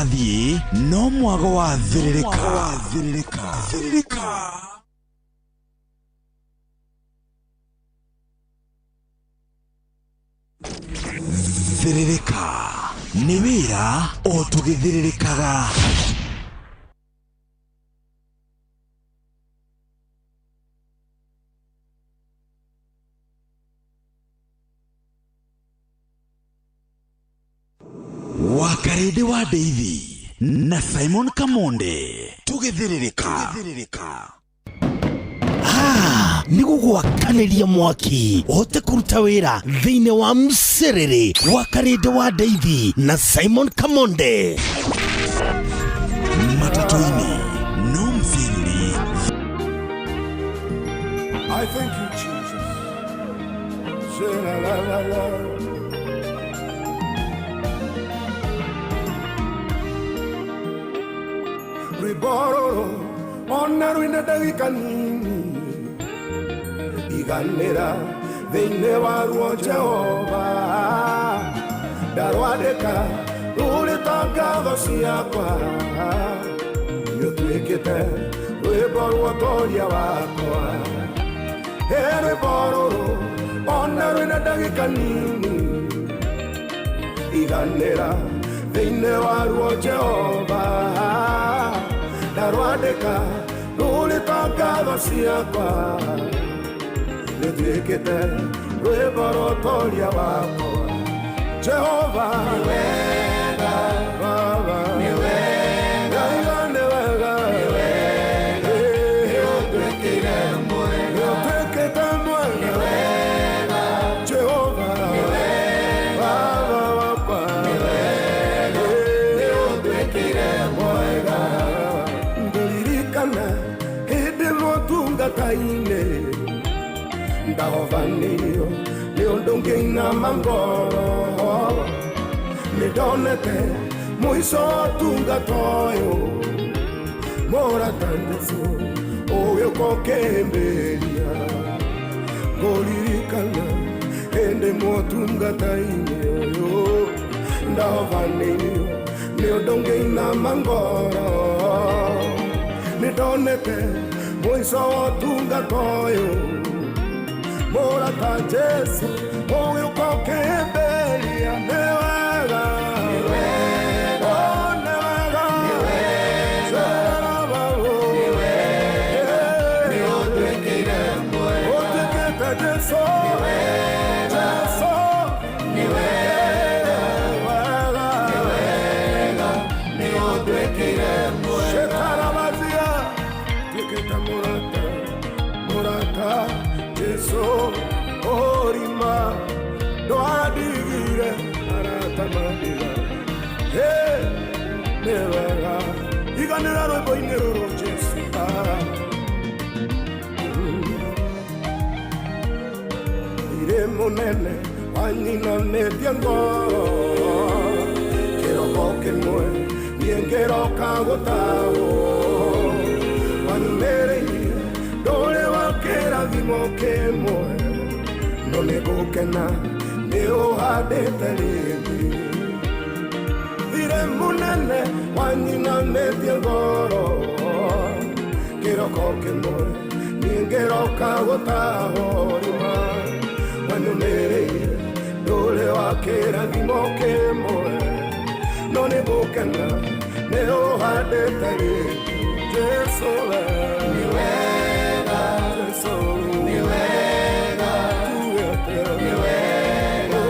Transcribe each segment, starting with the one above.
Wathiĩ no mwago wathĩrĩrĩka. Thĩrĩrĩka. Thĩrĩrĩka nĩ wĩra o tũgĩthĩrĩrĩkaga. Wakarĩndĩ wa Ndeithi na Simon Kamonde tũgĩthĩrĩrĩka. Ah, nĩ gũgwakanĩria mwaki ũhote kũruta wĩra thĩinĩ wa mcerere wa Karĩndĩ wa Ndeithi na Simon Kamonde. Matatũ-inĩ no mcerere. I thank you, Jesus. Say la la la la. Rwĩmbo rũrũ ona rwĩna ndagĩka nini, iganĩra thĩinĩ waruo Jehova. Ndarwandĩka rũrĩ ta ngatho ciakwa, nĩũtuĩkĩte rwĩmbo rwa ũtoria wakwa. He rwĩmbo rũrũ ona rwĩna ndagĩka nini, iganĩra thĩinĩ waruo Jehova. Ndarwandĩka rũrĩ ta ngatho ciakwa, nĩtuĩkĩte rwĩmbo rwa ũtoria wakwa. Jehova nĩ wega, Baba nĩ wega, Ngai nĩ wega, nĩ wega, nĩũtuĩkĩire mwega, nĩũtuĩkĩte mwega, nĩ wega, Jehova nĩ wega, Baba wakwa nĩ wega, nĩũtuĩkĩire mwega. Ngũririkana hĩndĩ ĩmwe ũtungata-inĩ ndahovanĩirio nĩ ũndũ ngĩinama ngoro, nĩ ndonete mũico wa ũtungata ũyũ. Mũrata Jesũ ũgĩũka ũkĩhĩmbĩria. Ngũririkana hĩndĩ ĩmwe ũtungata-inĩ ũyũ ndahovanĩirio nĩ ũndũ ngĩinama ngoro, nĩ ndonete mũico wa ũtungata ũyũ. Mũrata Jesũ ũgĩũka ũkĩhĩmbĩria. Nĩ wega, oh, nĩ wega, Cerera babo. Ũtuĩkĩte Jesũ, Jesũ nĩ wega, Shetarabazia, tuĩkĩte mũrata, mũrata Jesũ ũrima ndwandigire arata mandiga. Hey, nĩ wega iganĩra rwĩmbo-inĩ rũrũ Jesũ. Ah. Irĩ mũnene wanyinamĩtie ngoro, kĩroko kĩmwe niĩ ngĩroka gũtawo. Wanyumĩrĩirie ndũrĩ wa kĩrathimo kĩmwe, no nĩ ngũkena nĩ ũhandĩte rĩngĩ. Thirĩ mũnene wanyinamĩtie ngoro, kĩroko kĩmwe niĩ ngĩroka gũtawo. Rima wanyumĩrĩire ndũrĩ wa kĩrathimo kĩmwe, no nĩ ngũkena nĩ ũhandĩte rĩngĩ. Jesũ we nĩ wega, Jesũ nĩ wega, tuge atĩa, nĩ wega,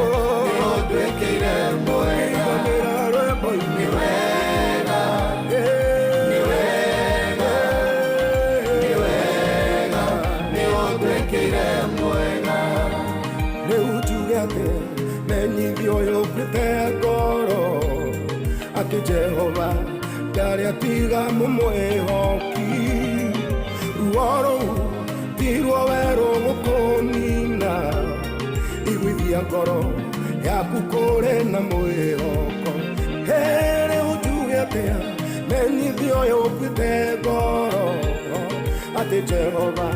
nĩ ũnduĩkĩire mwega. Iganĩra rwĩmbo-inĩ, nĩ wega, nĩ wega, nĩ wega, nĩ ũnduĩkĩire mwega. Rĩu njuge atĩ menyithio ũyũ ũkuĩte ngoro atĩ Jehova ndarĩ atiga mũmwĩhoki. Ruo rũu tiruo werũ gũkũnina, iguithia ngoro yaku kũrĩ na mwĩhoko. Rĩu njuge atĩa menyithio ũyũ ũkuĩte ngoro atĩ Jehova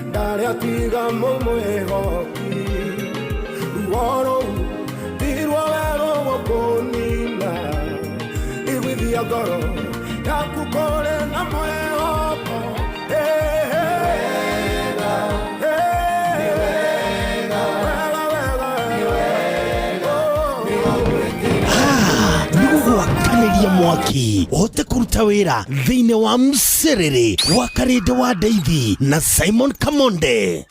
ndarĩ atiga mũmwĩhoki. Ruo rũu tiruo werũ gũkũnina, iguithia Iguithia ngoro yaku kũrĩ na mwĩhoko. Hey, hey. Hey. Wega, wega. Oh. Nĩ gũgwakanĩria mwaki ũhote kũruta wĩra thĩinĩ wa mcerere wa Karĩndĩ wa Ndeithi na Simon Kamonde.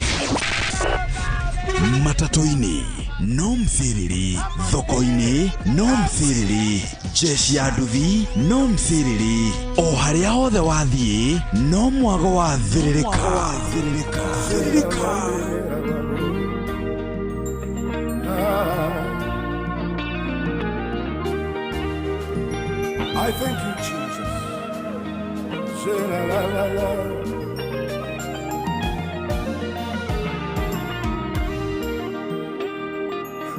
Matatũ-inĩ no mciriri, thoko-inĩ no mciriri, jeshi ya nduthi no mciriri, o harĩa hothe wathiĩ no mwago wa thĩrĩrĩka. Thĩrĩrĩka. I thank you, Jesus. Say la la la la.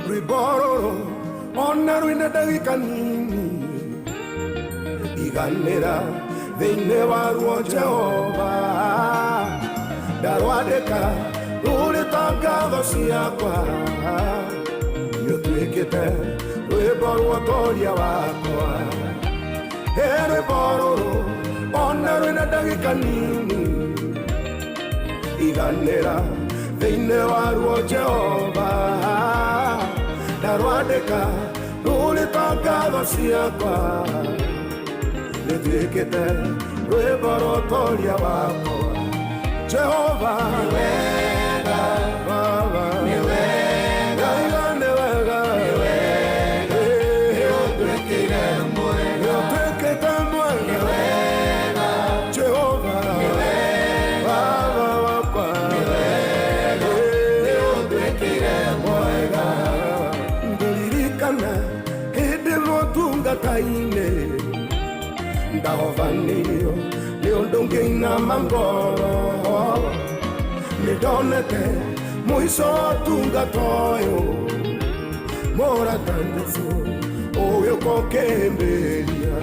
Rwĩmbo rũrũ ona rwĩna ndagĩka nini, iganĩra thĩinĩ waruo Jehova, ndarwandĩka rũrĩ ta ngatho ciakwa, nĩũtuĩkĩte rwĩmbo rwa ũtoria wakwa. Ĩ rwĩmbo rũrũ ona rwĩna ndagĩka nini, iganĩra thĩinĩ waruo Jehova, ndarwandĩka rũrĩ ta ngatho ciakwa, nĩtuĩkĩte rwĩmbo rwa ũtoria wakwa. Jehova nĩ wega, Baba nĩ wega, Ngai nĩ wega, nĩ wega, nĩũtuĩkĩire mwega, nĩũtuĩkĩte mwega, nĩ wega, Jehova nĩ wega, Baba wakwa nĩ wega, nĩũtuĩkĩire mwega. Ngũririkana hĩndĩ ĩmwe ũtungata-inĩ ndahobanirio nĩ ũndũ ngĩinama ngoro, nĩndonete mũico wa ũtungata ũyũ, mũrata Jesũ ũgĩũka ũkĩhĩmbĩria.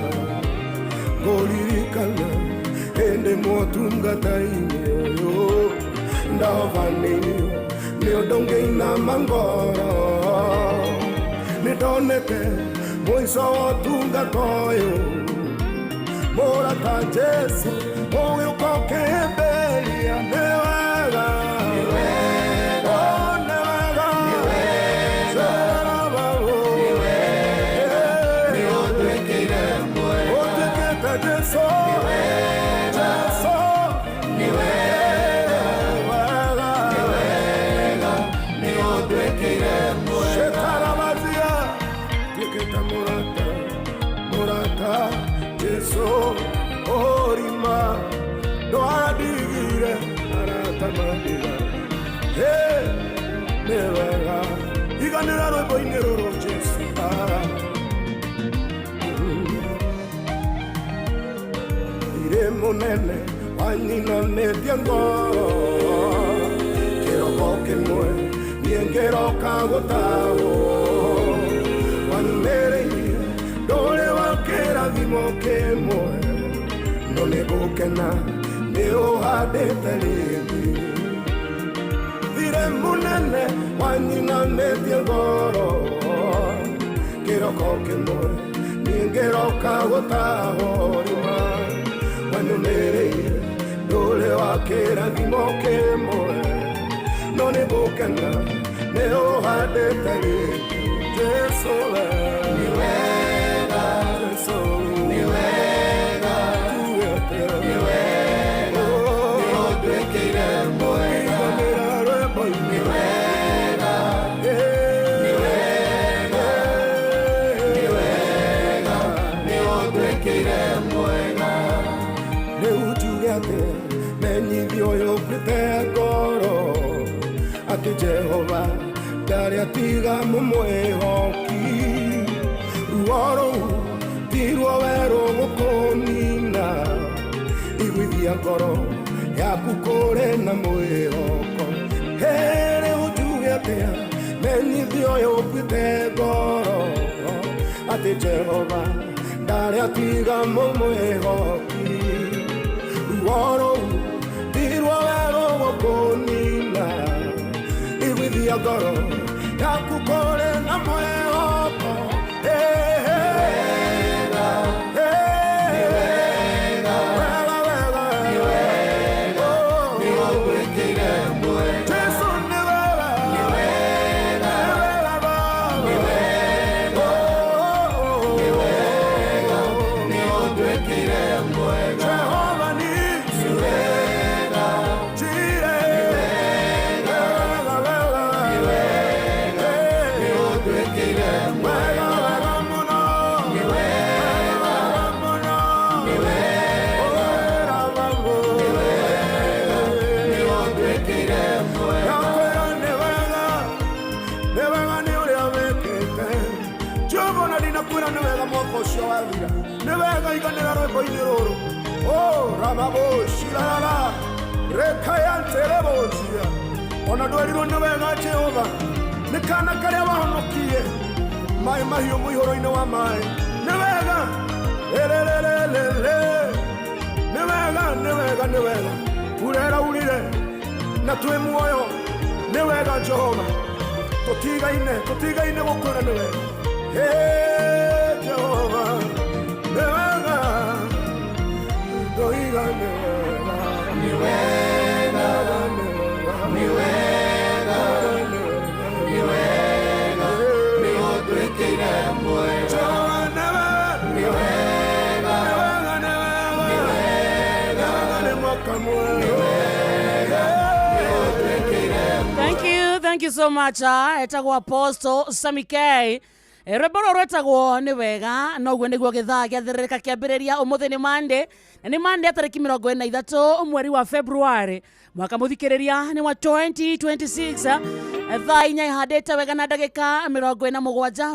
Ngũririkana hĩndĩ ĩmwe ũtungata-inĩ ũyũ ndahobanirio nĩ ũndũ ngĩinama ngoro, nĩndonete mũico wa ũtungata ũyũ, mũrata Jesũ ũgĩũka ũkĩhĩmbĩria. Nĩ wega, oh, nĩ wega, Cerera babo. Ũtuĩkĩte Jesũ, Jesũ, nĩ wega, Shekarabazia, tuĩkĩte mũrata, mũrata Jesũ ũrima ndwandigire arata mandiga. Hey, nĩ wega iganĩra rwĩmbo-inĩ rũrũ Jesũ. Ah. Irĩ mũnene wanyinamĩtie ngoro, kĩroko kĩmwe niĩ ngĩroka gũtawo, wanyumĩrĩirie ndũrĩ wa kĩrathimo kĩmwe, no nĩ ngũkena nĩ ũhandĩte rĩngĩ. Thirĩ mũnene wanyinamĩtie ngoro, kĩroko kĩmwe niĩ ngĩroka gũtawo, rĩma wanyumĩrĩirie ndũrĩ wa kĩrathimo kĩmwe, no nĩ ngũkena nĩ ũhandĩte rĩngĩ. Jesũ we nĩ wega, Jesũ nĩ wega, tuĩte nĩ wega, nĩũnduĩkĩire mwega, iganĩra rwĩmbo-inĩ nĩ wega, nĩ wega, nĩ wega, nĩũnduĩkĩire mwega. Rĩu njuge atĩ menyithio ũyũ ũkuĩte ngoro, atĩ Jehova ndarĩ atiga mũmwĩhoki, ruo rũu tiruo werũ gũkũnina, iguithia ngoro yaku kũrĩ na mwĩhoko. Hey, rĩu njuge atĩa menyithio ũyũ ũkuĩte ngoro, atĩ Jehova ndarĩ atiga mũmwĩhoki, ruo rũu tiruo werũ gũkũnina, iguithia ngoro yaku kũrĩ na mwĩhoko. Hey, hey, hey. Wega iganĩra rwĩmbo-inĩ rũrũ. O ramaboshirarara rekayanterebocia ona ndwerirwo nĩ wega Jehova nĩ kana karĩa wahonokie maĩ mahiũ mũihũro-inĩ wa maĩ nĩ wega ererererere nĩ wega nĩ wega nĩ wega urera urire na twĩ muoyo nĩ wega Jehova tũtigaine tũtigaine gũkwĩra nĩ wega. Hey, Jehova nĩ wega ndoiga nĩ wega nĩ wega nĩ wega nĩ wega nĩ ũtwĩkĩire mwega Jehova nĩ wega nĩ wega nĩ wega nĩ wega nĩ mwaka mwega nĩ ũtwĩkĩire. Thank you so much. Etagwo Apostle Sammy K. Rwĩmbo rũrũ rwĩtagwo nĩ wega noguo nĩguo gĩthaa gĩathĩrĩrĩka kĩambĩrĩria ũmũthĩ nĩ Monday na nĩ Monday tarĩki 23 mweri wa February mwaka mũthikĩrĩria nĩ wa 2026. Thaa 4 ihandĩte wega na ndagĩka 47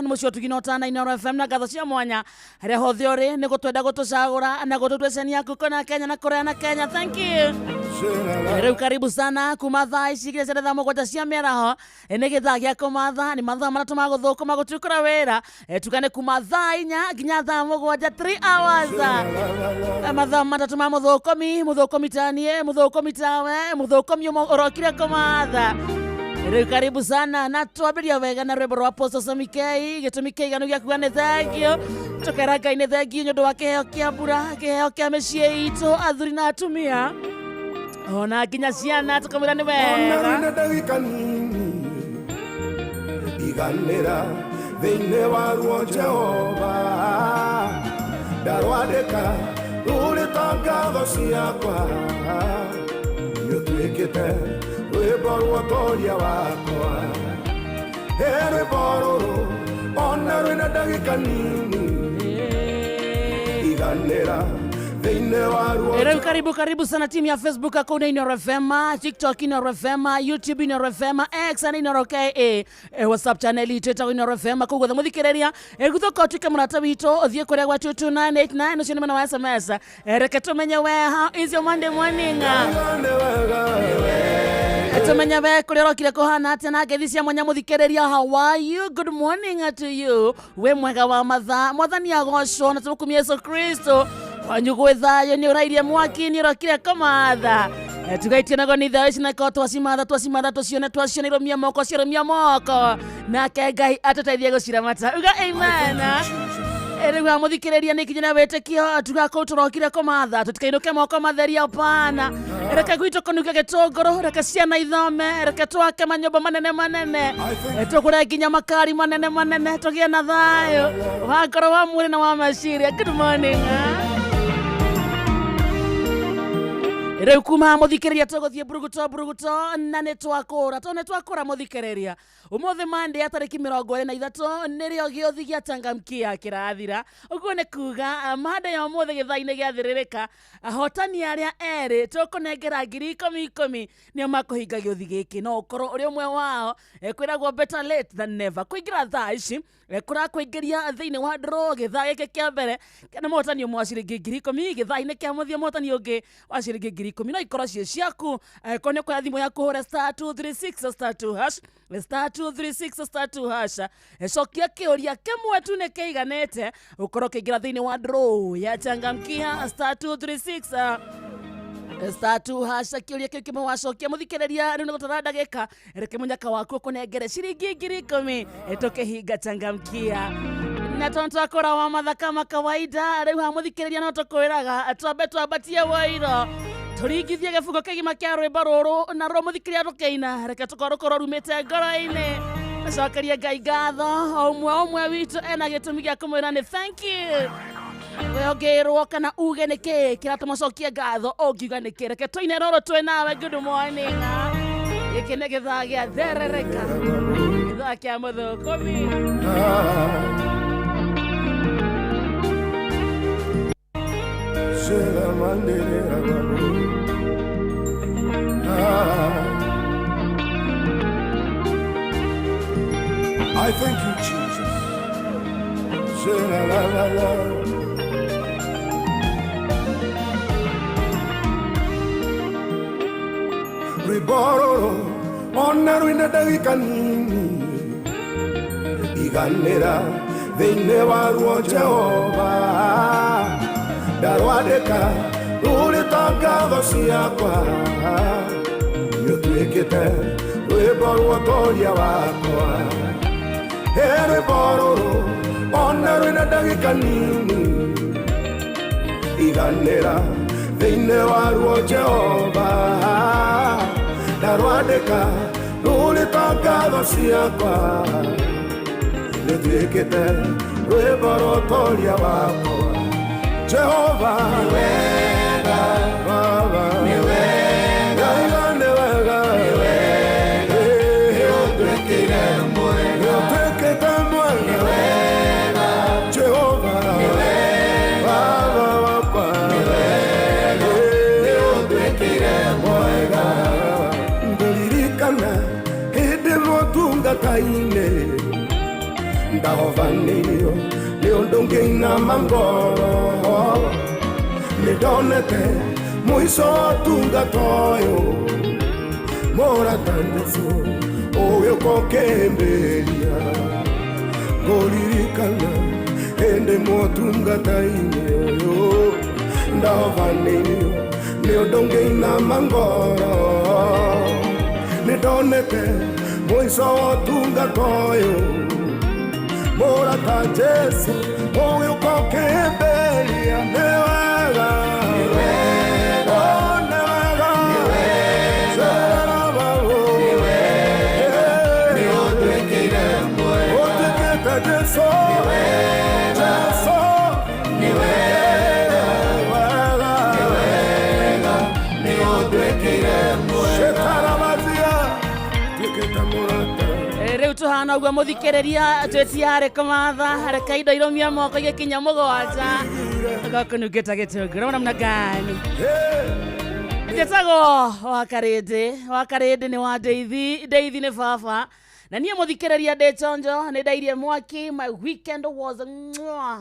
nĩ mũciĩ ũtugi na ũtana Inooro FM na ngatho cia mwanya harĩa hothe ũrĩ nĩ gũtwenda gũtũcagũra na gũtũtua ceni yaku kona Kenya na kũraya na Kenya. Thank you. Rĩu karibu sana kuma thaa ici nginya cia thaa 7 cia mĩaraho. Nĩ gĩthaa gĩa kũmatha nĩ mathaa 3 ma gũthũkũma gũtuĩkũra wĩra. Tugane kuma thaa 4 nginya thaa 7, 3 hours. Mathaa 3 ma mũthũkũmi mũthũkũmi tanie mũthũkũmi tawe mũthũkũmi ũrokire kũmatha. Rĩu karibu sana na twambĩria wega na rwĩmbo rwa Apostle Sammy K gĩtũmi kĩiganu gĩa kuga nĩ thank you tũkera Ngai nĩ thank you nĩ ũndũ wa kĩheo kĩa mbura kĩheo kĩa mĩciĩ itũ athuri na atumia ona nginya ciana tũkamwĩra nĩ ona wega. Rwĩna ndagĩka nini iganĩra thĩinĩ wa ruo Jehova ndarwandĩka rũrĩ ta ngatho ciakwa nĩũtuĩkĩte rwĩmbo rwa ũtoria wakwa. Ĩ rwĩmbo rũrũ ona rwĩna ndagĩka nini iganĩra thĩinĩ wa ruo. Rĩu karibu karibu sana timu ya Facebook akuna Inooro FM, TikTok Inooro FM, YouTube Inooro FM, X na Inooro KA, WhatsApp channel itũ ĩtagwo Inooro FM koguo mũthikĩrĩria gũthũka ũtuĩke mũrata witũ ũthiĩ kũrĩa gwa 22989 ũcio nĩ mwena wa SMS. Reke tũmenye we how is your Monday morning? Nĩ wega. Tumenye we kũrĩa ũrokire kũhana atĩa na ngeithi cia mwanya mũthikĩrĩria. How are you? Good morning to you. Wĩ mwega wa mathaa mwathani agocwo na tũmũkumie Yesu Kristo kwanyu gwĩ thayũ nĩ ũrairie mwaki nĩ ũrokire kũmatha. Tugaitie nago nĩ thayo ici na korwo twacimatha twacimatha tũcione twaciona irũmia moko cirũmia moko nake Ngai atũteithie gũciramata uga amen. Rĩu ha mũthikĩrĩria nĩ kinya na wĩtĩkio tuga kũu tũrokire kũmatha tũtikainũke moko matheri apana reke gwitũ kũnuke gĩtũngũrũ reke ciana ithome reke twake manyũmba manene manene. Tũgũre nginya makari manene manene tũgĩe na thayũ wa ngoro wa mwĩrĩ na wa meciria. Good morning. Rĩu kuma mũthikĩrĩria tũgũthiĩ buruguto buruguto na nĩ twakũra tondũ nĩ twakũra mũthikĩrĩria ũmũthĩ Monday ya tarĩki 23 nĩrĩo gĩũthi gĩa changamkia kĩrathira ũguo nĩ kuga Monday ya ũmũthĩ gĩthaa-inĩ gĩathĩrĩrĩka ahotani arĩa erĩ tũkũnengera 10,000 10,000 nĩo makũhinga gĩũthi gĩkĩ no ũkorwo ũrĩ ũmwe wao. Kwĩragwo better late than never kũingĩra thaa ici kũrakũingĩria thĩinĩ wa draw gĩthaa gĩkĩ kĩa mbere na mũhotani ũmwe wa ciringi 10,000 gĩthaa-inĩ kĩa mũthia mũhotani ũngĩ wa ciringi 10,000 no ikorwo ciĩ ciaku korwo nĩ ũkoya thimũ yaku hũre *236 *2 hash *236 *2 hash. Cokia kĩũria kĩmwe tu nĩ kĩiganĩte ũkorwo ũkĩingĩra thĩinĩ wa draw ya changamkia *236 *2 hash kĩũria kĩu kĩmwe wacokia mũthikĩrĩria rĩu nĩ gũtara ndagĩka reke mũnyaka waku ũkũnengere ciringi 10,000 tũkĩhinga changamkia na tondũ twakũra wa matha kama kawaida rĩu ha mũthikĩrĩria no tũkwĩraga twambe twambatie woiro tũringithie gĩbungo kĩgima kĩa rwĩmbo rũrũ na rwo mũthikĩrĩria rũkĩina reke tũkorwo rũkorwo rumĩte ngoro-inĩ tũcokerie Ngai ngatho o ũmwe o ũmwe witũ ena gĩtũmi gĩa kũmwĩra nĩ thank you we ũngĩrwo kana uge nĩ kĩ kĩratũma ũcokie ngatho ũngiuga nĩ kĩ reke tũine rũrũ twĩ nawe. Good morning. Gĩkĩ nĩ gĩthaa gĩa therereka gĩthaa kĩa mũthũkũmi. Shela mandere babu. I thank you, Jesus. Shela la la la. Rwĩmbo rũrũ ona rwĩna ndagĩka nini, iganĩra thĩinĩ waruo Jehova. Ndarwandĩka rũrĩ ta ngatho ciakwa, nĩũtuĩkĩte rwĩmbo rwa ũtoria wakwa. He rwĩmbo rũrũ ona rwĩna ndagĩka nini, iganĩra thĩinĩ waruo Jehova. Ndarwandĩka rũrĩ ta ngatho ciakwa, nĩũtuĩkĩte rwĩmbo rwa ũtoria wakwa. Jehova nĩ wega, Baba nĩ wega, nĩ wega, nĩ wega, nĩũtuĩkĩte mwega, nĩũtuĩkĩte mwega, nĩ wega, Jehova nĩ wega, Baba wakwa nĩ wega, nĩũtuĩkĩte mwega. Ngũririkana hĩndĩ ĩmwe ũtungata-inĩ, ndahovanĩirio nĩ ũndũ ngĩinama ngoro. Nĩndonete mũico wa ũtungata ũyũ, mũrata Jesũ ũgĩũka ũkĩmbĩria. Ngũririkana hĩndĩ ĩmwe ũtungata-inĩ ũyũ, ndahovanĩirio nĩ ũndũ ngĩinama ngoro. Nĩndonete mũico wa ũtungata ũyũ, mũrata Jesũ ũgĩũka ũkĩmbĩria. Nĩ wega, nĩ wega, nĩ wega, nĩ wega, Cerera babo, nĩ wega, nĩũtuĩkĩire mwega, ũtuĩkĩte Jesũ, nĩ wega, Jesũ, nĩ wega, wega, nĩ wega, nĩũtuĩkĩire mwega. Shetarabazia, tuĩkĩte mũrata. Rĩu tũhana ũguo mũthikĩrĩria, twĩtiarĩ kũmatha reke indo irũmia moko igĩkinya 7 gakũnungĩta gĩtũngũrũ namna gani. Njĩtagwo Wakarĩndĩ, Wakarĩndĩ nĩ wa Ndeithi, Ndeithi nĩ baba, na niĩ mũthikĩrĩria ndĩ chonjo, nĩ ndairie mwaki. My weekend was mwah.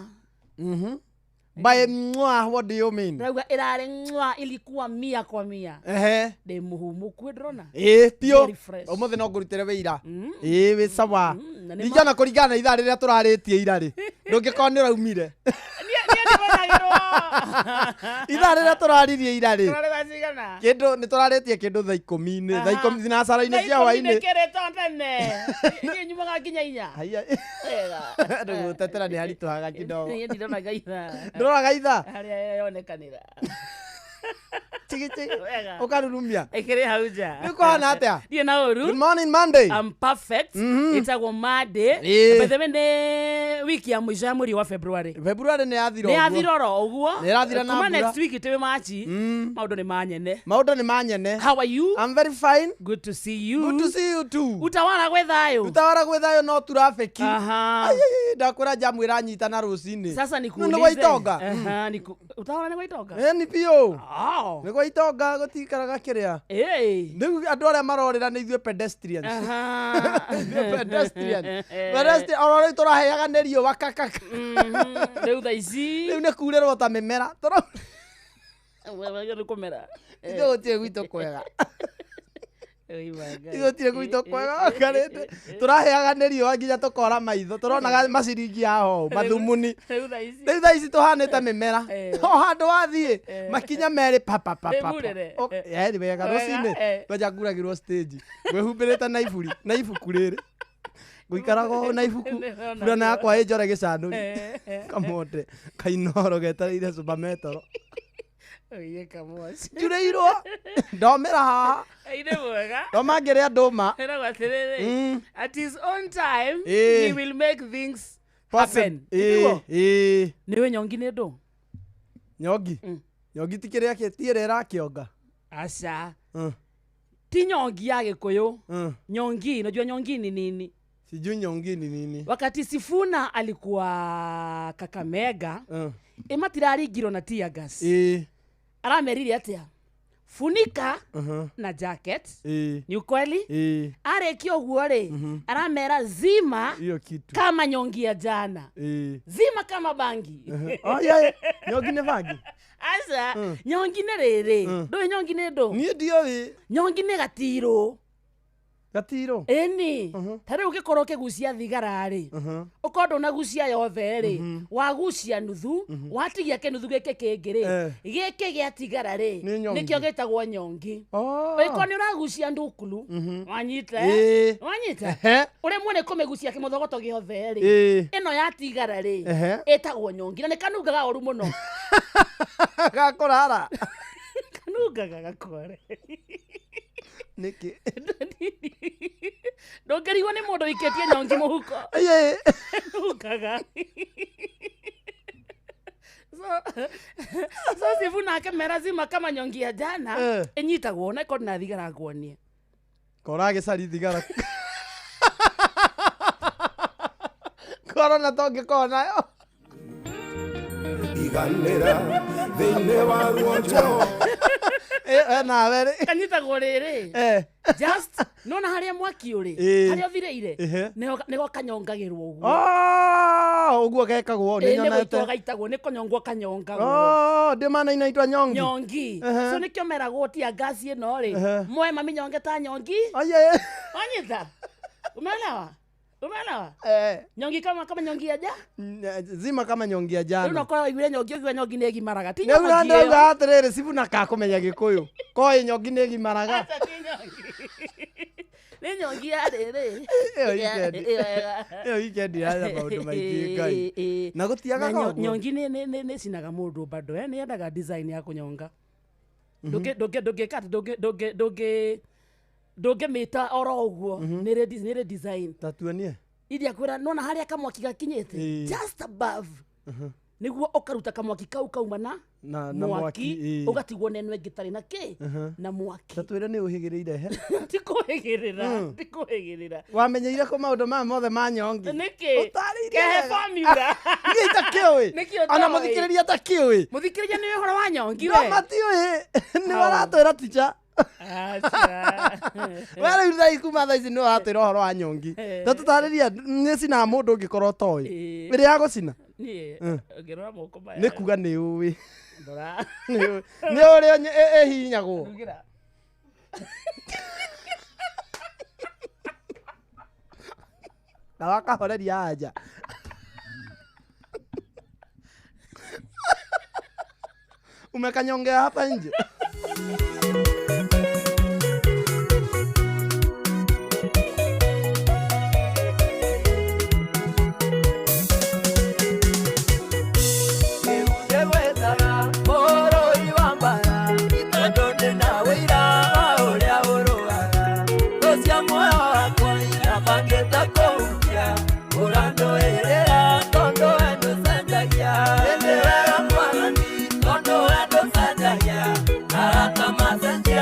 By mwah, what do you mean? Ndĩrauga ĩrarĩ mwah, ilikuwa mia kwa mia. Ehe. Ndĩ mũhumũku, ndĩrona Ĩĩ piũ. Very fresh. Ũmũthĩ no ngũrutĩre wĩira. Ĩĩ wĩ sawa. Na nĩ Ningĩona kũringana na ithaa rĩrĩa tũrarĩtie ira rĩ, ndũngĩkorwo nĩ ũraumire. Niĩ ndibonagĩrwo. Ithaa rĩrĩa tũraririe ira rĩ, Tũrarĩ thaa cigana? kĩndũ nĩ tũrarĩtie kĩndũ thaa 10-inĩ, thaa 10 thinacara-inĩ cia hwaĩ-inĩ. Nĩkĩrĩto tene. Niĩ nyumaga nginya 4. Haiya. Wega. Ndũgũtetera nĩ haritũhaga kidogo. Niĩ ndironaga ithaa. Ndũroraga ithaa? Harĩa yonekanĩra. Chigi chigi. Wega. Ũkarurumia. Ĩkĩrĩ hau nja. Rĩu kũhana atĩa? Ndirĩ na ũru. Good morning Monday. I'm perfect. Ĩtagwo Monday. Ĩĩ. By the way, nĩ wiki ya mũico ya mweri wa February. February nĩ yathira Nĩ ũguo. yathira oro ũguo. Nĩ ĩrathira na Kuma mbura. next week tũrĩ Machi. Maũndũ nĩ manyene. Maũndũ nĩ manyene. How are you? I'm very fine. Good to see you. Good to see you too. Utawala gwĩ thayũ. Utawala gwĩ thayũ no traffic. Aha. Ai, ai, ai, ndakwĩra jamu ĩranyita na rũcinĩ. Sasa Nĩ nikuulize. gwa itonga. Aha, utawala nĩ gwa itonga? Ĩni biũ. Oh. Nĩ gwa itonga gũtikaraga kĩrĩa. Ĩĩ. Rĩu andũ arĩa marorĩra nĩ ithuĩ pedestrians. Aha. Ithuĩ pedestrian. Pedestrian oro rĩu tũraheaga nĩ riũa kakaka. Rĩu thaa ici. Rĩu nĩ kurĩrwo ta mĩmera. Nĩ kũmera. Ithuĩ gũtirĩ gwitũ kwega. Ithuĩ gũtirĩ gwitũ kwega karĩndĩ. Tũraheaga nĩ riũa nginya tũkora maitho. Tũronaga maciringi haha ũũ, mathumuni. Rĩu thaa ici. Rĩu thaa ici tũhanĩte mĩmera. Eh. O handũ wathiĩ makinya merĩ pa pa pa pa. Wĩmurĩre. Nĩ wega Wega, rũcinĩ. Kwanja nguragĩrwo stage. Ngwĩhumbĩrĩte na iburi, na ibuku rĩrĩ. Ngũikaraga ũũ na ibuku. Nĩrona. Burana yakwa ĩnjore gĩcanũri. Kamonde kainoro getereire supametoro. Oiye kamoci. Njurĩirwo. Ndomĩra haha. Ĩ nĩ mwega. Ndoma ngĩrĩa ndũma. Ĩragwo atĩrĩrĩ. At his own time, Ĩĩ. he will make things happen. Ĩĩ, Nĩguo? ĩĩ. Nĩwe nyongi nĩ ndũ? Nyongi. Nyongi ti kĩrĩa ti ĩrĩa ĩrakĩonga. Aca. Ti nyongi ya Gĩkũyũ. Nyongi, unajua nyongi ni nini? Sijui nyongi ni nini. Wakati Sifuna alikuwa Kakamega, ĩmatiraringirwo na tear gas. Ĩĩ. Aramerire atĩa? Funika na jacket. Ni ukweli? Ĩĩ. Arĩkia ũguo rĩ, aramera zima Hiyo kitu. kama nyongi ya jana. Zima kama bangi. Oh, yeah. Nyongi nĩ bangi. Aca, nyongi nĩ rĩrĩ, ndũĩ nyongi nĩ ndũ? Niĩ ndiũĩ. Nyongi nĩ gatirũ. Gatirũ. Ĩni, ta rĩu ũngĩkorwo ũkĩgucia thigara rĩ, ũkorwo ndũnagucia yothe rĩ, wagucia nuthu, watigia kĩnuthu gĩkĩ kĩngĩ rĩ, gĩkĩ gĩatigara rĩ, Nĩ nyongi. nĩkĩo gĩtagwo nyongi. Oh. Ũngĩkorwo nĩ ũragucia ndukulu, wanyita, Ĩĩ. wanyita, Ehe. ũremwo nĩ kũmĩgucia kĩmũthogoto gĩothe rĩ, Ĩĩ. ĩno yatigara rĩ, Ehe. ĩtagwo nyongi na nĩ kanungaga ũru mũno. Gakũrara. Kanungaga gakware. Nĩkĩ? Ndũngĩrigwo nĩ mũndũ ũikĩtie nyongi mũhuko. Ĩĩ. Nungaga. So Sifuna akĩmera zima kama nyongi ya jana. Ĩnyitagwo na ĩkorwo na thigara nguonie. Kora gĩcari thigara. Korona tongĩkorwo nayo. Iganĩra thĩinĩ wa ruo Jehova. Ĩ, we nawe rĩ. Kanyitagwo rĩrĩ. Just nona harĩa mwaki ũrĩ, harĩa ũthirĩire, nĩho kanyongagĩrwo ũguo. Oh, ũguo gekagwo, nĩ Ĩĩ, nĩ nyonete. gũitwo gaitagwo, nĩ kũnyongwo kanyongagwo. Oh, ndĩ manaina itwa nyongi. Nyongi. So nĩkĩo meragwo tia ngasi ĩno rĩ, moe maminyonge ta nyongi. Aye. Wanyita? Umeelewa? Umeelewa? Nyongi kama nyongi ya ja? Zima kama nyongi ya Rĩu jana. no korwo waiguire nyongi, ũkiuga nyongi nĩ ĩgimaraga. Ti Nĩ nyongi ĩyo. ndauga atĩrĩrĩ, Sifuna kakũmenya gĩkũyũ. Koĩ nyongi nĩ ĩgimaraga. Aca, ti nyongi. Nĩ nyongi ya rĩrĩ. Ĩyo weekend. Ĩyo ĩyo. Ĩyo weekend iraja maũndũ maingĩ Ngai. Ĩĩ. Na gũtiagaga Na ũguo. nyongi nĩ cinaga mũndũ bado, nĩ yendaga design ya kũnyonga. Ndũngĩka atĩ ndũngĩmĩta oro ũguo. Nĩ rĩ design. Ta tuonie. Iria kwĩra nona harĩa kamwaki gakinyĩte, just above, nĩguo ũkaruta kamwaki kau kauma na Na mwaki, mwaki, ũgatigwo na ĩno ĩngĩ tarĩ na kĩ na mwaki. Ta twĩre nĩ ũhĩgĩrĩire he. Ti kũhĩgĩrĩra, ti kũhĩgĩrĩra. Wamenyeire kũ maũndũ maya mothe ma nyongi? Nĩkĩ? Ũtarĩirie Kehe wega. formula. Niĩ itakĩũĩ. Nĩkĩ Ona ũtoĩ? mũthikĩrĩria atakĩũĩ. Mũthikĩrĩria nĩ ũhoro wa nyongi No we? matiũĩ. Nĩ Hau. maratwĩra ticha. Aca. We rĩu thaa kuma thaa ici nĩ ũratwĩra ũhoro wa nyongi. Ta tũtarĩria nĩ cinaga mũndũ ũngĩkorwo ũtoĩ. Ĩrĩa ya gũcina. Niĩ ngĩrora moko maya. Nĩ kuga nĩ ũĩ. Ndora. Nĩ ũĩ. Nĩ ũrĩa ĩhihinyagwo. Ndugira. Na wakahoreria anja. Umekanyongea hapa nje. Arata masenjagia.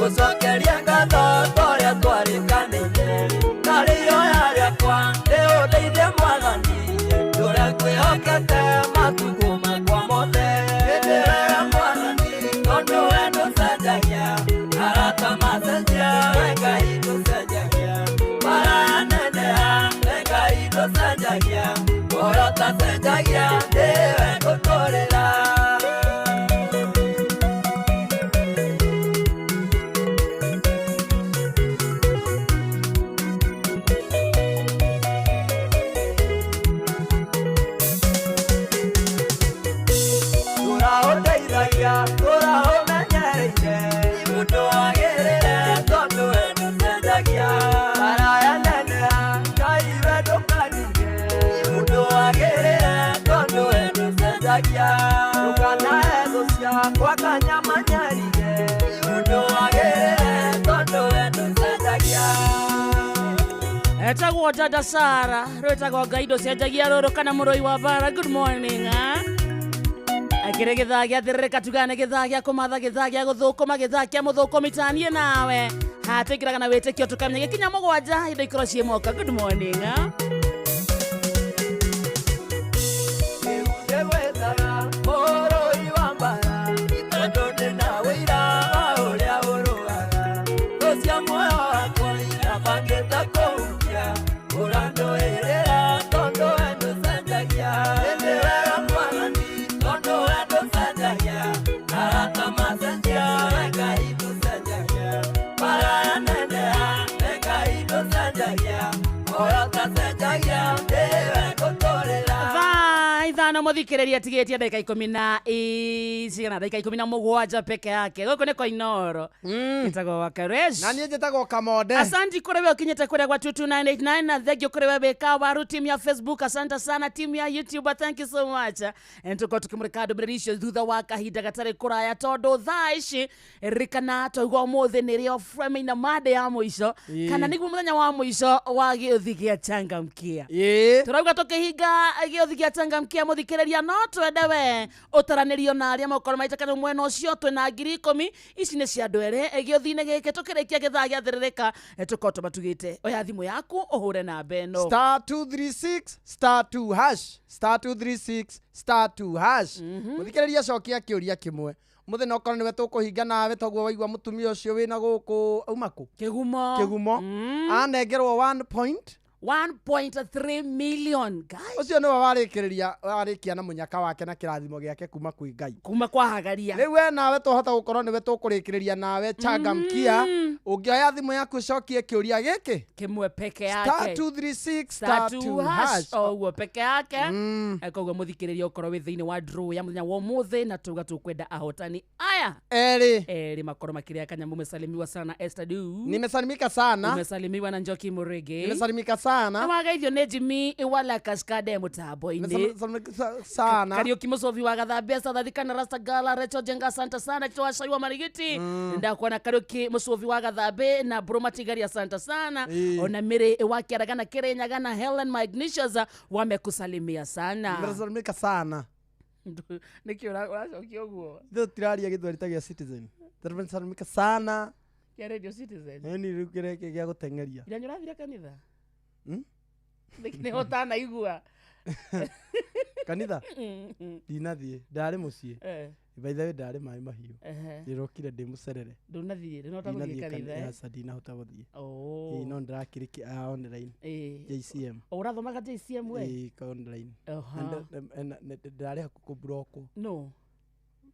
Ngũcokeria ngatho torĩa twarĩkanĩire Narĩ ihoya rĩakwa ndĩũndeithie mwathani Ndũre ngwĩhokete matukũ makwa mothe Ĩndĩ wega mwathani tondũ we ndũcenjagia Arata macenjia we Ngai ndũcenjagia Maraya neneha we Ngai ndũcenjagia Ũrĩa ũtacenjagia nĩwe ngũtũrĩra. Tũraũteithagia, tũraũmenyereire Mũndũ wagĩrĩre tondũ we ndũcenjagia Maraya neneha Ngai we ndũkandige Mũndũ wagĩrĩre tondũ we ndũcenjagia Ndũkanahe thũ ciakwa kanyamanyarire Mũndũ wagĩrĩre tondũ we ndũcenjagia. Etagwo Dada Sara rwĩtagwo Ngai ndũcenjagia rũrũ kana mũrũi wa bara. Good morning akĩrĩ gĩthaa gĩa thĩrĩrĩka tugane gĩthaa gĩa kũmatha gĩthaa gĩa gũthũkũma gĩthaa kĩa mũthũkũmi taniĩ nawe hatwĩkĩraga na wĩtĩkio tũkamenya gĩkinya mũgwanja indo ikorwo ciĩ moka. Good morning Ndĩgwĩtaga mũrũi wa mbara tondũ ndĩna ũira wa ũrĩa ũrũaga Thũ cia muoyo wakwa irabangĩte kũhukia Ũrandũĩrĩra tondũ we ndũcenjagia Ĩndĩ wega mwathani tondũ we ndũcenjagia Arata macenjia we Ngai ndũcenjagia Maraya neneha we Ngai ndũcenjagia Ũrĩa ũtacenjagia nĩwe ngũtũrĩra. Thaa ithano mũthikĩrĩria tigĩtie ndagĩka ikũmi na cigana ndagĩka 17 peke yake. Gũkũ nĩ Koinoro ĩtagwo Wakaresh Na niĩ njĩtagwo Kamonde. Asanti kũrĩ we ũkinyĩte kũrĩa gwa 22989 na thengio kũrĩ we wĩka waru timu ya Facebook, asante sana timu ya YouTube, thank you so much. Tũkorwo tũkĩmũrĩka ndũmĩrĩri icio thutha wa kahinda gatarĩ kũraya tondũ thaa ici ririkana twaigua ũmũthĩ nĩrĩo Fremina Monday ya mũico kana nĩguo mũthenya wa mũico wa gĩũthi gĩa Changamkia. Tũrauga tũkĩhinga gĩũthi gĩa Changamkia mũthikĩrĩria no twende we ũtaranĩrio na arĩa makorwo maitĩkana mwena ũcio twĩna 10,000 ici nĩ cia andũ erĩ gĩũthi-inĩ gĩkĩ tũkĩrĩkia gĩthaa gĩa thĩrĩrĩka tũkorwo tũmatugĩte oya thimũ yaku ũhũre namba ĩno Star 236 star 2 hash star 236 star 2 hash. Mũthikĩrĩria cokia kĩũria kĩmwe mũthenya okorwo nĩwe tũkũhinga nawe toguo waigua mũtumia ũcio wĩna gũkũ auma kũ Kĩgumo Kĩgumo anengerwo 1 point 1.3 million guys ũcio nĩwe warĩkĩrĩria warĩkia na mũnyaka wake na kĩrathimo gĩake kuma kwĩ Ngai kuma kwa hagaria rĩu we nawe twahota gũkorwo nĩwe tũkũrĩkĩrĩria nawe Changamkia ũngĩoya thimũ yaku ũcokie kĩũria gĩkĩ kĩmwe peke star yake 236 star star 2 2 hash hash oguo peke yake koguo mũthikĩrĩria ũkorwo wĩ thĩinĩ wa draw ya mũthenya wa ũmũthĩ na tuga tũkwenda ahotani aya erĩ erĩ makorwo makĩrĩa kanyamũ. Umesalimiwa sana Esther Du, nimesalimika sana umesalimiwa na Njoki Murigi nimesalimika sana wagaithio nĩ Jimmy wala Kaskade mũtambo-inĩ Nimesalimika sana Kariuki Musovi wa Gathambia Thathika na Rasta Gala Rachel Jenga asante sana Chitoa Shaiwa Marigiti ndakuona Kariuki Musovi wa Gathambe na Bro Matigari asante sana ona Mary wa Kiaragana Kirinyaga na Helen Magnesius wamekusalimia sana. Nimesalimika sana Nĩkĩ ũracokia ũguo ithuĩ tũtiraria gĩthweri ta gĩa Citizen nimesalimika sana kĩa Radio Citizen nĩ rĩu kĩrĩa gĩa gũteng'eria ira nĩũrathire kanitha nĩho ũtanaigua kanitha ndinathiĩ ndarĩ mũciĩ by the way ndarĩ maĩ mahiũ ndĩrokire ndĩ mũcerere ndũnathiĩ ndũnahota gũthiĩ kanitha eh? aca ndinahota gũthiĩ Oh. Ĩĩ, no ndĩrakĩrĩkia online JCM Ũrathomaga JCM we? Ĩĩ, ka online Aha. Ndarĩ hakuhĩ kũmburokwo No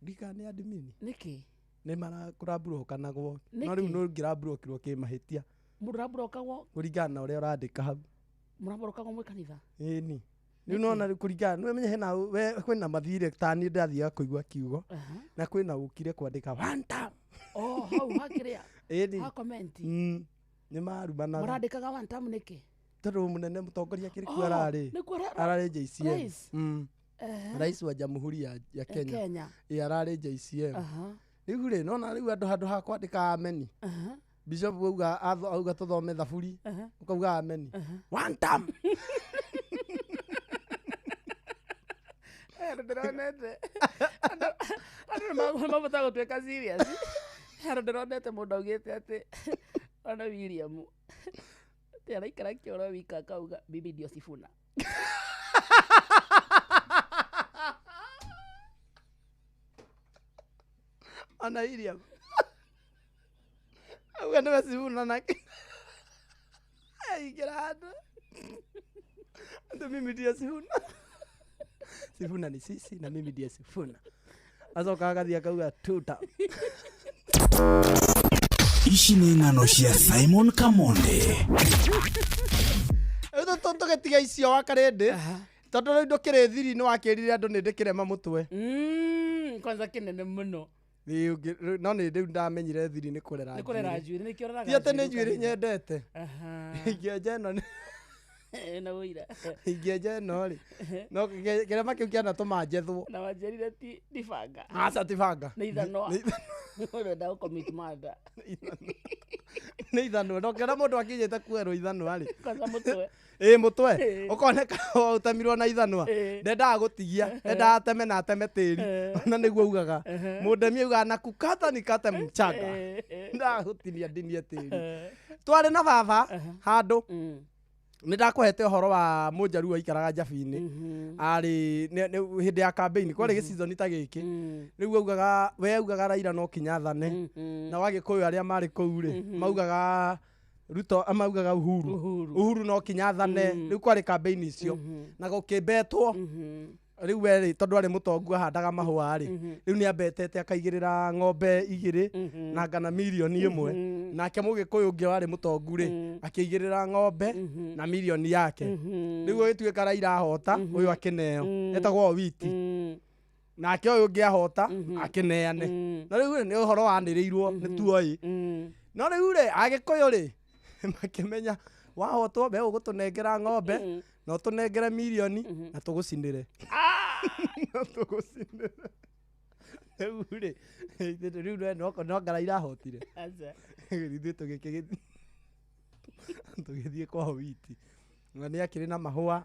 ndikana nĩ admin nĩkĩ nĩ kũramburokanagwo no Nĩkĩ? rĩu no ngĩramburokirwo kĩmahĩtia mũndũ ũramburokagwo kũringana na ũrĩa ũrandĩka hau mũramburokagwo mwĩ kanitha ĩni rĩu nona rĩu kũringana nĩ ũmenye hena we kwĩna mathirĩ ta niĩ ndathiaga kũigua kiugo na kwĩna ũkire kwandĩka one time Oh, hau hakĩrĩa ĩni ha comment nĩ marumanaga mũrandĩkaga one time nĩkĩ tondũ mũnene mũtongoria kĩrĩ kuo Oh, ararĩ nĩkuo ararĩ JCM Rais. Rais wa Jamhuri ya Kenya Kenya ĩ ararĩ JCM Aha. rĩu rĩ nona rĩu andũ handũ ha kwandĩka ameni bishop auga auga tũthome thaburi ũkauga ameni one time Ndĩronete andũ nĩ mabota gũtuĩka serious Handũ ndĩronete mũndũ augĩte atĩ ona William atĩ araikara kĩoro wika akauga mimi ndio Sifuna. Ona William auga nĩwe Sifuna nake aingĩra handũ andũ mimi ndio Sifuna. Sifuna ni sisi na mimi ndiye Sifuna. Acoka agathiĩ akauga tuta. Ici nĩ ng'ano cia Simon Kamonde. Rĩu tũgĩtiga icio wa karĩndĩ tondũ rĩu ndũkĩrĩ thiri nĩ wakĩrire andũ nĩ ndĩkĩrema mũtwe. Kwanza kĩnene mũno. Rĩu no nĩ rĩu ndamenyire thiri nĩ kũrera Nĩ kũrera njuĩrĩ. njuĩrĩ nĩkĩo ũroraga Ti atĩ nĩ njuĩrĩ njuĩrĩ ũkahinya. nyendete. Aha. Ingĩenja ĩno Na ũira. ingĩenja ĩno rĩ no kĩrema kĩu kĩanatũma njethwo. Na wanjĩrire ti ti banga. Aca ti banga. Nĩ ithanwa. Nĩ Ũrenda gũ-commit murder. nĩ ithanwa. No kĩona mũndũ akinyĩte kuerwo ithanwa rĩ. Kwanza mũtwe. Ĩ mũtwe Ĩ. ũkoneka ũtemirwo na ithanwa. Ĩ. Ndendaga gũtigia, endaga ateme na ateme tĩri. Ona nĩguo augaga. Mũndemi augaga na kukata nikate mchanga. Ndendaga gũtinia ndinie tĩri. Twarĩ na baba handũ nĩ ndakũhete ũhoro wa mũnjaruo aikaraga njabi-inĩ. Arĩ hĩndĩ ya campaign kwarĩ gĩcizoni ta gĩkĩ. Rĩu augaga we augaga Raila no kinya athane. Na wagĩkũyũ arĩa marĩ kũu rĩ maugaga Ruto maugaga Uhuru. Uhuru. Uhuru no kinya athane. Rĩu kwarĩ campaign icio na gũkĩmbetwo. Rĩu we rĩ tondũ arĩ mũtongu ahandaga mahũa rĩ rĩu nĩ ambetete akaigĩrĩra ng'ombe igĩrĩ na ngana mirioni ĩmwe. Nake mũgĩkũyũ ũngĩ warĩ mũtongu rĩ akĩigĩrĩra ng'ombe na mirioni yake. Rĩu gũgĩtuĩka Raila ahota ũyũ akĩneo etagwo Owiti. Nake ũyũ ũngĩ ahota akĩneane. Na rĩu rĩ nĩ ũhoro wanĩrĩirwo nĩ tuoĩ. No rĩu rĩ agĩkũyũ rĩ makĩmenya wahotwo we ũgũtũnengera ng'ombe na ũtũnengere mirioni na tũgũcinĩre. Na tũgũcinĩre. Rĩu rĩ rĩu we no ngara irahotire. Aca. Ithuĩ tũgĩthiĩ kwa Owiti. Na nĩ akĩrĩ na mahũa,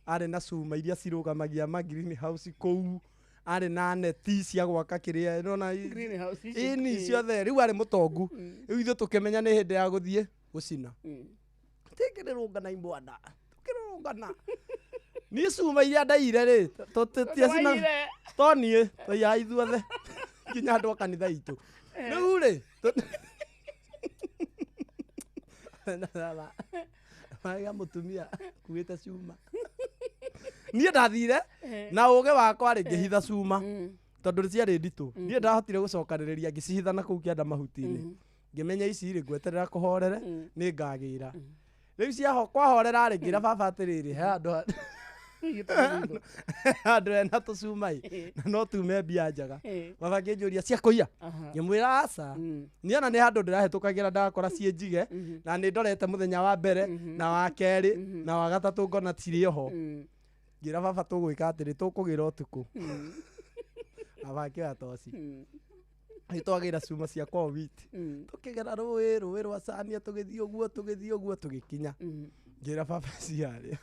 arĩ na cuma iria cirũgamagia ma greenhouse kũu, arĩ na neti cia gwaka kĩrĩa nĩwona Greenhouse ici. ĩni ciothe. Rĩu arĩ mũtongu. Rĩu ithuĩ tũkĩmenya nĩ hĩndĩ ya gũthiĩ gũcina. Tũkĩrũrũngana imwana, tũkĩrũrũngana. Niĩ cuma iria ndaire rĩ, tũtiacina Waire. to niĩ twaiyaga ithuothe nginya andũ a kanitha itũ. Rĩu rĩ marega mũtumia kuĩte cuma. Niĩ ndathire na ũgĩ wakwa rĩ ngĩhitha cuma tondũ ciarĩ nditũ. Niĩ ndahotire gũcokanĩrĩria ngĩcihitha na kũu kĩanda mahuti-inĩ. Ngĩmenya ici rĩ ngweterera kũhorere nĩ ngagĩra. Rĩu ciaho kwahorera rĩ ngĩra baba atĩrĩrĩ he handũ handũ hena tũcuma ĩ na no tume mbia njega. Baba akĩnjũria cia kũiya. Ngĩmwĩra aca. Niĩ ona nĩ handũ ndĩrahĩtũkagĩra ndakora ciĩ njige na nĩ ndorete mũthenya wa mbere na wa kerĩ na wa gatatũ ngona cirĩ oho. Ngĩra baba tũgwĩka atĩrĩ tũkũgĩra ũtukũ. Baba akĩoya toci. Nĩ twagĩra cuma cia kwa Owiti. Tũkĩgera rũĩ rũĩ rwa Cania tũgĩthiĩ ũguo tũgĩthiĩ ũguo tũgĩkinya. Ngĩra baba ciarĩa.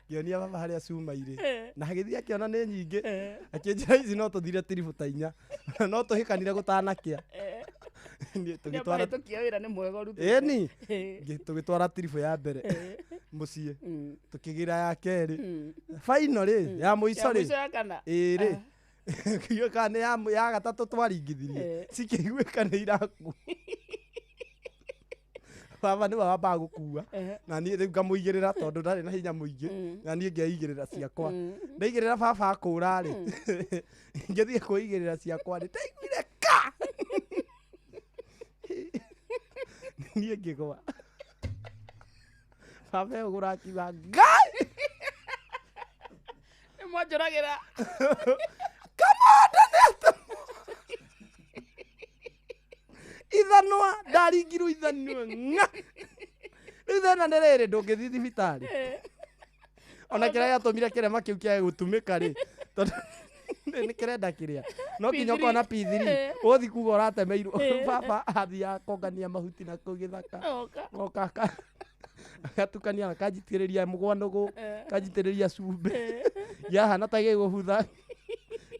Ngĩonia baba harĩa cuma irĩ. Na agĩthiĩ akĩona nĩ nyingĩ. Akĩnjĩra ici no tũthire tiribũ ta inya. No tũhĩkanire gũtanakĩa. Niĩ tũgĩtwara Nĩamahĩtũkia wĩra nĩ mwega ũrutĩte. Ĩni. Tũgĩtwara tiribũ ya mbere mũciĩ. Tũkĩgĩra ya kerĩ. Final rĩ ya mũico Ya rĩ. mũico ya kana. Ĩĩ rĩ. Kĩguĩka nĩ ya gatatũ twaringithirie. Cikĩiguĩka nĩ irakua. Baba nĩwe wambaga gũkua. Na niĩ rĩu ngamũigĩrĩra tondũ ndarĩ na hinya mũingĩ. Na niĩ ngeigĩrĩra ciakwa. Ndaigĩrĩra baba akũra rĩ. Ngĩthiĩ kwĩigĩrĩra ciakwa rĩ. Ndaiguire ka. Niĩ ngĩgwa. Baba egũra akiuga Ngai. Nĩ mwanjũragĩra. Kamonde nĩ atemwo. Ithanwa ndaringirwo ithanwa ng'a. Rĩu thĩna nĩ rĩrĩ ndũngĩthiĩ thibitarĩ. Ona kĩrĩa gĩatũmire kĩrema kĩu kĩage gũtumĩka rĩ tondũ nĩ kĩrenda kĩrĩa no kinya ũkona P3 ũgũthiĩ kuga ũratemeirwo. Baba athiaga kongania mahuti na kũu gĩthaka. Oka. Oka agatukania akanjitĩrĩria mũgwanũgũ, akanjitĩrĩria cumbĩ. Yahana ta gĩgũbutha.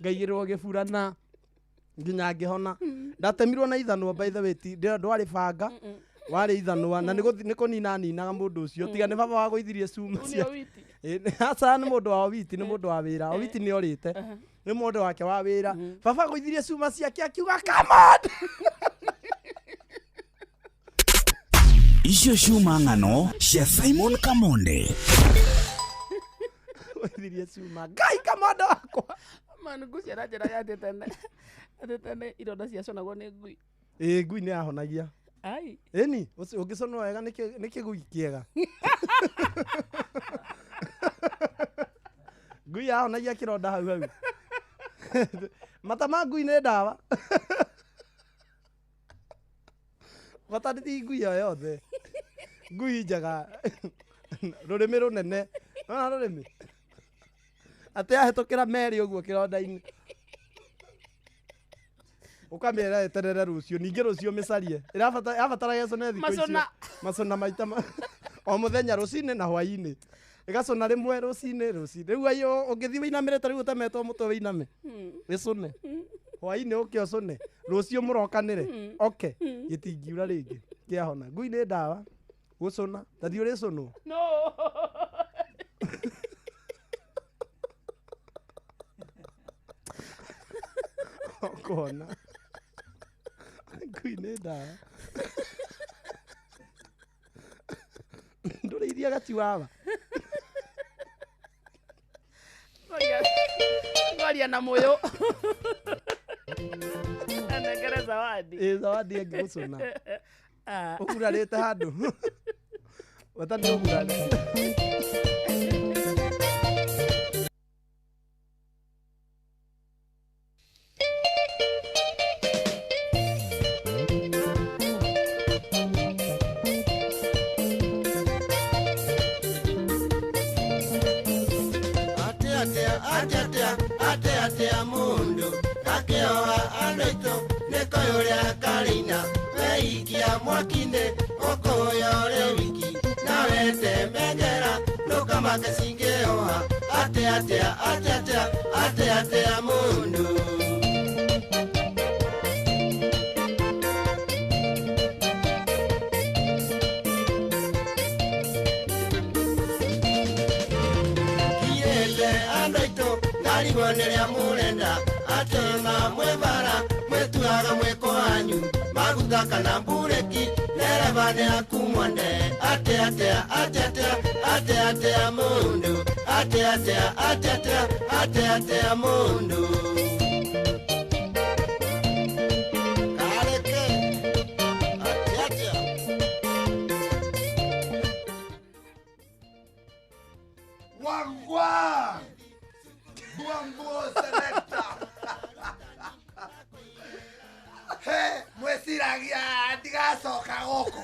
Ngaigĩrĩrwo gĩburana nginya ngĩhona. Ndatemirwo na ithanwa, by the way, ti ndwarĩ banga, warĩ ithanwa, na nĩ kũnina ninaga mũndũ ũcio, tiga nĩ baba wagũithirie cuma cia. Aca, nĩ mũndũ wa Owiti, nĩ mũndũ wa wĩra. Owiti nĩ orĩte, nĩ mũndũ wake wa wĩra. Baba agũithirie cuma ciake akiuga, "Come on!" Icio ciuma ng'ano cia Simon Kamonde. Gũithirie cuma, Ngai, kamondo wakwa. Man, ngũciara njĩraga atĩ tene ironda ciaconagwo nĩ ngui. Ĩ, ngui nĩ yahonagia. Ai. Ĩni ũngĩconwo wega nĩ kĩgui kĩega, ngui yahonagia kĩronda hau hau. Mata ma ngui nĩ ndawa. Bata ti ngui o yothe, ngui njega, rũrĩmĩ rũnene. Nona rũrĩmĩ atĩ yahĩtũkĩra merĩ ũguo kĩronda-inĩ, ũkamĩra ĩterere rũciũ, ningĩ rũciũ mĩcarie. Yabatara gĩcũne thikũ icio. Macũna. Macũna maita o mũthenya, rũcinĩ na hwaĩ-inĩ. Ĩgacũna rĩmwe rũcinĩ, rũcinĩ rĩu ayo ũngĩthiĩ wĩinamĩrĩte, rĩu ũtemetwo mũtwe, wĩiname ĩcũne, hwaĩ-inĩ ũke ũcũne, rũciũ mũrokanĩre oke, gĩtingiura rĩngĩ, kĩahona. Ngui nĩ ndawa gũcũna. Tathiĩ ũrĩcũnwo. No. Ũkona ngui nĩ ndawa. Ndũrĩithia gachiwawa? Ngwaria na mũyũ anengere zawadi. Ĩ, zawadi ĩngĩgũcũna. Ah. Ũgurarĩte handũ bata nĩ ũgurarĩte. Atia atia atia atia atia atia mundu akĩoha andũ aitũ nĩkoĩ ũrĩa karĩina weikia mwaki-inĩ ũkũya ũrĩ wiki nawe temengera ndũkamake cingĩoha atia atia atia atia atia atia mundu. Kiete andũ aitũ ngarigwo nĩrĩa mũrenda atĩ ona mwĩ bara mwĩtuaga mwĩko wanyu maguta kana mburĩki ndereba nĩ aku mwende atĩa atĩa atĩa atĩa atĩa atĩa mũndũ atĩa atĩa atĩa atĩa atĩa atĩa mũndũ kareke atĩa atĩa. Wangwa! Bwambo selector! Hey, mweciragia ndigacoka gũkũ.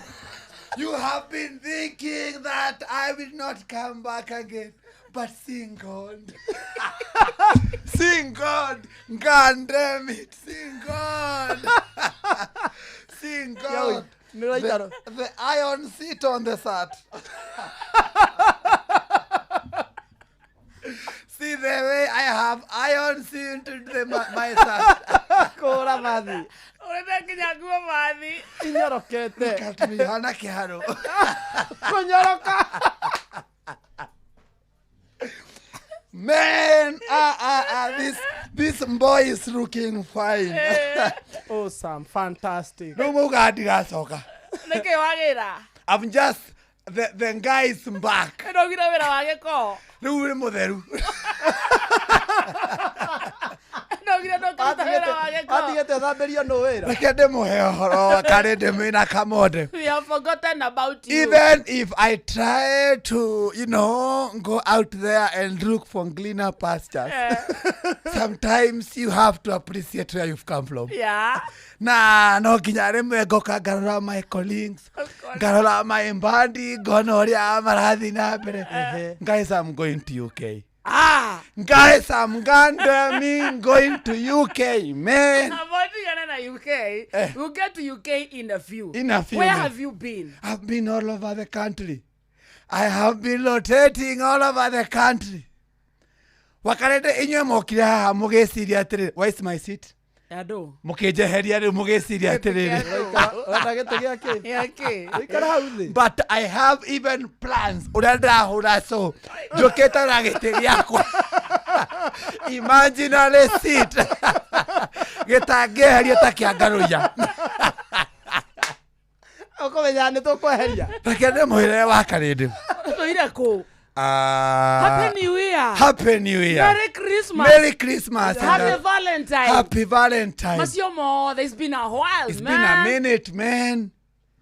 You have been thinking that I will not come back again. But seeing God. Seeing God. God damn it. Seeing God. Seeing God. Nĩ ũraikara. The iron seat on the sat. See the way I have iron seat to the, my sat. Kũra mathi. Ũrenda nginya nguo mathi. Inyorokete. Look at me, hana kĩharo. Kũnyoroka. Man, this boy is looking fine. Awesome, fantastic. Rĩu mauga ndigacoka. Nĩkĩ wagĩra? I'm just the guy is back. Ndogire wĩra wa gĩko. Rĩu nĩ mũtheru. Ndogire ndũkaruta wĩra wa gĩko. Atigĩte thambĩrio nũ wĩra. Reke ndĩmũhe ũhoro karĩ ndĩmwĩna Kamonde. We have forgotten about you. Even if I try to go out there and look for greener pastures, sometimes you have to appreciate where you've come from. Na no nginya rĩmwe ngoka ngarora my colleagues, Of course. ngarora my mbandi, ngona ũrĩa marathiĩ na mbere. Guys, I'm going to UK. Ah. Guys, I'm goddamn going to UK, man. Avoiding na UK. We'll get to UK in a few. In a few, Where man. have you been? I've been all over the country. I have been rotating all over the country. Wakarende inyuĩ mokire haha mũgĩciria atĩrĩrĩ, where is my seat? Andũ. Mũkĩnjeheria rĩu mũgĩciria atĩrĩrĩ. Wenda gĩtĩ gĩa kĩ? Yake. Ũikara hau thĩ. But I have even plans ũrĩa ndĩrahũra so njũkĩte na gĩtĩ gĩakwa imaginary seat gĩtangĩeherio ta kĩa ngarũiya. Ũkũmenya nĩ tũkweheria. Reke ndĩmwĩre wa karĩndĩ. Tũire kũ? Ah, Happy New Year. Happy New Year. Merry Christmas. Merry Christmas. and Happy Valentine. Happy Valentine. Macio mothe. It's been a while, It's man. been a minute, man.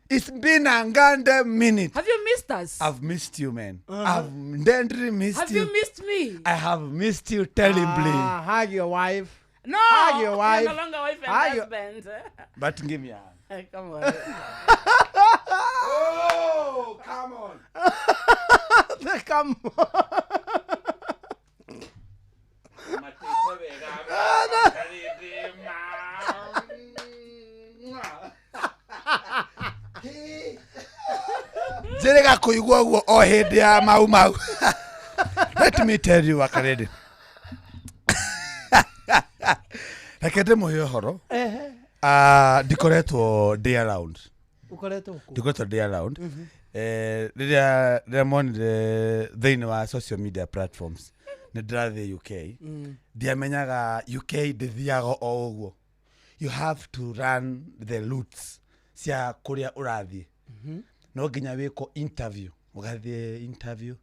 It's been a goddamn minute. Have you missed us? I've missed you, man. I've definitely missed Have you. you missed me? I have missed you terribly. Ah, hug your wife. No. Hug your We're wife. no longer wife and Hug your- husband. But give me a hand. Come on. Oh, come on. Come on. Njĩrĩga kũigua ũguo o hĩndĩ ya mau mau. Let me tell you, Wakarĩndĩ. Reke ndĩmũhe ũhoro. Ah, ndikoretwo ndĩ around. Ũkoretwo kũ? Ndikoretwo ndĩ around. Rĩrĩa rĩrĩa monire thĩinĩ wa social media platforms nĩ ndĩrathiĩ UK, ndiamenyaga UK ndĩthiaga o ũguo. You have to run the routes cia kũrĩa ũrathiĩ. No nginya wĩkwo interview, ũgathiĩ interview,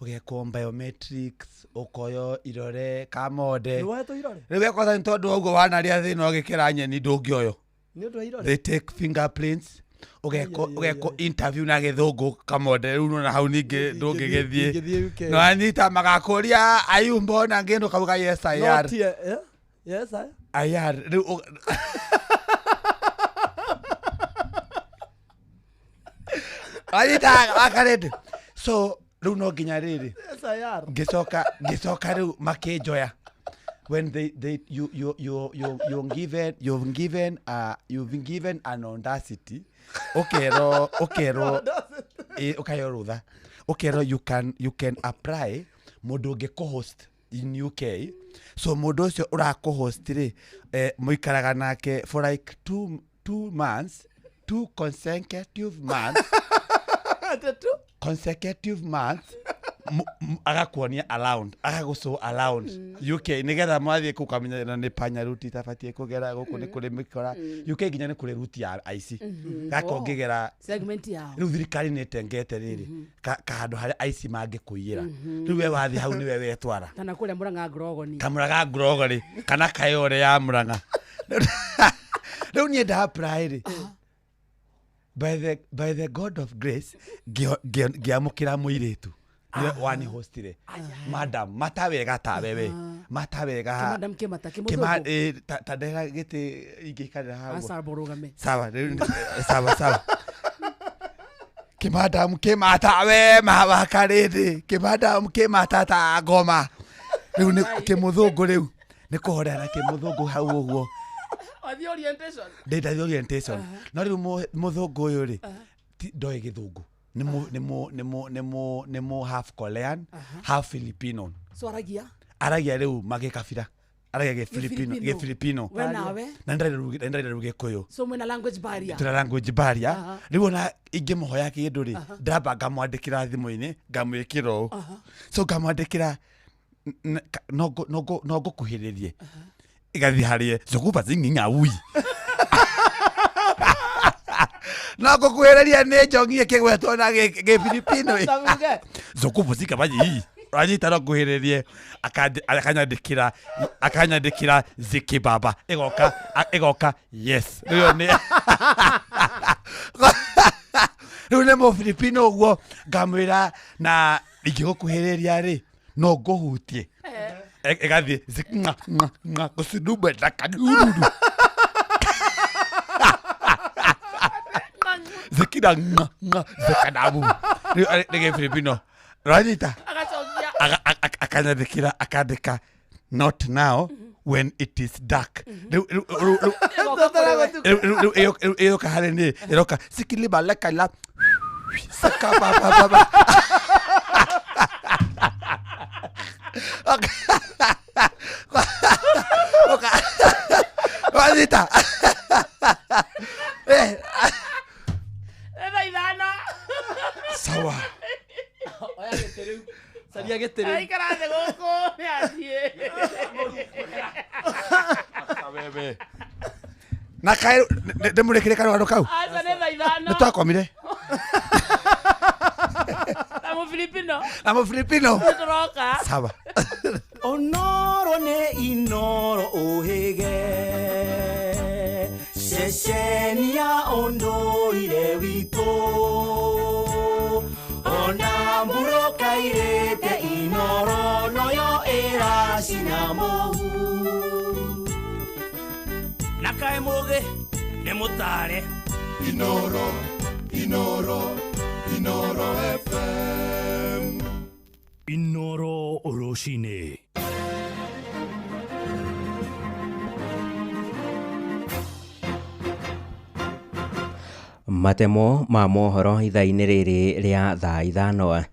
ũgekwo biometrics, ũkoywo irore kamonde. Nĩ woetwo irore? Rĩu wekwaza nĩ tondũ wa ũguo wanarĩa thĩna ũgĩkĩra nyeni ndũngĩoywo. Nĩ ũndũ wa irore? They take fingerprints, ũgekwo Ai, ai, ai, ũgekwo ai. interview na gĩthũngũ kamonde rĩu nona hau ningĩ ndũngĩgĩthiĩ. Ndũngĩthiĩ UK. No anyita magakũria ayumbo na ngĩndũ kauga yes I Not are. here, eh? Yes, I. I are. Rĩu anyita akarĩndĩ. So rĩu no nginya rĩrĩ Yes, I are. ngĩcoka ngĩcoka rĩu makĩnjoya when they you you you you you're given you've given you've been given an audacity ũkerwo ũkerwo ĩ, ũkaheo rũtha ũkerwo you can apply mũndũ ũngĩ kũ-host in UK. So mũndũ ũcio ũrakũ-host rĩ, mũikaraga nake for like 2 months, two consecutive months, consecutive months, agakuonia around, agagũcũ around UK nigetha mwathiĩ kũu kamenya na nĩ panya ruti itabatiĩ kũgera gũkũ, nĩ kũrĩ mĩkora UK, nginya nĩ kũrĩ ruti ya aici gaka ũngĩgera. Segment yao. Rĩu thirikari nĩ ĩtengete rĩrĩ kahandũ harĩa aici mangĩkũiyĩra. Rĩu we wathiĩ hau nĩwe wetwara. Kana kũrĩa Mũrang'a Grogoni. Kamũraga ngurogori kana kayore ya Mũrang'a. Rĩu niĩ nda apply rĩ, by the God of grace ngĩamũkĩra mũirĩtu nĩwe wani hostire, madam mata wega ta wewe mata wega. Madam Kĩmata. Kĩma Kĩmũthũngũ. Ta ndehera gĩtĩ ingĩikarĩra hau. Aca mũrũgame. Sawa rĩu sawa sawa, kĩmadamu kĩmata we mawakarĩndĩ, kĩmadamu kĩmata ta ngoma. Rĩu nĩ kĩmũthũngũ, rĩu nĩ kũhorera kĩmũthũngũ hau ũguo. Wathiĩ orientation. Ndĩndathiĩ orientation, no rĩu mũthũngũ ũyũ rĩ ndoĩ gĩthũngũ, nĩ mũ- nĩ mũ- nĩ mũ- nĩ mũ- nĩ mũ half Korean, half Filipino. So aragia. Aragia rĩu magĩkabira, aragia gĩfilipino. Gĩfilipino. Gĩfilipino. We nawe. Na nĩndarĩ rĩu gĩkũyũ. So mwĩna language barrier. Tũna language barrier. Rĩu ona ingĩmũhoya kĩndũ rĩ, ndamba ngamwandĩkĩra thimũ-inĩ, ngamwĩkĩra ũũ, so ngamwandĩkĩra no ngũkuhĩrĩrie ĩgathiĩ harĩe zoguba zing'ing'aui no ngũkuhĩrĩria nĩ njongie kĩgwetwo na gĩfilipino. Tamuge. Zokubu zikabaji ranyita no nguhĩrĩrie akanyandĩkĩra akanyandĩkĩra zikibaba ĩgoka ĩgoka yes. Rĩu nĩ rĩu nĩ mũfilipino ũguo ngamwĩra na ingĩgũkuhĩrĩria rĩ no ngũhutie. Ĩgathiĩ zikng'a gũcindumbe ndakadururu zikira ng'a ng'a zikadabu. Rĩu nĩ gĩfilipino ranyita. Agacokia. Akanyandĩkĩra akandĩka not now when it is dark. Rĩu Ĩgoka kũrĩ we. Rĩu ĩyoka harĩ niĩ ĩroka sikilibalekala sakabababa. Wanyita. Thaa 5. Sawa. Oya gĩtĩ rĩu. Caria gĩtĩ rĩu. Aikara thĩ gũkũ nĩ athiĩ. Wewe. Na kae ndĩmũrĩkĩre karũgano kau. Aca nĩ thaa 5. Nĩ twakomire. Na Mũfilipino. Na Mũfilipino. Nĩ tũroka. Sawa. Onoro nĩ Inoro ũhĩge ceceni ya ũndũire witũ ona mburũka irĩte Inoro noyo ĩracina mũhu na kaĩ mũgĩ nĩ mũtare. Inoro, Inoro, Inoro FM. Inoro rũcinĩ. Matemo ma mohoro ithaa-inĩ rĩrĩ rĩa thaa 5.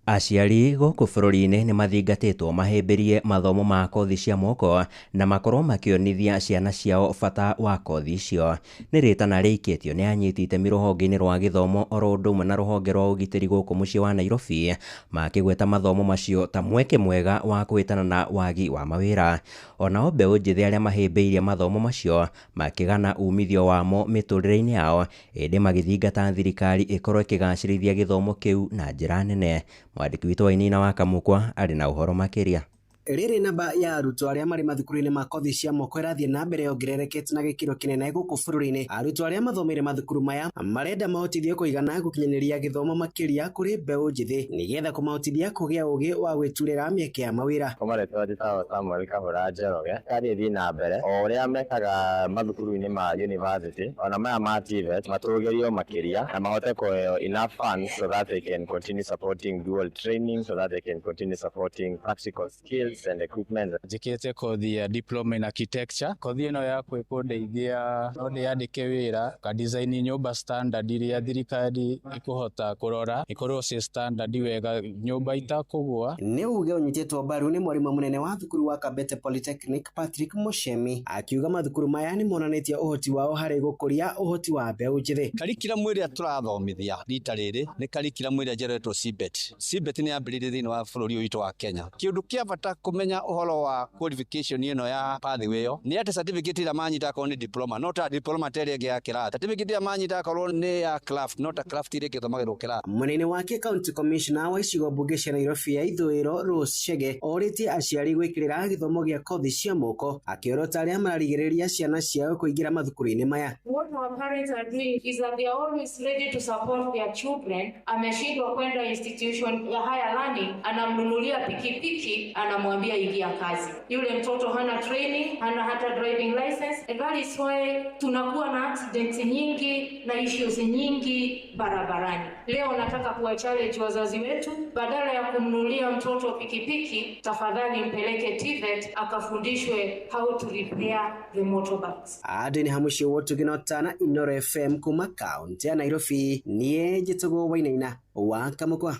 Aciari gũkũ bũrũri-inĩ nĩ mathingatĩtwo mahĩmbĩrie mathomo ma kothi cia moko na makorwo makĩonithia ciana ciao bata wa kothi icio. Nĩ rĩtana rĩikĩtio nĩ anyiti itemi rũhonge-inĩ rwa gĩthomo oro ũndũ ũmwe na rũhonge rwa ũgitĩri gũkũ mũciĩ wa Nairobi, makĩgweta mathomo macio ta mweke mwega wa kũhĩtana na wagi wa mawĩra. Onao mbeũ njĩthĩ arĩa mahĩmbĩirie mathomo macio makĩgana umithio wamo mĩtũrĩre-inĩ yao, ĩndĩ magĩthingata thirikari ĩkorwo ĩkĩgacĩrithia gĩthomo kĩu na njĩra nene. Mwandĩki witũ Wainaina wa Kamũkwa arĩ na ũhoro makĩria. Rĩrĩ namba ya arutwo arĩa marĩ mathukuru-inĩ ma kothi cia moko ĩrathiĩ na mbere yongererekete na gĩkĩro kĩnene gũkũ bũrũri-inĩ. Arutwo arĩa mathomeire mathukuru maya marenda mahotithio kũigana gũkinyanĩria gĩthomo makĩria kũrĩ mbeũ njĩthĩ nĩgetha kũmahotithia kũgĩa ũgĩ wa gwĩturĩra mĩeke ya mawĩra. Kwa marĩtwa njĩtagwo Samuel Kahũra Njoroge. Thirikari ĩthiĩ na mbere o ũrĩa mekaga mathukuru-inĩ ma university ona maya ma TVET matũgĩrio makĩria na mahote kũheo enough funds so that they can continue supporting dual training, so that they can continue supporting practical skills and equipment. Njĩkĩte kothi ya diploma in architecture. Kothi ĩno yakwa ĩkũndeithia no ndĩyandĩke wĩra ka design nyũmba standard iria thirikari ĩkũhota kũrora ĩkorwo ci standard wega nyũmba itakũgũa. Nĩ uge ũnyitĩtwo mbaru nĩ mwarimũ mũnene wa thukuru wa Kabete Polytechnic Patrick Mushemi akiuga mathukuru maya nĩ monanĩtie ũhoti wao harĩ gũkũria ũhoti wa mbeũ njĩthĩ. Curriculum ĩrĩa tũrathomithia rita rĩrĩ nĩ curriculum ĩrĩa njerũ ĩtwo CBET. CBET nĩ yambĩrĩirie thĩinĩ wa bũrũri ũyũ witũ wa Kenya. Kĩũndũ kĩa bata kũmenya ũhoro wa qualification ĩno ya pathway ĩyo nĩ atĩ certificate ĩrĩa manyita akorwo nĩ diploma no ta diploma ta ĩrĩa ĩngĩ ya kĩrathi, certificate ĩrĩa manyita akorwo nĩ ya craft no ta craft ĩrĩa ĩngĩ ĩthomagĩrwo kĩrathi. Mũnene wake county commissioner wa icigo mbunge cia Nairobi ya ithũĩro Rose Chege orĩtie aciari gwĩkĩrĩra gĩthomo gĩa kothi cia moko akĩorota arĩa mararigĩrĩria ciana ciao kũingĩra mathukuru-inĩ maya. What our parents are doing is that they are always ready to support their children. Ameshindwa kwenda institution ya higher learning, anamnunulia pikipiki, anamwambia ingia kazi. Yule mtoto hana training, hana hata driving license, and that is why tunakuwa na accidents nyingi na issues nyingi barabarani. Leo nataka kuwa challenge wazazi wetu, badala ya kumnunulia mtoto pikipiki, tafadhali mpeleke TVET akafundishwe how to repair the motorbikes. Adeni hamushi wotu ginotana Inoro FM kuma kaunti ya Nairobi, niĩ njĩtagwo Wainaina wa Kamũkwa.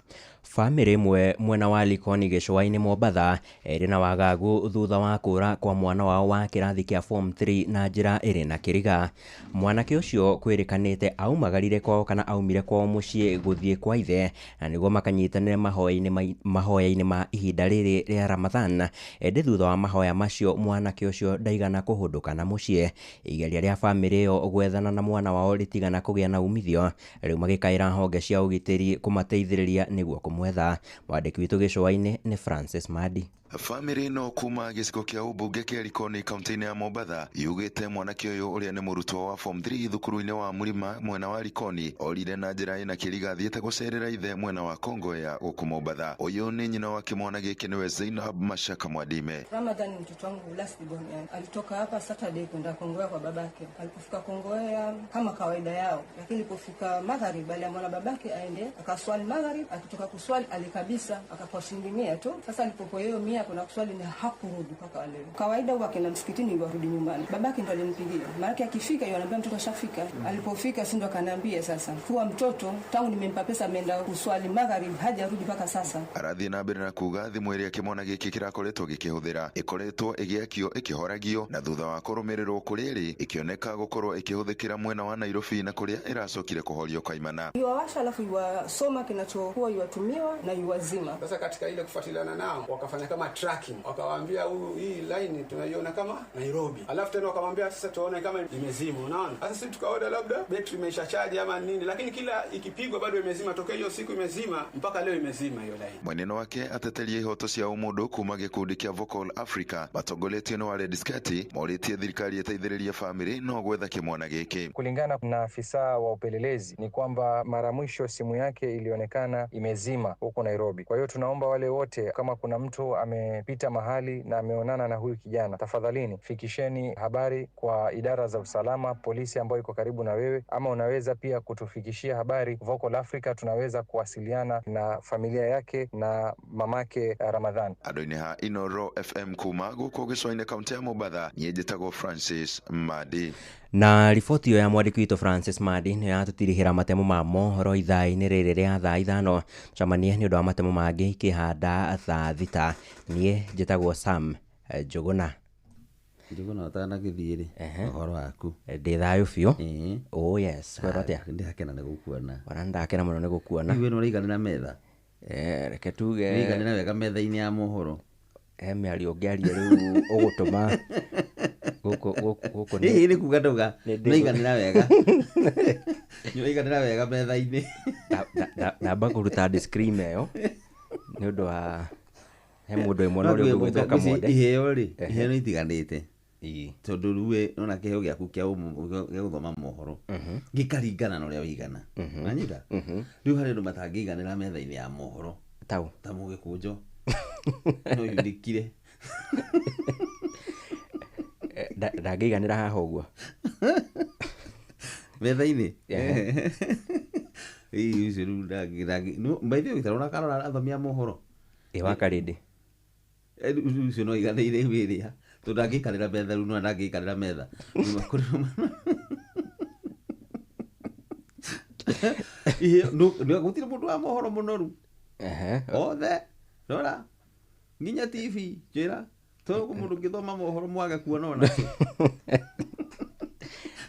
Bamĩrĩ ĩmwe mwena wa Likoni gĩcũa-inĩ Mombatha ĩrĩ na wagagu thutha wa kũra kwa mwana wao wa kĩrathi kĩa form 3 na njĩra ĩrĩ na kĩriga. Mwanake ũcio kwĩrĩkanĩte aumagarire kwao kana aumire kwao mũciĩ gũthiĩ kwa ithe na nĩguo makanyitanĩre mahoya-inĩ ma ihinda rĩrĩ rĩa Ramadhan. Ĩndĩ thutha wa mahoya macio mwanake ũcio ndaigana kũhũndũka na mũciĩ. Igeria rĩa bamĩrĩ ĩyo gwethana na mwana wao rĩtigana kũgĩa na umithio, rĩu magĩkaĩra honge cia ũgitĩri kũmateithĩrĩria nĩguo kũmwetha. Mwandĩki witũ gĩcũa-inĩ nĩ Francis Madi. Bamĩrĩ ĩno kuma gĩcigo kĩa ũmbunge kĩa Likoni kaunti-inĩ ya Mombatha yugĩte mwanake ũyũ ũrĩa nĩ mũrutwo wa form 3 thukuru-inĩ wa Mũrima mwena wa Likoni orire na njĩra ĩna kĩriga athiĩte gũcerera ithe mwena wa Kongowea gũkũ Mombatha. Ũyũ nĩ nyina wa kĩmwana gĩkĩ nĩwe Zainab Mashaka Mwadime. Ramadhan mtoto wangu last born, yani alitoka hapa Saturday kwenda Kongowea kwa babake. Alipofika Kongowea kama kawaida yao, lakini alipofika magharibi aliamua babake aende akaswali magharibi. Akitoka kuswali alikabisa akakuwa shilingi 100 tu. Sasa alipokuwa hiyo nia kuna kuswali na hakurudi mpaka leo. Kawaida huwa akienda msikitini warudi nyumbani. Babake ndo alimpigia, maanake akifika yeye anaambia mtoto ashafika. Alipofika si ndo akaniambia sasa kuwa mtoto tangu nimempa pesa ameenda kuswali magharibi hajarudi mpaka sasa. Arathiĩ na mbere na kuga thimũ ĩrĩa kĩmwana gĩkĩ kĩrakoretwo gĩkĩhũthĩra ĩkoretwo ĩgĩakio ĩkĩhoragio na thutha wa kũrũmĩrĩrwo kũrĩa ĩrĩ ĩkĩoneka gũkorwo ĩkĩhũthĩkĩra mwena wa Nairobi na kũrĩa ĩracokire kũhorio kaimana. Yuwawasha alafu yuwasoma kinachokuwa yuwatumiwa na yuwazima. Sasa katika ile kufuatiliana nao wakafanya kama tracking, wakawaambia huyu hii line tunaiona kama Nairobi, alafu tena wakamwambia sasa tuone kama imezima, unaona. Sasa sisi tukaona labda betri imeisha chaji ama nini, lakini kila ikipigwa bado imezima. Tokea hiyo siku imezima mpaka leo imezima hiyo line. Mweneno wake ateteria ihoto cia ũmũndũ kuma gĩkundi kĩa Vocal Africa matongoretio nĩ Wared Skati morĩtie thirikari ĩteithĩrĩrie famĩlĩ no gwetha kĩmwana gĩkĩ. Kulingana na afisa wa upelelezi ni kwamba mara mwisho simu yake ilionekana imezima huko Nairobi. Kwa hiyo tunaomba wale wote, kama kuna mtu amepita mahali na ameonana na huyu kijana, tafadhalini fikisheni habari kwa idara za usalama, polisi ambayo iko karibu na wewe, ama unaweza pia kutufikishia habari Vocal Africa, tunaweza kuwasiliana na familia yake na mamake Ramadhan. Andũ-inĩ ha Inoro FM kuma gũkũ gĩcũa-inĩ kaũntĩ ya Mombatha, niĩ njĩtagwo Francis Madi. Na riboti ĩyo ya mwandĩki witũ Francis Madi nĩyo yatũtirihĩra matemo ma mohoro ithaa-inĩ rĩrĩ rĩa thaa 5. Tũcemanie nĩ ũndũ wa matemo mangĩ ikĩhanda thaa 6. Niĩ njĩtagwo Sam Njũgũna. Njũgũna ũtanagĩthiĩ rĩ, ũhoro waku? Ndĩ thayũ biũ. Oh yes, kwĩrwo atĩa? Ndĩrakena nĩ gũkuona. Ona nĩndakena mũno nĩ gũkuona. Rĩu we nĩũraiganĩra metha? Reke tuge Nĩũraiganĩra wega metha-inĩ ya mohoro? He mĩario ũngĩaria rĩu ũgũtũma gũkũ nĩ nĩ kuga ndauga nĩũraiganĩra wega. Nĩũraiganĩra wega metha-inĩ. Ndamba kũruta disclaimer ĩyo nĩ ũndũ wa he mũndũ ĩmwe na ũrĩa ũngĩ ũgwĩtwo Kamonde. Iheo rĩ, iheo nĩ itiganĩte. Tondũ rĩu we nona kĩheo gĩaku kĩa gũthoma mohoro gĩkaringana na ũrĩa wĩigana. Wanyita? Rĩu harĩ andũ matangĩiganĩra metha-inĩ ya mohoro. Tau. Ta mũgĩkũnjo. No yunĩkire. Ndangĩiganĩra haha ũguo. Metha-inĩ? Ĩĩ ũcio rĩu ndangĩ by the way ũtarona karora athomi a mohoro. Ĩ wa Karĩndĩ. Ũcio no aiganĩire wĩrĩa. Tondũ ndangĩikarĩra metha rĩu no ndangĩikarĩra metha. Gũtirĩ mũndũ wa mohoro mũnoru. Othe rora nginya TV njĩra tondũ mũndũ ũngĩthoma mohoro mwage kuona onake.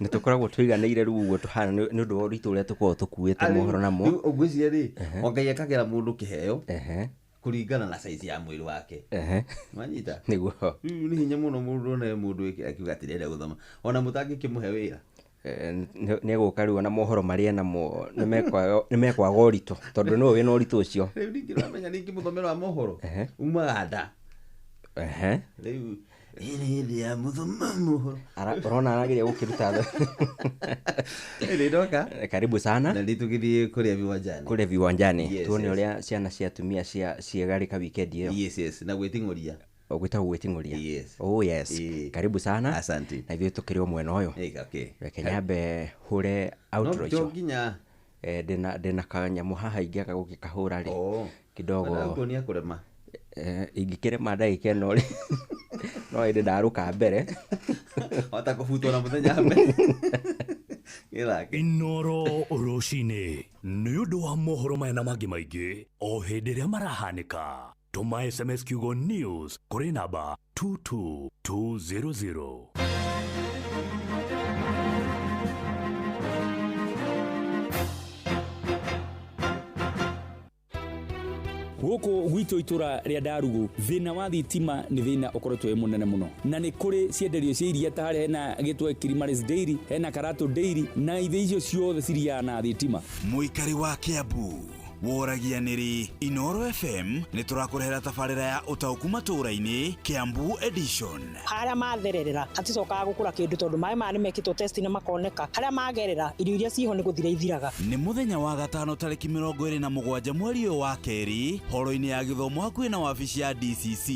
Nĩ tũkoragwo tũiganĩire rĩu ũguo tũhana nĩ ũndũ wa ũritũ ũrĩa tũkoragwo tũkuĩte mohoro namo. Rĩu ũngwĩciria rĩ, o Ngai ekagĩra mũndũ kĩheo kũringana na size ya mwĩrĩ wake. Wanyita? Nĩguo. Rĩu nĩ hinya mũno mũndũ one mũndũ akiuga atĩ ndĩrenda gũthoma ona mũtangĩkĩmũhe wĩra. Nĩ egũka rĩu ona mohoro marĩa namo nĩ mekwaga ũritũ tondũ nĩwe wĩna ũritũ ũcio. Rĩu ningĩ ũramenya ningĩ mũthomero wa mohoro umaga nda. Rĩu ĩĩ nĩ hĩndĩ ya mũthoma mohoro. Ũrona arageria gũkĩruta Ĩĩ ndoka. Karibu sana. Na nĩ tũgĩthiĩ kũrĩa viwanjani. Kũrĩa viwanjani. Tuone ũrĩa ciana cia atumia ciegarĩka weekend ĩyo. Yes yes, na gwĩting'ũria. Ũgwĩtagwo gwĩting'ũria. Yes. Oh yes. Karibu sana. Asante. Na ithuĩ tũkĩrĩ o mwena ũyũ. Okay. Reke nyambe hũre outro icio. No nginya ndĩna kanyamũ haha ingĩaga gũgĩkahũra rĩ. Kidogo. Ndakuonia kũrema. Ingĩkĩrema ndagĩka ĩno rĩ no ĩndĩ ndarũka mbere. Hota kũbutwo na mũthenya mbere. Inoro rũcinĩ nĩ ũndũ wa mohoro maya na mangĩ maingĩ o hĩndĩ ĩrĩa marahanĩka. Tũma SMS kiugo news kũrĩ namba 22200. Gũkũ gwitũ itũra rĩa Ndarugu thĩna wa thitima nĩ thĩna ũkoretwo wĩ mũnene mũno na nĩ kũrĩ cienderio cia iria ta harĩa hena gĩtwe Kilimaris Dairy, hena Karatu Dairy na ithe icio ciothe ciriaga na thitima. Mũikari wa Kiambu woragia nĩrĩ Inoro FM nĩ tũrakũrehera tabarĩra ya ũtaũku matũũra-inĩ Kiambu edition. Harĩa mathererera haticokaga gũkũra kĩndũ tondũ maĩ maya nĩ mekĩtwo test na makoneka harĩa magerera irio iria ciho nĩ gũthira ithiraga. Nĩ mũthenya wa gatano tarĩki 27 mweri ũyũ wa kerĩ horo-inĩ ya gĩthomo hakuhĩ na wabici ya DCC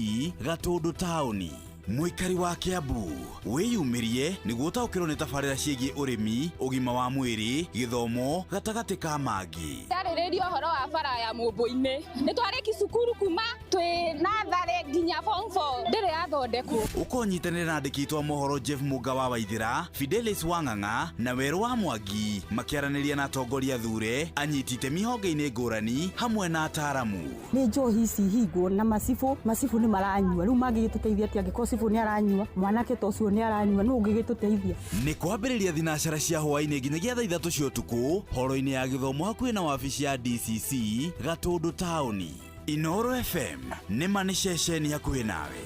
Gatũndũ taũni. Mũikari wa Kiambu wĩyumĩrie nĩguo ũtaũkĩrwo nĩ tabarĩra ciĩgiĩ ũrĩmi, ũgima wa mwĩrĩ, gĩthomo gatagatĩ ka mangĩ. Ndarĩrĩria ũhoro wa bara ya Mũmbũ-inĩ. Nĩ twarĩki cukuru kuma Twĩ natharĩ nginya form 4 ndĩrĩ yathondekwo. Ũkonyitanĩra na andĩki aitũ a mohoro Jeff Mũnga wa Waithĩra, Fidelis Wang'ang'a na Werũ wa Mwangi makĩaranĩria na atongoria thure, anyiti itemi honge-inĩ ngũrani hamwe na ataaramu. Nĩ njohi ici hingwo na macibũ, macibũ nĩ maranyua, rĩu mangĩgĩtũteithia atĩa angĩkorwo cibũ nĩ aranyua, mwanake ta ũcio nĩ aranyua, nũ ũngĩgĩtũteithia? Nĩ kwambĩrĩria thinacara cia hwaĩ-inĩ nginyagia thaa 3 cia ũtukũ horo-inĩ ya gĩthomo hakuhĩ na wabici ya DCC Gatũndũ taũni. Inooro FM nĩ ma nĩ ceceni hakuhĩ nawe.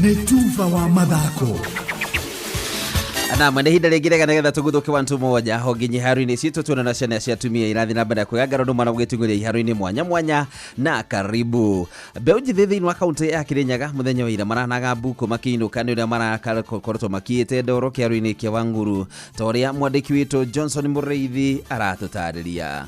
Nĩ tuba wa mathako. Na mwene ihinda rĩngĩ rĩega nĩgetha tũguthũke wantu moja ho nginya iharo-inĩ citũ tuona na ciana cia atumia irathiĩ na mbere kwĩgangara ũndũ mwana gũgĩtungũria iharo-inĩ mwanya mwanya na karibu. Mbeũ njĩthĩ thĩinĩ wa kaũntĩ ya Kĩrĩnyaga mũthenya wa ira maranaga mbuku makĩinũka nĩ ũrĩa marakoretwo makiĩte ndoro kĩaro-inĩ kĩa Wang'uru ta ũrĩa mwandĩki witũ Johnson Mũrĩithi aratũtarĩria.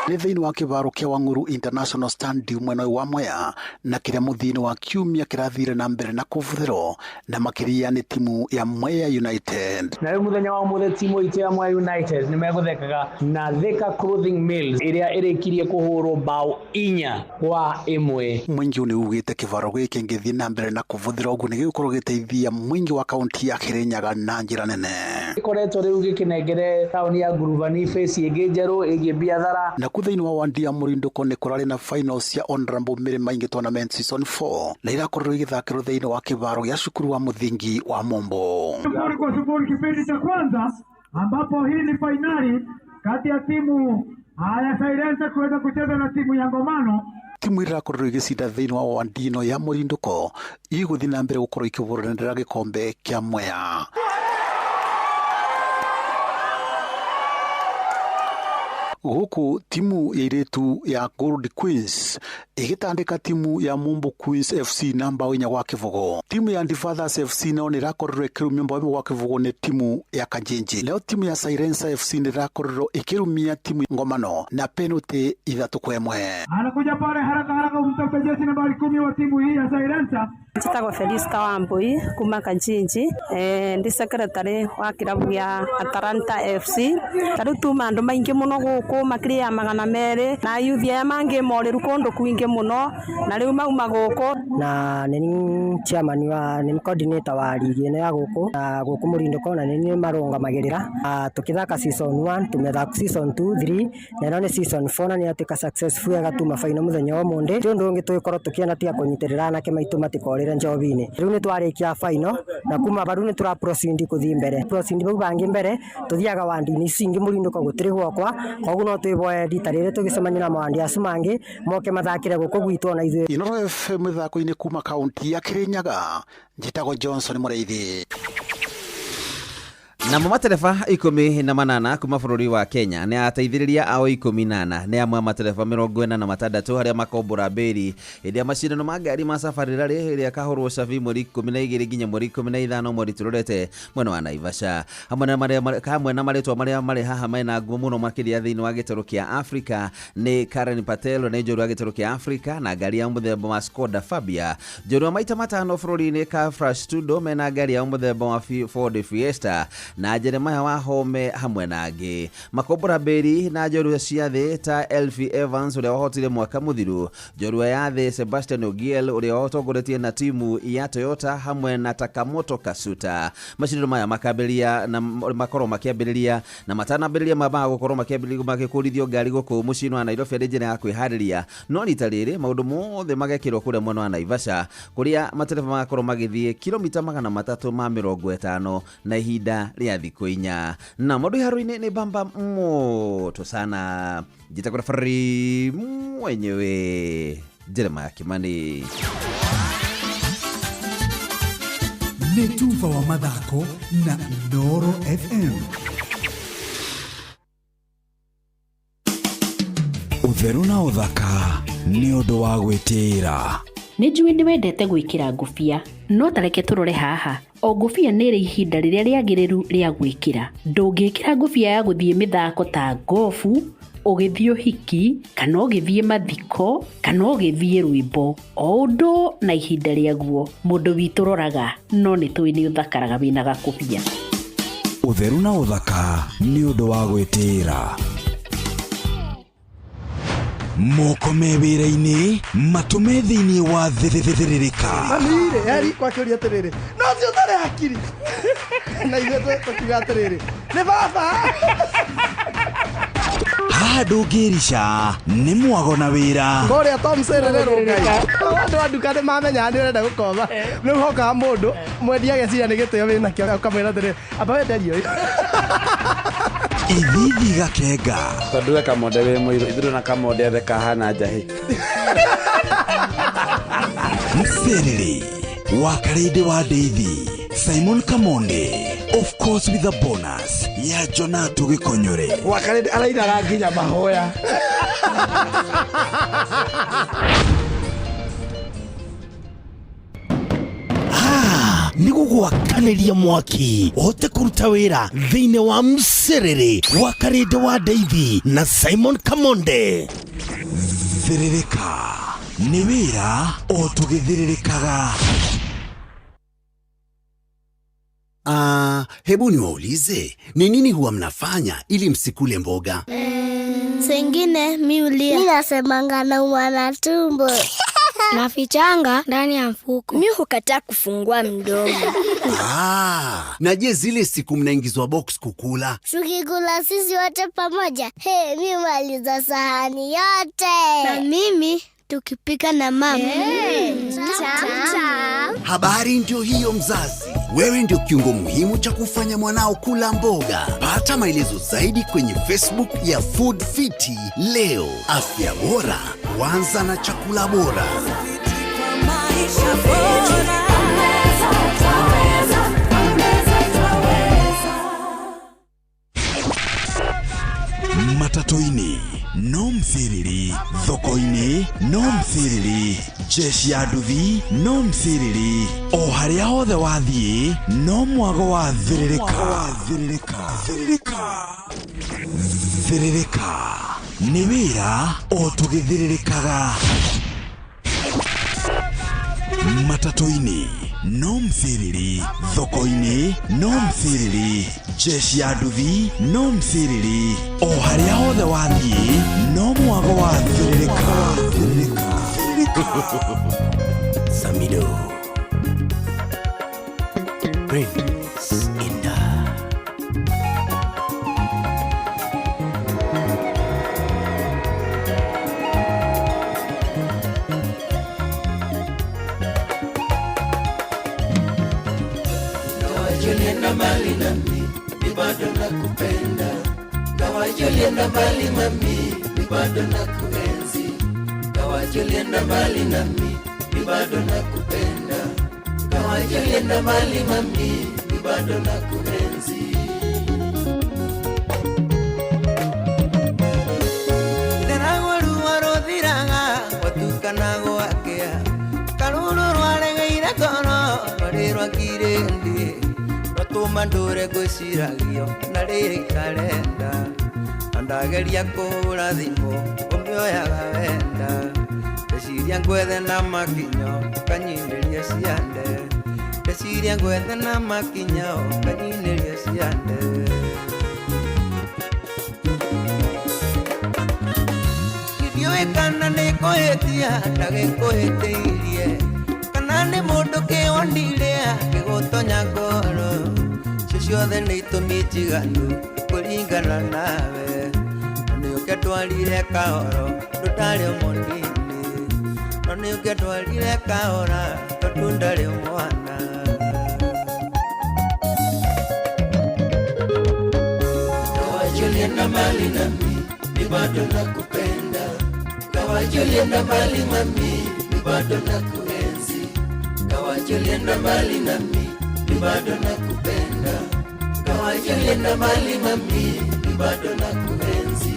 Nĩ thĩinĩ wa kĩvaro kĩa Wang'uru International Stadium mwena ũyũ wa Mwea na kĩrĩa mũthia-inĩ wa kiumia kĩrathire na mbere na kũbuthĩrwo na makĩria nĩ timu ya Mwea United. Na rĩu mũthenya wa ũmũthĩ timu itũ ya Mwea United nĩ megũthekaga na Thika Clothing Mills ĩrĩa ĩrĩkirie kũhũrwo bao 4-1. Mũingĩ ũyũ nĩ ugĩte kĩvaro gĩkĩ ngĩthiĩ na mbere na kũbũthĩrwo ũguo nĩ gĩgũkorwo gĩgĩteithia mũingĩ wa kaũntĩ ya Kĩrĩnyaga na njĩra nene. Gĩkoretwo rĩu gĩkĩnengere taũni ya Ngurubani face ĩngĩ njerũ ĩgiĩ biathara. Na kũ thĩinĩ wa wandi ya Mũrindũko nĩ kũrarĩ na finals cia Honorable Mary Maingi Tournament Season 4 na irakorirwo igĩthakĩrwo thĩinĩ wa kĩvaro gĩa cukuru wa mũthingi wa Mombo. 0-0 kipindi cha kwanza, ambapo hii ni fainali kati ya timu ya Silencer kuweza kucheza na timu ya Ngomano. Timu irakorirwo igĩcinda thĩinĩ wa wandi ĩno ya Mũrindũko igũthiĩ na mbere gũkorwo ikĩhũranĩra gĩkombe kĩa Mwea. Gũkũ timu ya irĩtu ya Gold Queens ĩgĩtandĩka timu ya Mombo Queens FC na mbao 4-0. Timu ya Antifathers FC nao nĩ ĩrakorirwo ĩkĩrumio mbao 1-0 nĩ timu ya Kanjenje. Leo timu ya Silencer FC nĩ ĩrakorirwo ĩkĩrumia timu Ngomano na penalty 3-1. Anakuja pale haraka haraka kumtafuta jezi nambari 10 wa timu hii ya Silencer. Njĩtagwo Felista Wambui kuma Kanjinji, ndi secretary wa kĩrabu gĩa Atalanta FC. Ta rĩu tuma andũ maingĩ mũno gũkũ makĩria ya 200 na yuthi aya mangĩ morĩru kũndũ kwingĩ mũno na rĩu mauma gũkũ. Na nĩ niĩ chairman wa nĩ coordinator wa ligi ĩno ya gũkũ na gũkũ Mũrindũko na nĩ niĩ marũngamagĩrĩra. Tũkĩthaka season 1 tũmethaka season 2 3 na ĩno nĩ season 4 na nĩ yatuĩka successful ĩgatuma final mũthenya wa ũmũthĩ. Ti ũndũ ũngĩ tũgĩkorwo tũkĩenda tiga kũnyitĩrĩra anake maitũ matikorĩre njobi-inĩ. Rĩu nĩ twarĩkia final na kuma baru nĩ tũra proceed kũthiĩ mbere. Proceed bau bangĩ mbere tũthiaga wandi-inĩ ici ingĩ Mũrindũko gũtirĩ gwakwa, koguo no twĩboe rita rĩrĩ tũgĩcemania na mawandi acio mangĩ moke mathakĩre gũkũ gwitũ ona ithuĩ. Inooro FM mĩthako-inĩ kuma kaũntĩ ya Kĩrĩnyaga, njĩtagwo Johnson Mũrĩithi. Namo matereba 18 kuma bũrũri wa Kenya nĩ ateithĩrĩria ao 14 nĩ amwe a matereba 46 arĩa makombora mbĩri hĩndĩ ya macindano ma ngari ma Safari Rally ĩrĩa ĩkahũrwo cabi mweri 12 nginya mweri 15 mweri tũrorete mwena wa Naivasha. Hamwe na marĩtwa marĩa marĩ haha mena ngumo mũno makĩria thĩinĩ wa gĩtarũ kĩa Afrika nĩ Karen Patel nĩ njorua wa gĩtarũ kĩa Afrika na ngari ya mũthemba wa Skoda Fabia. Njorua maita 5 bũrũri-inĩ Carfresh Tudo mena ngari ya mũthemba wa Ford Fiesta na Jeremiah Wahome hamwe na angĩ. Makombora mbĩri na njorua cia thĩ ta Elfie Evans ũrĩa wahotire mwaka mũthiru, njorua ya thĩ Sebastian Ogiel ũrĩa watongoretie na timu ya Toyota hamwe na Takamoto Katsuta. Macindano maya makambĩrĩria na makorwo makĩambĩrĩria na matanambĩrĩria mambaga gũkorwo makĩambĩrĩria magĩkũrithio ngari gũkũ mũciĩ-inĩ wa Nairobi arĩ njĩra ya kwĩharĩria, no rita rĩrĩ maũndũ mothe magekĩrwo kũrĩa mwena wa Naivasha kũrĩa matereba magakorwo magĩthiĩ kilomita 350 na ihinda rĩa thikũ 4. Na maũndũ iharo-inĩ nĩ bamba moto sana. Njĩtagwo referee mwenyewe Jeremiah Kimani. Nĩ tuba wa mathako na Inooro FM. Ũtheru na ũthaka nĩ ũndũ wa gwĩtĩĩra. Nĩ njũĩ nĩ wendete gwĩkĩra ngũbia, no ta reke tũrore haha. O ngũbia nĩ ĩrĩ ihinda rĩrĩa rĩagĩrĩru rĩa gwĩkĩra. Ndũngĩkĩra ngũbia ya gũthiĩ mĩthako ta ngobu, Ũgĩthiĩ ũhiki kana ũgĩthiĩ mathiko kana ũgĩthiĩ rwĩmbo, o ũndũ na ihinda rĩaguo, mũndũ witũ roraga no nĩ tũĩ nĩ ũthakaraga wĩna gakũbia. Ũtheru na ũthaka nĩ ũndũ wa gwĩtĩĩra. Moko me wĩra-inĩ, matũ me thĩinĩ wa thĩrĩrĩka. Mami-rĩ, heri kwakĩũria atĩrĩrĩ, no ũcio ũtarĩ hakiri na ithuĩ tũkiuga atĩrĩrĩ, nĩ baba. Haha ndũngĩrica nĩ mwago na wĩra. Kũrĩa Tom Serere Rũngai, andũ a nduka nĩ mamenyaga nĩ ũrenda gũkomba. Rĩu hokaga mũndũ mwendia ageciria nĩ gĩtĩo wĩnakĩo, ũkamwĩra atĩrĩrĩ, amba wenderie ũyũ. Ithithi gakenga. Tondũ we Kamonde wĩ mũirũ, ithuĩ na Kamonde othe kahana njahĩ. Mserere wa Karĩndĩ wa Ndeithi, Simon Kamonde, of course with a bonus ya Jonatu Gĩkonyore. Wa Karĩndĩ arainaga nginya mahoya. Nĩ gũgwakanĩria mwaki ũhote kũruta wĩra thĩinĩ wa mserere wa Karĩndĩ wa Ndeithi na Simon Kamonde. Thĩrĩrĩka nĩ wĩra o tũgĩthĩrĩrĩkaga. Hebu niwaulize, ni nini huwa mnafanya ili msikule mboga? Sengine mi ulia. Mi nasemanga naumwa na tumbo. Nafichanga ndani ya mfuko. Mi hukataa kufungua mdomo. Na je, zile siku mnaingizwa box kukula? Tukikula sisi wote pamoja, hey, mi maliza sahani yote. Na mimi tukipika na mama. Tam. Habari ndio hiyo mzazi. Wewe ndio kiungo muhimu cha kufanya mwanao kula mboga. Pata maelezo zaidi kwenye Facebook ya Food Fiti leo. Afya bora huanza na chakula bora. Matatũ-inĩ no msiriri, thoko-inĩ no msiriri, jeshi ya nduthi no msiriri, o harĩa hothe wathiĩ no mwago wa thĩrĩrĩka. Thĩrĩrĩka nĩ wĩra o tũgĩthĩrĩrĩkaga. Matatũ-inĩ no msiriri, thoko-inĩ no msiriri, jeshi ya nduthi no msiriri, o harĩa hothe wathiĩ no mwago wa thĩrĩrĩka. Samido Prince Inda. Ulienda mbali nami, mi bado nakupenda. Kawaje ulienda mbali mami, mi bado nakuenzi. Kawaje ulienda mbali nami, mi bado nakupenda. Kawaje ulienda mbali mami, mi bado nakuenzi. Ndĩragũruo rũthiraga, gwatukanago akĩa. Karũrũ rwaregeire ngoro, rwarĩ rwa kirĩndĩ. Rwatũma ndũre ngwĩciragio na rĩrĩ itarenda. Na ndageria kũhũra thimũ, ũmĩoyaga wenda. Ndeciria ngwethe na makinyo, ũkanyinĩria ciande. Ndeciria ngwethe na makinyo, ũkanyinĩria ciande. Ndiũĩ kana nĩ kũhĩtia ndagĩkũhĩtĩirie, kana nĩ mũndũ kĩwonire akĩgũtonya ngoro. Icio ciothe nĩ itũmi njiganu kũringana nawe. No nĩ ũngĩatwarire kahoro tondũ ndarĩ mũnini. No nĩ ũngĩatwarire kahora tondũ ndarĩ mwana. Kawaje ulienda mbali nami, mi bado nakupenda. Kawaje ulienda mbali mami, mi bado nakuenzi. Kawaje ulienda mbali nami, mi bado nakupenda. Kawaje ulienda mbali mami, mi bado nakuenzi.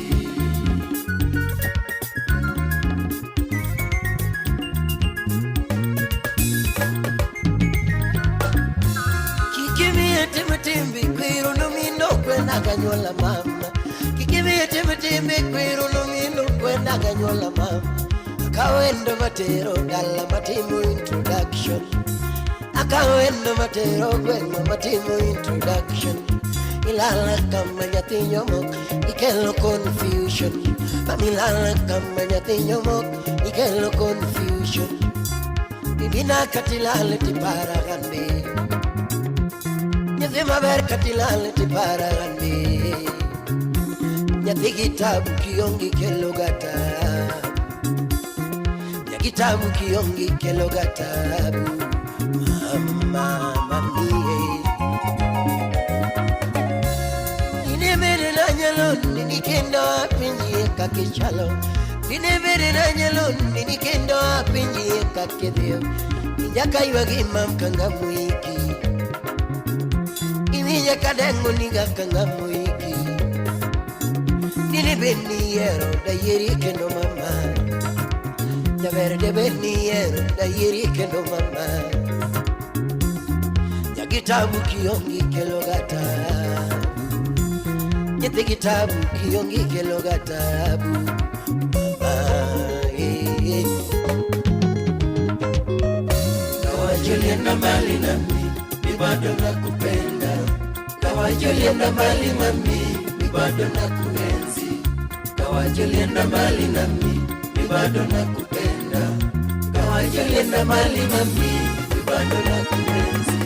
Kikimie timbi kwiro no mino kwena kanyola mama. Kikimiye kwero no mino kwenda ganyola mama. Akawendo matero dala matimo introduction. Akawendo matero gweng'wa matimo introduction. Ilala kama nyathi nyomok ikelo confusion. Mamilala kama nyathi nyomok ikelo confusion. Bibina katilale tiparagande. Nyathi maber katilale tiparagande. Nyathi kitabu kiongi kelo gata. Kitabu kiongi kelo gatabu. Mama mami Dine na nyalo nini kendo apinji kakichalo. Dine bere na nyalo nini kendo apinji kakedeo. Injaka iwagi mam muiki. Iminya kadengo niga kangamuiki. Dine beni yero da yeri kendo mama. Javerde beni yero da yeri kendo mama. Kitabu kiongi kelo gatabu. Nyathi kitabu kiongi kelo gatabu. Kawajulienda mbali nami, mi bado nakupenda. Kawajulienda mbali mami, mi bado nakuenzi. Kawajulienda mbali nami, mi bado nakupenda. Kawajulienda mbali mami, mi bado nakuenzi.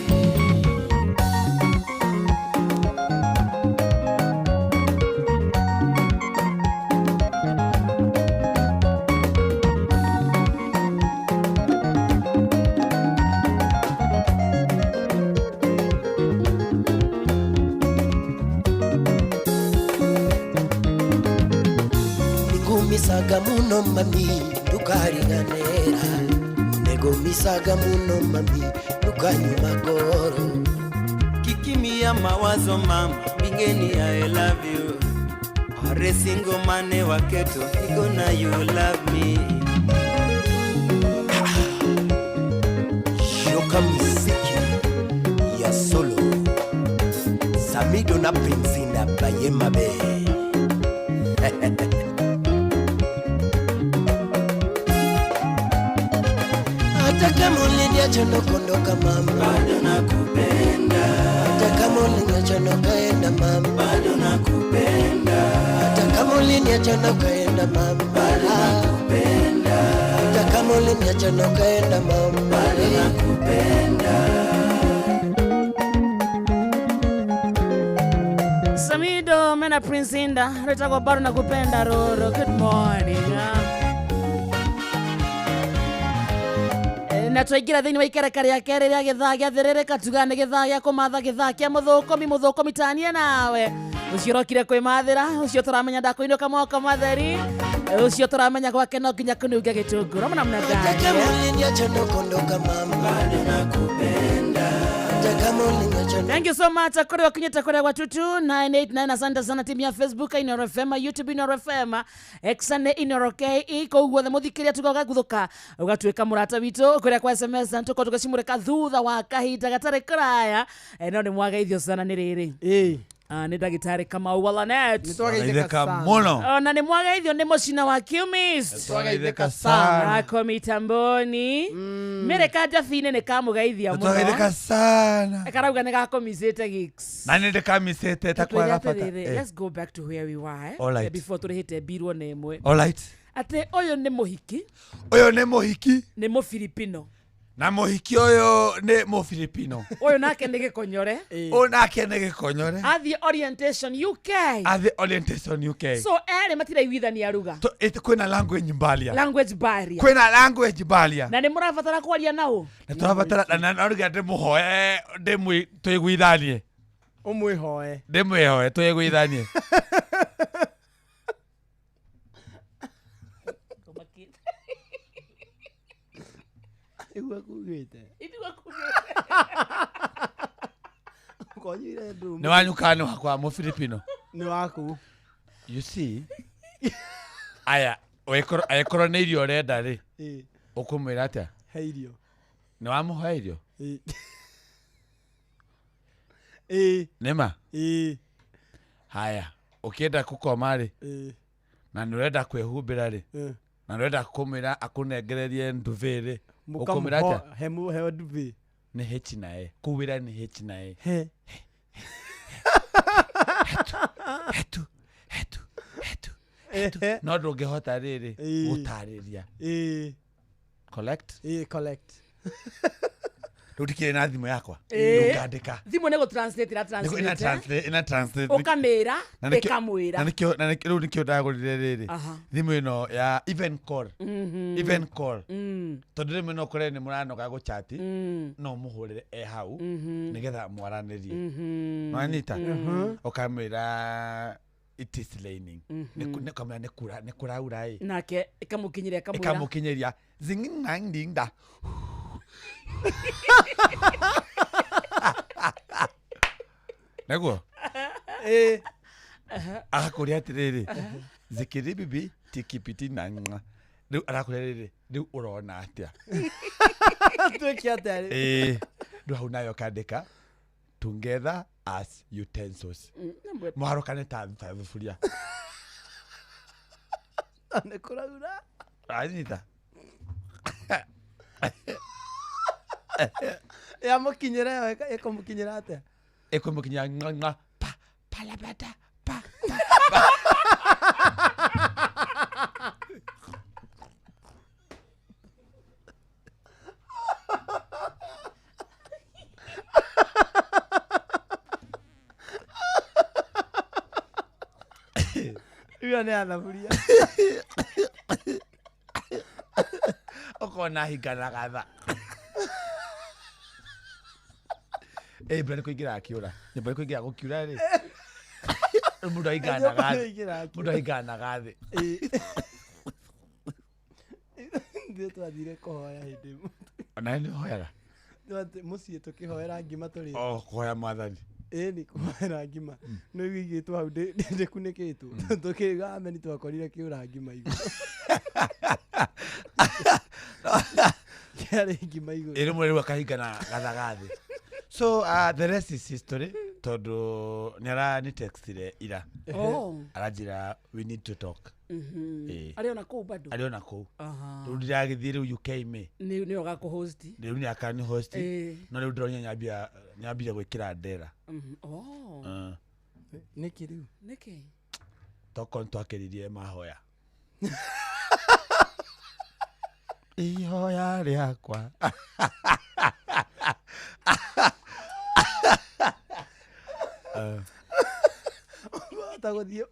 Saga muno mami tukariganera. Negomisaga muno mami tukanyuma goro. Kikimia mawazo mama bingeni I love you. Are single mane waketo igona you love me. Shoka muziki ya solo. Samido na Prince na Bayemabe. Hata kama uliniacha nakondoka mama, bado nakupenda. Hata kama uliniacha nakaenda mama, bado nakupenda. Hata kama uliniacha nakaenda mama, bado nakupenda. Hata kama uliniacha nakaenda mama, bado nakupenda. Samido mena Prince Inda, leta kwa bado nakupenda Roro. Good morning. Na twaingira thĩinĩ wa ikereka rĩa kerĩ rĩa gĩthaa gĩa thĩrĩrĩka tuga nĩ gĩthaa gĩa kũmatha gĩthaa kĩa mũthũkũmi mũthũkũmi tanie nawe ũcio ũrokire kwĩmathĩra ũcio tũramenya ndakũinũka moko matheri ũcio tũramenya gwake no nginya kũnunga gĩtũngũrũ mũna mna gani. Thank you so much akore wakinyita kore wa 22989 asante sana timu ya Facebook Inooro FM, YouTube Inooro FM, X Inooro KE koguo muthikiria tugoka guthuka ugatuika murata witu kuria kwa SMS tuko tugacimurika thutha wa kahinda gatari kuraya no ni mwageithio sana ni riri ni ndagitari Kamau Walanet nitwageitheka muno ona ni mwageithio ni mucina wa Kiumist nitwageitheka sana ako mitamboni mere ka Daphine ni kamugeithia muno nitwageitheka sana karauga ni gakomicite gigs na ni ndikamisite ta kwaga bata. Let's go back to where we were before turihite birwo na imwe. All right. Ate uyu ni muhiki, uyu ni muhiki ni Mufilipino na muhiki uyu ni Mufilipino uyu nake ni gikonyore uyu nake ni gikonyore athi orientation UK, athi orientation UK. So ere matiraiguithania ruga kwina language barrier, language barrier, kwina language barrier na ni murabatara kwaria nao na turabatara na noruga ndimuhoe ndimwi twiguithanie umwihoe ndimwihoe twiguithanie. Igua kugite. Igua kugite. Konyire ndu. Ni wanyu kana wakwa mu Filipino. Ni waku. You see? Aya, wekoro nĩ irio ũrenda rĩ. Ũkũmwĩra atĩa? He irio. Nĩ wamũhe irio? Ĩĩ. Nĩ ma? Ĩĩ. Haya, Ũkĩenda kũkoma rĩ, Ĩĩ. na nĩ ũrenda kwĩhumbĩra rĩ, Ĩĩ. na nĩ ũrenda kũmwĩra akũnengererie nduvĩ rĩ, ũkũmwĩra Mũkamũho- atĩa? he nduvĩ. Nĩ H na E. Kũu wĩra nĩ H na E. He. Hetu, hetu, hetu, hetu. No ndũngĩhota rĩrĩ Ĩĩ. gũtarĩria. Ĩĩ. Collect? Ĩĩ, collect. Rĩu ndikĩrĩ na thimũ yakwa. Ĩĩ. Rĩu ngandĩka. Thimũ nĩ gũ-translate ĩra Nĩguo ĩna translate. translate, ĩna translate. Ũkamĩra, Na nĩkĩo- ĩkamwĩra. Na nĩkĩo na nĩkĩo rĩu nĩkĩo ndagũrire rĩrĩ. Aha. Thimũ ĩno ya even call. Mhm. Even call. Mm. Tondũ rĩmwe no ũkore nĩ mũranoga gũchati, Mm. no ũmũhũrĩre e hau Mhm. nĩgetha mwaranĩrie. Mhm. Nĩwanyita? Mhm. Ũkamwĩra it is raining. Mhm. Ũkamwĩra nĩ kura nĩ kũraura ĩ. Nake ĩkamũkinyĩria ĩkamwĩra. Ĩkamũkinyĩria zing'ang'dinda. Nĩguo? Ĩĩ. Agakũria atĩrĩrĩ, zikiri bibi tikipiti nang'a. Rĩu arakũria rĩrĩ, rĩu ũrona atĩa? Twĩke atĩa rĩu? Ĩĩ. Rĩu hau nayo ũkandĩka together as utensils. Mm, Mũharũkane ta thuburia. Nĩ kũraura. Anyita. Yamũkinyĩra ĩyo ĩkũmũkinyĩra atĩa? Ĩkũmũkinyĩra ng'a ng'a pa palabata pa pa. Ĩyo nĩ ya thaburia. Ũkona hinganaga tha. Ĩ mbura nĩ kũingĩra akiura. Nyũmba nĩ kũingĩra gũkiura rĩ. Rĩu mũndũ ahinganaga Nyũmba thĩ. nĩ ĩingĩraga Mũndũ ahinganaga thĩ. Ithuĩ twathire kũhoya hĩndĩ ĩmwe. Onawe nĩ ũhoyaga? Mũciĩ tũkĩhoera ngima tũrĩ. O kũhoya mwathani. Ĩni kũhoera ngima. Nĩ ũigĩtwo hau ndĩkunĩkĩtwo. Tũkĩiga ameni twakorire kĩũra ngima igũrũ. Kĩarĩ ngima igũrũ. Ĩ rĩmwe rĩu akahingana gathaga thĩ. So the rest is history tondũ nĩ arani textire ira. Oh. Aranjĩra we need to talk. Mhm. Ĩĩ. Arĩ ona kũu bado? Arĩ ona kũu. Aha. Rĩu ndĩragĩthiĩ rĩu UK May. Nĩ nĩwe ũgakũhost. Rĩu nĩ akani host. Ĩĩ. No rĩu ndĩronia nyambia gwĩkĩra ndera. Mhm. Oh. Nĩkĩ rĩu? Nĩkĩ? Tokorwo nĩtwakĩririe mahoya. Ihoya rĩakwa. Wahota gũthiĩ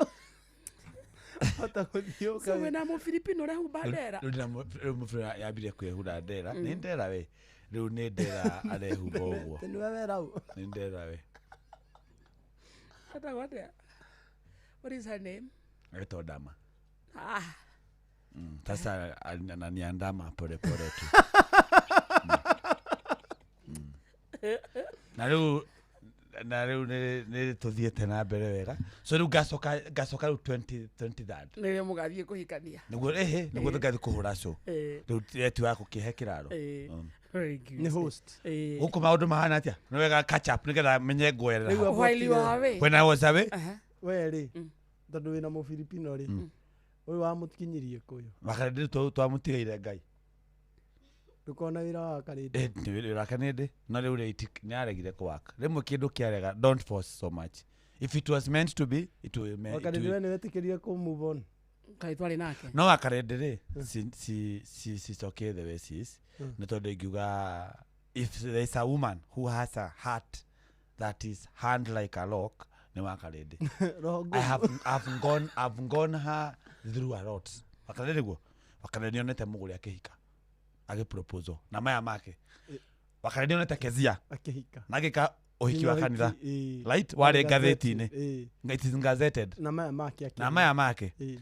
wahota gũthiĩ So wĩna mũbiribino ũrehumba ndera? Rĩu ndĩna rĩu mũbira yambire kwĩhura ndera. Nĩ ndera we. Rĩu nĩ ndera arehumba ũguo. Nĩwe werau. Nĩ ndera we. Etagwo atĩa? What is her name? Etwo Ndama. Ah. Sasa ananiandama pole pole tu. Na rĩu na rĩu nĩ tũthiĩte na mbere wega. So rĩu ngacoka rĩu 2023. Nĩrĩo mũgathiĩ kũhikania. Nĩguo ĩhĩ nĩguo tũgathiĩ kũhũra show. Ĩĩ. Rĩu ti wa gũkĩhe kĩraro. Ĩĩ. Very good. Nĩ host. Ĩĩ. Gũkũ maũndũ mahana atĩa? Nĩ wega catch up nĩgetha menye nguoerera. Rĩu While you are away. When I was away. Aha. We rĩ, tondũ wĩna mũbiribino rĩ, ũyũ wamũkinyirie kũ ũyũ? Wakarĩndĩ twamũtigaire Ngai. Ndũkona wĩra wa Wakarĩndĩ? Wĩra wake nĩ ndĩ no rĩu rĩ nĩ aregire kũwaka. Rĩmwe kĩndũ kĩarega don't force so much. If it was meant to be, it will it Wakarĩndĩ will. we nĩ wetĩkĩrire kũ move on? Kaĩ twarĩ nake? No Wakarĩndĩ rĩ, she's okay the way she is. Nĩ tondũ ingiuga if there is a woman who has a heart that is hand like a rock, nĩ Wakarĩndĩ. Roho I ngumu. have I've gone her through a lot. Wakarĩndĩ nĩguo. Wakarĩndĩ nĩonete mũgũri akĩhika. Agĩproposal na maya make. Wakarĩndĩ nĩonete Kezia. Akĩhika. Na agĩka ũhiki wa Nginya kanitha. ũhiki, ĩĩ. Right? Warĩ Ngathĩti, ngathĩti-inĩ. ĩĩ. It is gazetted. Na maya make akĩhika. Na maya make. Ĩĩ.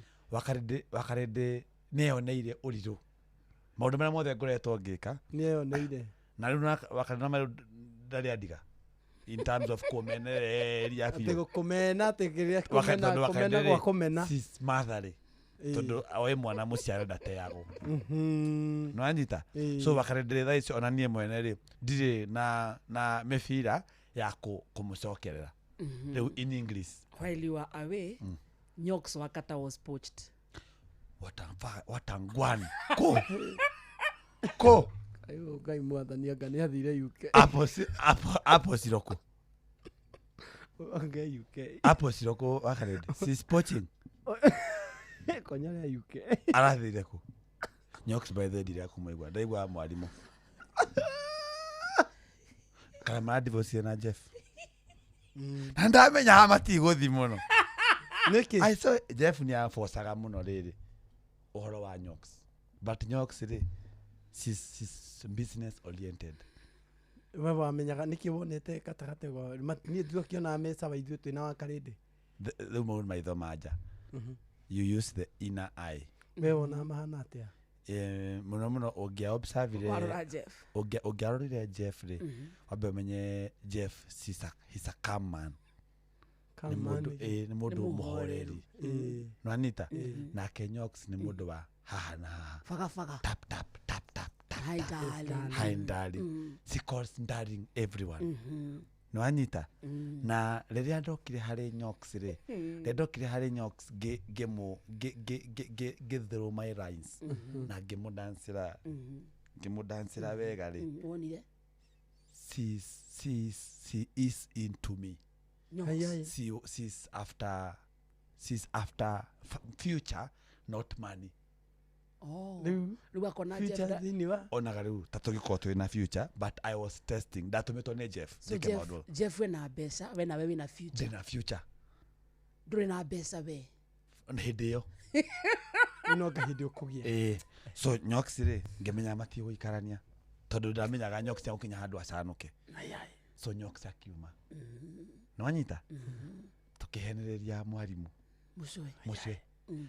Wakarĩndĩ nĩeyoneire ũrirũ. Maũndũ marĩa mothe ngoretwo ngĩka. Nĩeyoneire. Na rĩu Wakarĩndĩ na rĩu ndarĩ andiga. In terms of kũmenereria Atĩ biũ. gũkũmena atĩ kĩrĩa Wakarĩndĩ kũmena tondũ kũmena Wakarĩndĩ gwa rĩ, kũmena. she's motherly. Ĩĩ. Tondũ oĩ mwana mũciare ndateagwo. Mhm. Nĩwanyita? Ĩĩ. So Wakarĩndĩ thaa ici ona niĩ mwene rĩ, ndirĩ na mĩbira ya kũmũcokerera. Rĩu in English. While you were away, Nyox Wakata was poached. Watangwan ko ko Ayo Ngai mwathani anga nĩ athire UK. Apo siroko. Anga UK. Apo siroko wakarede sis poaching. Konya ya UK. Arathire ku Nyox by the ndira kumuigua ndaigua mwarimu kana mara divorce na Jeff. Na ndamenya ha matigũthi mũno. Nĩkĩ? I saw Jeff ni aforcaga mũno rĩrĩ ũhoro wa Nyox, but Nyox rĩ she's business oriented. We wamenyaga nĩkĩ wonete gatagatĩ gwa niĩ nduakĩona mesa wa ithuĩ twĩna wa Karĩndĩ. Rĩu maũndũ maitho ma nja. You use the inner eye. We wona mahana atĩa? Mũno mũno ũngĩa observe Warora Jeff. Ũngĩarorire Jeff rĩ, wambe ũmenye Jeff he's a calm man. Calm man. Nĩ mũndũ mũhoreri. Nwanita nake Nyox nĩ mũndũ wa haha na haha. Faga faga. Tap tap tap tap tap. Hi darling. Hi darling. She calls darling everyone. Nwanita na rĩrĩa ndokire harĩ Nyox rĩ, rĩrĩa ndokire harĩ Nyox ngĩ throw my lines na ngĩmũdancĩra wega rĩ. Wonire? She is into me. She's after future, not money. Oh. Rĩu akona Jeff onaga rĩu ta tũgĩkorwo twĩ na future, but I was testing ndatũmĩtwo nĩ Jeff. So Jeff wena mbeca, we nawe wĩna future. Ndĩna future. Ndũrĩ na mbeca we. Hĩndĩ ĩyo. No hĩndĩ ũkũgĩa. So Nyox rĩ ngĩmenya matigũikarania tondũ ndamenyaga Nyox egũkinya handũ acanũke. So Nyox akiuma. Nĩwanyita? Tũkĩhenereria mwarimũ Mũcwe.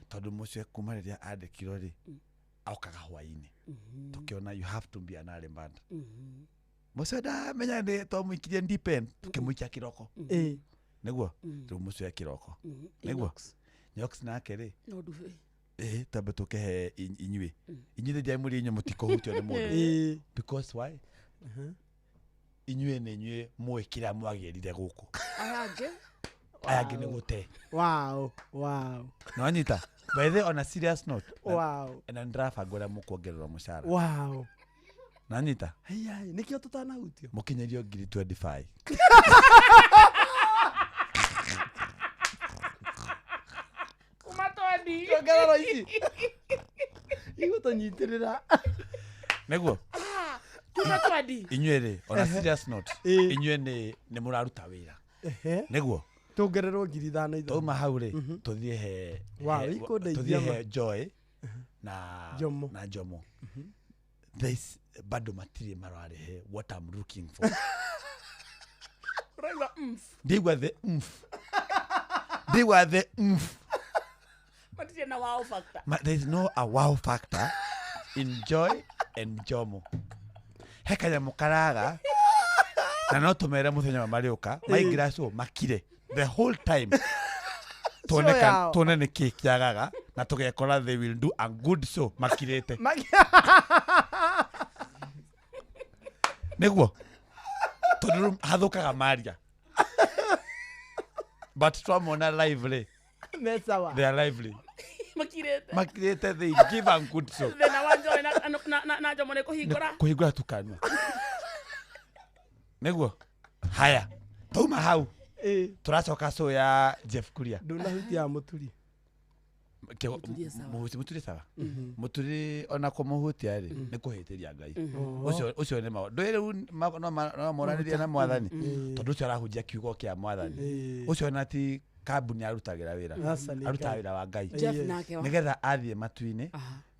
Tondũ Mũcwe kuma rĩrĩa andĩkirwo rĩ okaga hwaĩ-inĩ. Tũkĩona you have to be an early bird. Mũcwe ndamenya nĩ twamũikirie deep end, tũkĩmũikia kĩroko. Nĩguo rĩu Mũcwe kĩroko. Nĩguo Nyox nake rĩ no ndube tambe tũkĩhe inyuĩ inyuĩ rĩrĩa mũrĩ inyuĩ mũtikũhutio nĩ mũndũ. Because why? Inyuĩ nĩ inyuĩ mũĩ kĩrĩa mwagĩrire gũkũ. Aya angĩ nĩ gũte. Wow, wow. Nĩwanyita? By the way, on a serious note. Wow. Na nĩndĩrabanga ũrĩa mũkuongererwo mũcara. Wow. Nĩwanyita? Haiya, nĩkĩo tũtanahutio. Mũkinyĩrio ngiri 25. Kuma twani. Ongererwo ici. Igũtũnyitĩrĩra. Nĩguo? Kuma twani. Inyuĩ rĩ, on a serious note, inyuĩ nĩ mũraruta wĩra. Nĩguo? Tuongererwo ngiri ithano ithano. Twauma hau rĩ, tũthiĩ he tũthiĩ he Joy na Jomo. Na Jomo. This bado matirĩ mararĩhe what I'm looking for. Ũraigua mf. Ndaigua the mf. Ndaigua the mf. Matirĩ na wow factor. There is no a wow factor in Joy and Jomo. He kanyamũ karaga na no tũmere mũthenya wa marĩũka maingĩra show makire the whole time. Tuone nĩ kĩ kĩagaga na tũgekora they will do a good show makirĩte. Nĩguo tondũ hathũkaga maria, but twamona lively. Mesawa. They are lively. Makirĩte they give a good show. Thĩna wa Joy na Jomo nĩ kũhingũra. Kũhingũra tu kanua. Nĩguo haya tauma hau tũracoka show ya Jeff Kuria. Ndũnahutia Mũturi. Mũturi sawa. Mũturi ona kũmũhutia rĩ nĩ kũhĩtĩria Ngai. Ũcio nĩ maũndũ rĩu no moranĩrie na mwathani tondũ ũcio arahunjia kiugo kĩa mwathani. Ũcio ona ti kambuni arutagĩra wĩra, arutaga wĩra wa Ngai nĩgetha athiĩ matu-inĩ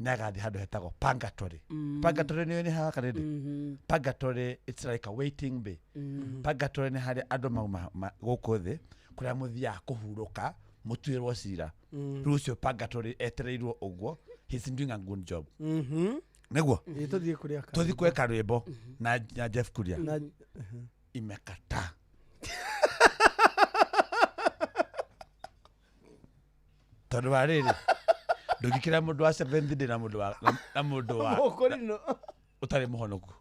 nĩ agathiĩ handũ hetagwo purgatory. Purgatory nĩ haha Karĩndĩ. Purgatory it's like a waiting bay. Purgatory nĩ harĩa andũ mauma gũkũ thĩ kũrĩa mũthiaga kũhurũka mũtuĩrwo cira. Rĩu ũcio purgatory etereirwo ũguo, he's doing a good job. Nĩguo tũthiĩ kũrĩa tũthiĩ kweka rwĩmbo na Jeff Kuria imekataa. Tondũ wa rĩrĩ ndũngĩkĩra mũndũ wa seventh day na mũndũ wa na mũndũ wa Mũkũrinũ ũtarĩ mũhonoku.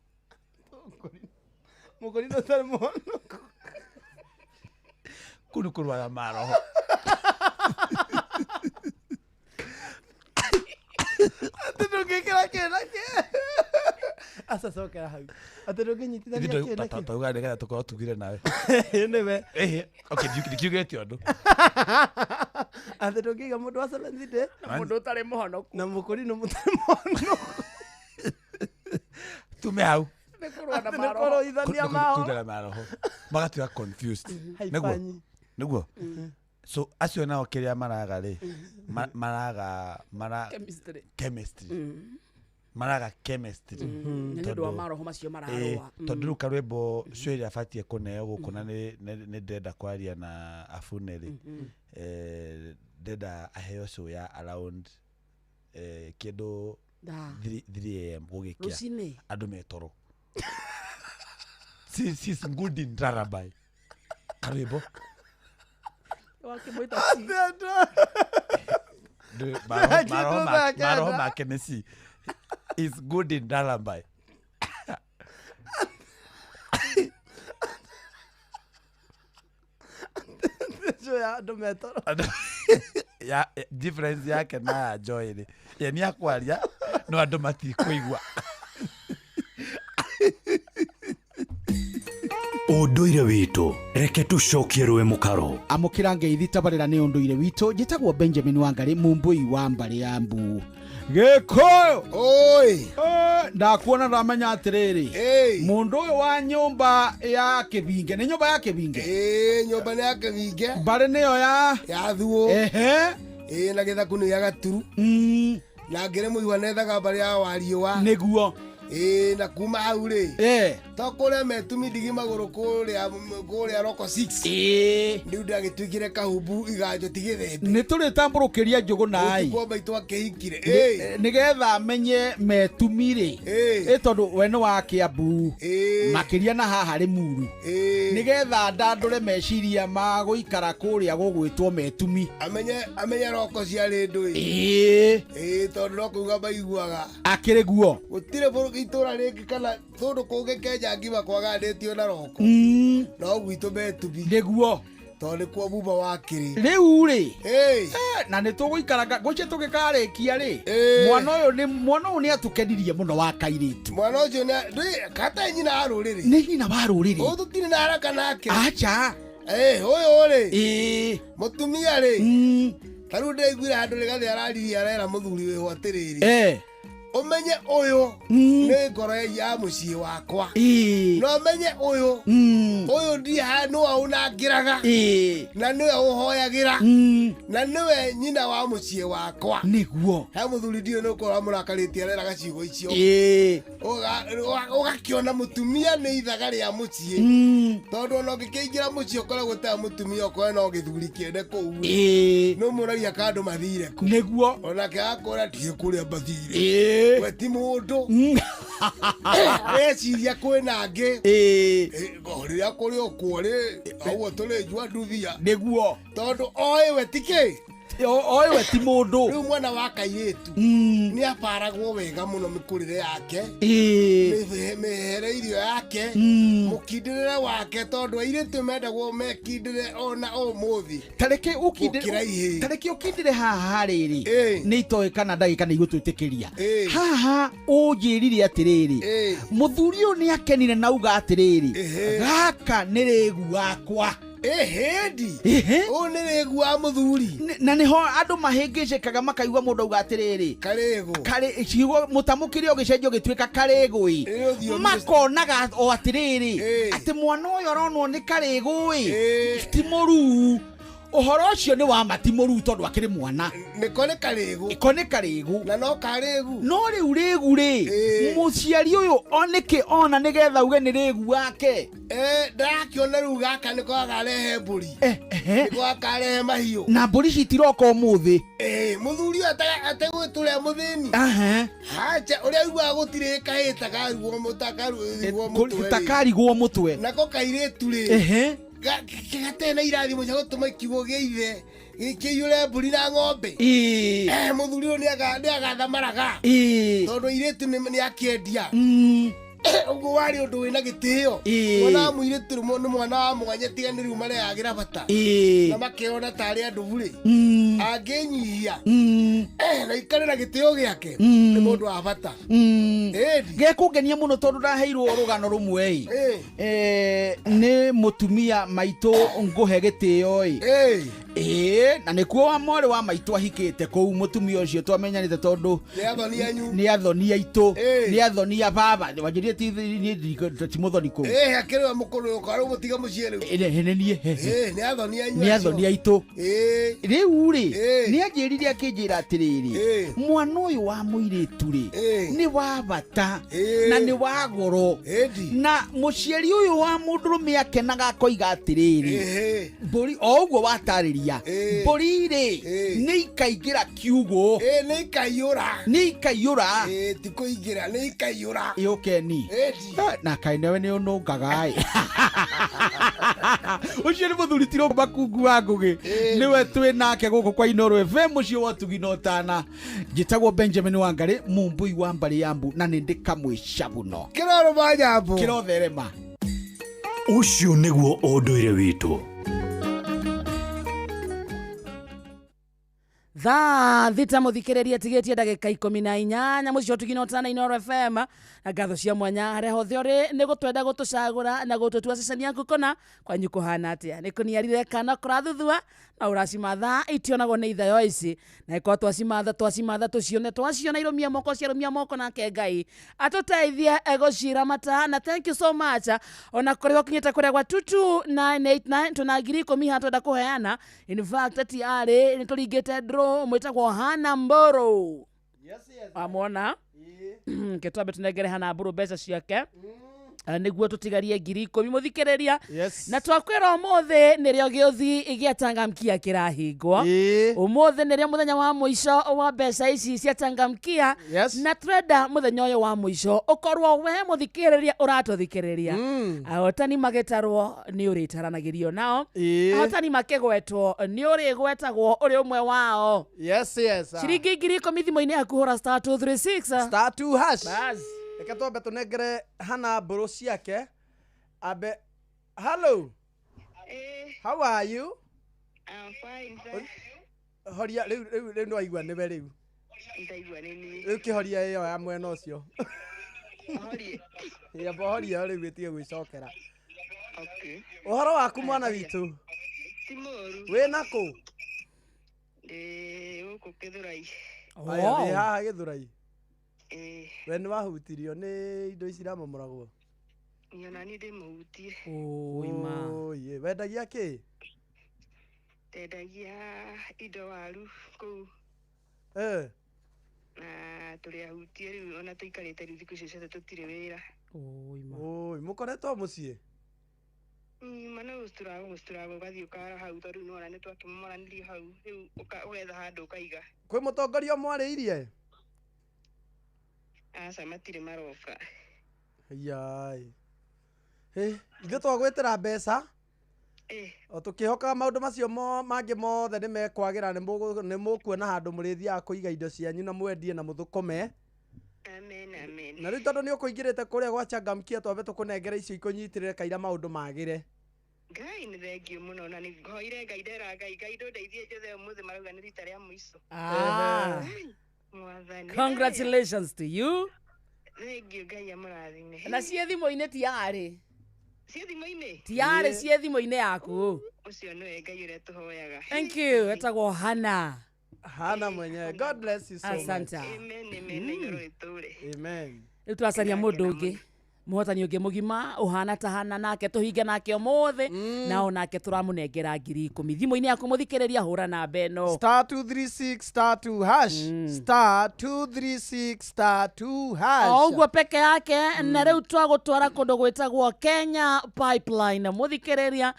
Mũkũrinũ ũtarĩ mũhonoku. Kũu nĩ kũrwara maroho. Atĩ ndũngĩkĩra kĩ na kĩ. Aca cokera hau. Atĩ ndũngĩnyitithania kĩ na kĩ. Tauga nĩgetha tũkorwo tugire nawe. Nĩwe. Ĩhĩ, okay, ndikiugĩte ũndũ. Atĩ ndũngĩiga mũndũ wa Seventh Day Na mũndũ ũtarĩ mũhonoku. Na mũkũrinũ mũtarĩ mũhonoku. Tume hau. Nĩ kũrũa na Atĩ nĩ maroho. kũrũithania maroho. Kũrũithania maroho. Magatuĩka confused. Nĩguo? Haifanyi. Nĩguo? So acio nao kĩrĩa maraga rĩ, maraga mara Chemistry. Chemistry. Maraga chemistry. Nĩ ũndũ wa maroho macio mararũa. Tondũ rĩu karwĩmbo cio ĩrĩa abatiĩ kũneo gũkũ na nĩ ndĩrenda kwaria na Abune rĩ, ndĩrenda aheo show ya around kĩndũ 3 am gũgĩkĩa. Rũcinĩ? Andũ me toro. Sis good in Rarabai. Karwĩmbo. Wakĩmwĩta Maroho make nĩ C. Is good in Rarabai. Show ya andũ me toro. Ya difference yake na ya Joy rĩ, ye nĩ akwaria no andũ matikũigua. Ũndũire witũ reke tũcokie rũĩ mũkaro. Amũkĩra ngeithi tabarĩra nĩ ũndũire witũ. Njĩtagwo Benjamin Wangari, mumbui wa mbarĩ ya mbu Gĩkũyũ. Oi. Ndakuona ndamenya atĩrĩrĩ, mũndũ ũyũ wa nyũmba ya kĩbinge nĩ nyũmba ya kĩbinge. Ĩĩ, nyũmba nĩ ya kĩbinge. Mbarĩ nĩyo ya thuũ. Ehe. Ĩĩ, na gĩthaku nĩ gĩa gaturu. Na ngĩrĩ mũigua nethaga mbarĩ ya wariũa. Nĩguo. Ĩĩ, na kuma hau rĩ, to kũrĩa metumi ndigi magũrũ kũrĩa roko 6. Ĩĩ. Rĩu ndagĩtuĩkire kahumbu iganjo ti gĩthembe. Nĩ tũrĩtambũrũkĩria njũgũ naĩ. Ũtukũ maitũ akĩhikire. Ĩĩ. Nĩgetha amenye metumi rĩ, ĩ tondũ we nĩ wa Kĩambu makĩria na haha Rĩmuru, nĩgetha ndandũre meciria ma gũikara kũrĩa gũgwĩtwo metumi. Amenye roko ciarĩ ndũĩ. Ĩĩ. Ĩĩ, tondũ no kuuga maiguaga. Akĩrĩ guo. Gũtirĩ itũra rĩngĩ kana kũndũ kũngĩ Kenya ngima kwaganĩtio na roko. No gwitũ metumi. Nĩguo. Tondũ nĩkuo baba wakĩrĩ. Rĩu rĩ, na nĩ tũgũikara ngwĩciria tũgĩkarĩkia rĩ, mwana ũyũ nĩ atũkenirie mũno wa kairĩtu. Mwana ũcio nĩ kata nyina wa rũrĩrĩ. Nĩ nyina wa rũrĩrĩ. Ũyũ tũtirĩ na haraka nake. Acha. Ũyũ rĩ. Ĩĩ. Mũtumia rĩ. Ta rĩu ndĩraiguire handũ rĩgathĩ araririe arera mũthuri wĩho atĩrĩrĩ. Ũmenye ũyũ nĩ ngoro ya mũciĩ wakwa. Na ũmenye ũyũ ũyũ ndiha nĩwe ũnangĩraga. Na nĩwe ũhoyagĩra. Na nĩwe nyina wa mũciĩ wakwa. Nĩguo. He mũthuri ndiũĩ nĩ ũkorwo amũrakarĩtie areraga ciugo icio. Ũgakĩona mũtumia nĩ ithaga rĩa mũciĩ. Tondũ ona ũngĩkĩingĩra mũciĩ ũkoragwo ũtarĩ mũtumia ũkorwo no gĩthuri kĩene kũu. Nĩ ũmũragia kandũ mathire kũ. Nĩguo. Onake akora ndiĩ kũrĩa mathire. We ti mũndũ. Eciria kwĩna angĩ. Rĩrĩa kũrĩ ũkuo rĩ, ũguo tũrĩ nduthia. Nĩguo. Tondũ oĩ we ti kĩ? Oĩ we ti mũndũ. Rĩu mwana wa kairĩtu nĩ abaragwo wega mũno mĩkũrĩre yake. Mĩhere irio yake, mũkindĩrĩre wake, tondũ airĩtu mendagwo mekindĩre ona ũmũthĩ. Tareke Gũkĩra ihĩĩ. Tareke ũkindĩre haha rĩrĩ. Nĩ itoĩ kana ndagĩka nĩ igũtwĩtĩkĩria. Haha ũnjĩrire atĩrĩrĩ, mũthuri ũyũ nĩ akenire na auga atĩrĩrĩ, gaka nĩ rĩgu wakwa. Ĩhĩndi. Ũyũ nĩ rĩgu wa mũthuri. Na nĩho andũ mahĩngĩcĩkaga makaigua mũndũ auga atĩrĩrĩ, karĩgũ. Karĩ ciugo mũtamũkĩre ũgĩcenjio ũgĩtuĩka karĩgũ ĩ. Makonaga o atĩrĩrĩ, atĩ mwana ũyũ aronwo nĩ karĩgũ ĩ, ti mũruu. Ũhoro ũcio nĩ wa ma ti mũruu tondũ akĩrĩ mwana. Nĩko nĩ karĩgũ. Ĩko nĩ karĩgũ. Na no karĩgu. No rĩu rĩgu rĩ, mũciari ũyũ nĩkĩ ona nĩgetha uge nĩ rĩgu wake? Ndĩrakĩona rĩu gaka nĩko gakarehe mbũri. Nĩko gakarehe mahiũ. Na mbũri citiroka ũmũthĩ. Mũthuri ũyũ ategwĩtũrĩa mũthĩni. Hacha, ũrĩa aiguaga gũtirĩ kahĩĩ takarigwo mũtwe. Takarigwo mũtwe. Nako kairĩtu rĩ. Gatarĩ na irathimo cia gũtũma kiugo gĩa ithe kĩiyũre mbũri na ng'ombe. Mũthuri ũyũ nĩ agathamaraga. Tondũ airĩtu nĩ akĩendia. Ũguo warĩ ũndũ wĩna gĩtĩo. Mwana wa mũirĩtu rĩu nĩ mwana wa mwanya tiga nĩ rĩu mareyagĩra bata. Na makeyona tarĩ andũ burĩ. Angĩnyihia na ikare na gĩtĩo gĩake nĩ mũndũ wa bata. Gekũngenia mũno tondũ ndaheirwo rũgano rũmwe ĩ nĩ mũtumia maitũ ngũhe gĩtĩo ĩ ĩ na nĩkuo wa mwarĩ wa maitũ ahikĩte kũu mũtumia ũcio twamenyanĩte tondũ nĩ athoni aitũ nĩ athoni a baba wanjĩrie ti niĩ ti mũthoni kũu akĩrĩ we mũkũrũ ũka rĩu mũtige mũciĩ rĩu nĩ niĩ nĩ athoni anyu nĩ athoni aitũ rĩu rĩ nĩ anjĩrire akĩnjĩra atĩrĩrĩ mwana ũyũ wa mũirĩtu rĩ nĩ wa bata na nĩ wa goro na mũciari ũyũ wa mũndũrũme akenaga akoiga atĩrĩrĩ mbũri o ũguo watarĩria mbũri rĩ nĩ ikaingĩra kiugũ nĩ ikaiyũra nĩ ikaiyũra ti kũingĩra nĩ ikaiyũra ĩũkeni na kaĩ nawe nĩ ũnũngaga ĩ ũcio nĩ mũthuri ti Makungu wa Ngũgĩ nĩwe twĩ nake gũkũ kwa Inooro FM mũciĩ wa ũtugi na ũtana njĩtagwo Benjamin Wangari mumbui wa mbarĩ ya mbu na nĩ ndĩ kamwĩcabuno kĩrorũma nyambo kĩrotherema ũcio nĩguo ũndũire witũ. Thaa thita muthikiriria tigetie ndagika 18 mucio tugina utana Inooro FM na ngatho cia mwanya haria hothe uri ni gutwenda gutucagura na gututua ceceni yaku kona kwanyu kuhana atia ni kuniarire kana kurathuthua na uracimatha itionagwo ni ithayo ici na ikorwo twacimatha tucione twaciona irumia moko ciarumia moko nake Ngai atuteithie guciramata na thank you so much ona kuri wakinyite kuria gwa 22989 tuna 10,000 haha twenda kuheana in fact ati ari ni turingite draw mwitagwo Hana Mburu. Yes, yes. Amwona ketwambe tunengere Hana Mburu mbeca ciake niguo tutigarie 10,000 muthikiriria. Na twakwira umuthi nirio giuthi gia changamkia kirahingwo umuthi nirio muthenya wa muico wa mbeca ici cia changamkia. Na twenda muthenya uyu wa muico ukorwo we muthikiriria uratuthikiriria ahotani magitarwo ni uritaranagirio nao ahotani makigwetwo ni urigwetagwo uri umwe wao. Yes, yes. Ciringi 10,000 thimũ-inĩ yaku hũra *236 *2# bas. Reke twambe tunengere Hana Mburu ciake ambe. Hello. How are you? I'm fine, sir. Horia riu riu riu nĩwaigua nĩwe riu. Ndaigua nĩ niĩ. Riu kĩhoria ĩyo ya mwena ũcio. Horie. Amba horia rĩu ĩtige gwĩcokera. Okay. Ũhoro waku mwana witũ? Ti mũru. Wĩna kũ? Ndĩ gũkũ Gĩthũrai. Aya wĩ haha Gĩthũrai? We nĩ wahutirio nĩ indo ici iramomoragwo? Niĩ ona niĩ ndĩmũhutie. Ũĩ, wendagia kĩ? Ndendagia indo waru kũu. Na tũrĩ ahutie rĩu ona tũikarĩte rĩu thikũ icio ciothe tũtirĩ wĩra. Ũĩ, mũkoretwo mũciĩ? Mana gũcitũragwo ũgathiĩ ũkara hau tondũ rĩu nĩwona nĩtwakĩmomoranirie hau rĩu ũgetha handũ ũkaiga. Kwĩ mũtongoria mwarĩirie? Aca matirĩ maroka. Yai. Ithuĩ twagwĩtĩra mbeca o tũkĩhokaga maũndũ macio mangĩ mothe nĩ mekwagĩra nĩ mũkuona handũ mũrĩthiaga kũiga indo cianyu na mwendie na mũthũkũme. Amen, amen. Na rĩu tondũ nĩ ũkũingĩrĩte kũrĩa gwa changamkia twambe tũkũnengere icio ikũnyitĩrĩre kaira maũndũ magĩre. Ngai nĩ thengiũ mũno na nĩ hoire Ngai ndera Ngai Ngai ndũndeithie njothe ũmũthĩ marauga nĩ rita rĩa mũico. Mwathani. Congratulations to you. Thank you, Ngai amũrathime. Na ciĩ thimũ-inĩ ti yarĩ. Ciĩ thimũ-inĩ? Ti yarĩ ciĩ thimũ-inĩ yaku. Ũcio nĩwe Ngai ũrĩa tũhoyaga. Thank you. Etagwo Hana. Hana mwenyewe. God bless you so much. Asante. Amen, amen. Igũrũ rĩtũre. Amen. Rĩu tũracaria mũndũ ũngĩ muhotani ũngĩ mũgima ũhana ta Hana nake tũhinge nake ũmũthĩ na onake tũramũnengera 10,000 thimũ-inĩ yaku mũthikĩrĩria hũra namba ĩno *236 *2# *236 *2# o ũguo peke yake. Na rĩu twagũtwara kũndũ gwĩtagwo Kenya Pipeline mũthikĩrĩria.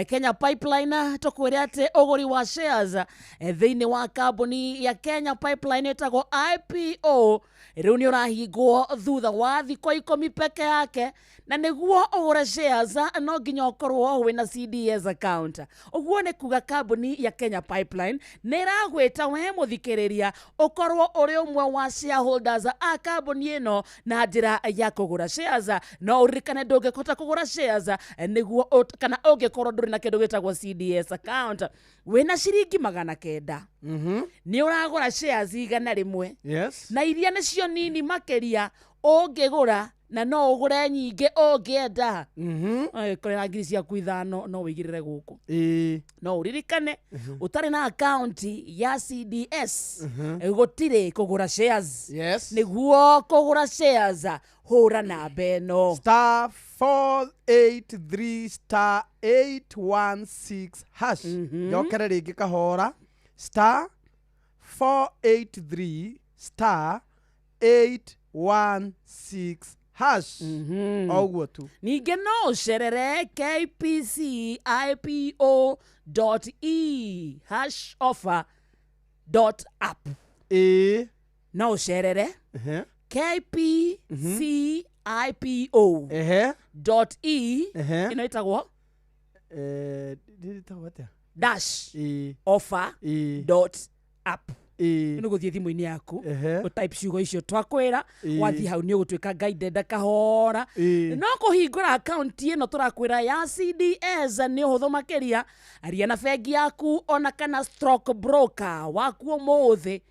Kenya Pipeline tũkwĩre atĩ ũgũri wa shares thĩinĩ wa kambuni ya Kenya Pipeline ĩtagwo IPO rĩu nĩ ũrahingwo thutha wa thikũ 10 peke yake na nĩguo ũgũre shares no nginya ũkorwo wĩna CDS account. Ũguo nĩ kuga kambuni ya Kenya Pipeline nĩ ĩragwĩta we mũthikĩrĩria ũkorwo ũrĩ ũmwe wa shareholders a kambuni ĩno na njĩra ya kũgũra shares. No ũririkane ndũngĩhota kũgũra shares nĩguo kana ũngĩkorwo ndũrĩ na kĩndũ gĩtagwo CDS account. Wĩna ciringi 900 nĩ ũragũra shares 100. Yes. Na iria nĩcio nini makĩria ũngĩgũra na no ũgũre nyingĩ ũngĩenda. Korera ngiri ciaku 5 no wĩigĩrĩre gũkũ. No ũririkane ũtarĩ na account ya CDS gũtirĩ kũgũra shares. Yes. Nĩguo kũgũra shares hũra namba ĩno star 483 star 816 hash. Njokere rĩngĩ kahora star 483 star 816 hash. Oguo tu. Ningĩ no ũcerere kpcipo.e hash offer dot app. No ũcerere kpcipo dot e ĩno ĩtagwo dash offer dot app. Nĩ gũthiĩ thimũ-inĩ yaku ũtype ciugo icio twakwĩra wathiĩ hau nĩ ũgũtuĩka guided kahora. No kũhingũra account ĩno tũrakwĩra ya CDS nĩ ũhũthũ makĩria. Aria na bengi yaku ona kana stock broker waku ũmũthĩ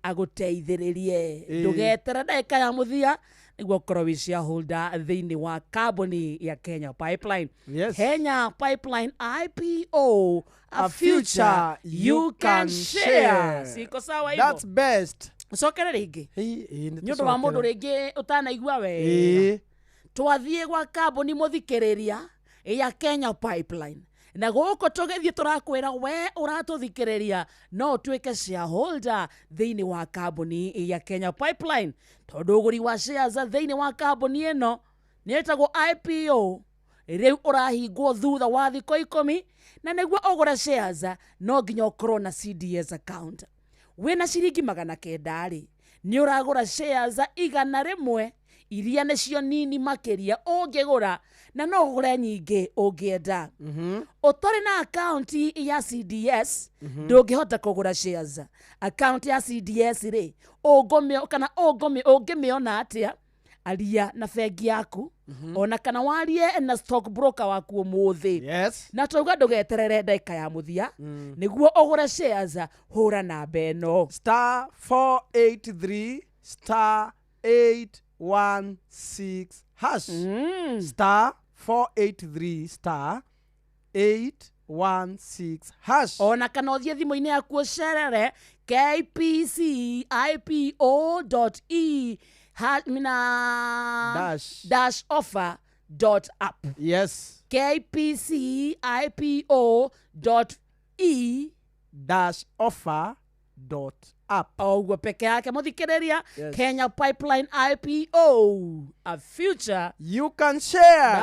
agũteithĩrĩrie. Ndũgetere ndagĩka ya mũthia nĩguo ũkorwo wĩ shareholder thĩinĩ wa kambuni ya Kenya Pipeline. Yes. Kenya Pipeline IPO, a future you can share. Siko sawa hivyo. That's best. Ucokere rĩngĩ. Nĩ ũndũ wa mũndũ rĩngĩ ũtanaigua wega. Twathiĩ gwa kambuni mũthikĩrĩria ya Kenya Pipeline. Na gũkũ tũgĩthiĩ tũrakwĩra we ũratũthikĩrĩria no ũtuĩke shareholder thĩinĩ wa kambuni ya Kenya Pipeline. Tondũ ũgũri wa shares thĩinĩ wa kambuni ĩno nĩ ĩtagwo IPO. Rĩu ũrahingwo thutha wa thikũ 10 na nĩguo ũgũre shares no nginya ũkorwo na CDS account. Wĩna ciringi 900 rĩ nĩ ũragũra shares 100 iria nĩcio nini makĩria ũngĩgũra na no ũgũre nyingĩ ũngĩenda. Ũtarĩ na account ya CDS ndũngĩhota kũgũra shares. Account ya CDS rĩ ũngĩmĩona atĩa? Aria na bengi yaku ona kana warie na stock broker waku ũmũthĩ. Yes. Na twauga ndũgeterere ndagĩka ya mũthia nĩguo ũgũre shares hũra namba ĩno star 483 star 816 hash. Star 483 star 816 hash. Ona kana ũthiĩ thimũ-inĩ yaku ũcerere kpcipo.e dash offer dot app. Yes. kpcipo.e dash offer dot app. Oguo peke yake mũthikĩrĩria. Yes. Kenya Pipeline IPO, a future you can share.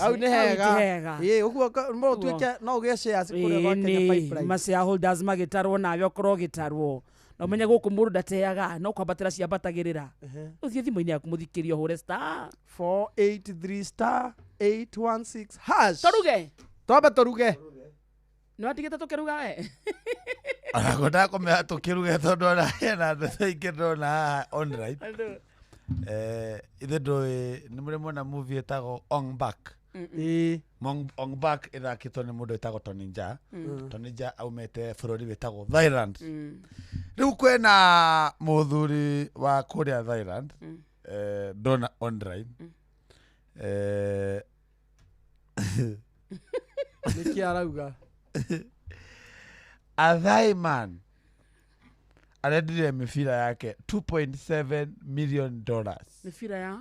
Au nĩ hega. Ĩĩ ũguo no ũtuĩke no ũgĩe shares kũrĩa gwa Kenya Pipeline. Ma shareholders magĩtarwo nawe ũkorwo ũgĩtarwo. Na ũmenye gũkũ mũndũ ndateaga no kwambatĩra ciambatagĩrĩra. Ũthiĩ thimũ-inĩ yaku mũthikĩrĩria ũhũre star 483 star 816 hash. Tũruge. Twambe tũruge. Nĩ watigĩte tũkĩruga we? Ona ndakomera tũkĩruge tondũ ona hena andũ aingĩ ndona haha online. Ithe ndũĩ nĩ mũrĩ mwona movie ĩtagwo Ong Bak. Ong Bak ĩthakĩtwo nĩ mũndũ wĩtagwo Tony Jaa. Tony Jaa aumĩte bũrũri wĩtagwo Thailand. Rĩu kwĩna mũthuri wa kũrĩa Thailand ndona online. Nĩkĩ arauga? A Thai man arendirie mĩbira yake $2.7 million. Mĩbira ya?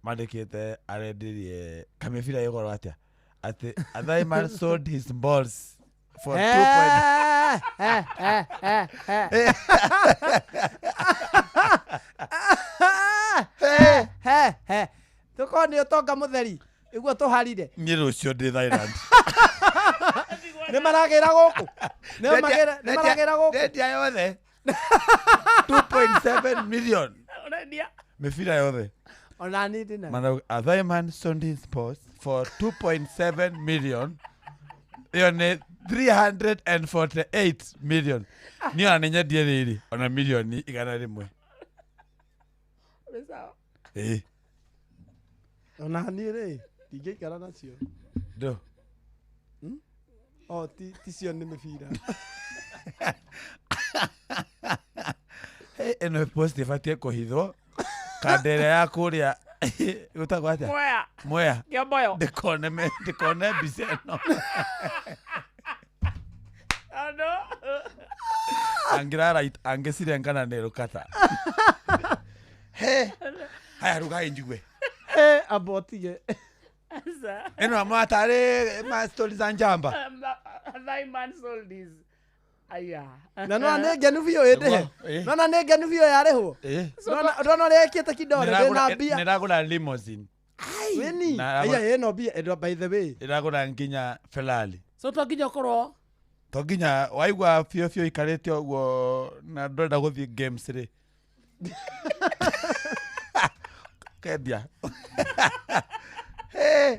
Mandĩkĩte arendirie kamĩbira ĩ goro atĩa? Atĩ a Thai man sold his balls for 2. Tũkorwo nĩ ũtonga mũtheri iguo tũharire. Niĩ rũciũ ndĩ Thailand. Nĩ maragĩra gũkũ. Nĩ maragĩra gũkũ. Ndendia yothe. 2.7 million. Ũrendia? Mĩbira yothe. Ona niĩ ndĩ nayo. Mana a Thaiman sold his post for 2.7 million. Ĩyo nĩ 348 million. Niĩ ona nĩ nyendie rĩrĩ ona milioni 100. Nĩ sawa. Ĩĩ. Ona niĩ rĩ ndingĩikara nacio. Ndũ. O ti cio nĩ mĩbira. Hey, ĩno post ĩbatiĩ kũhithwo kanda ĩrĩa ya kũrĩa gwĩtagwo atĩa? Mwea. Mwea. Kĩomboyo. Ndĩkone mbica ĩno. Andũ. Angĩrara angĩcirengana nĩ rũkata. He. Haya rugai njigue. He amba ũtige. Aca. Ĩno amatarĩ ma story za njamba. Thaiman sold his. Aya. Na nona nĩ ngenu biũ ĩndĩhe. Ĩĩ. Nona nĩ ngenu biũ yarĩhwo. Ĩĩ. Ndona ũrĩa ĩkĩte kidole ndĩna mbia. Nĩragũra limousine. Wĩni. Na- Aya ĩno mbia ĩno by the way. Ĩragũra nginya Ferrari. So to nginya ũkorwo To nginya waigua biũ biũ ikarĩte ũguo na ndũrenda gũthiĩ games rĩ. Kendia. Hey.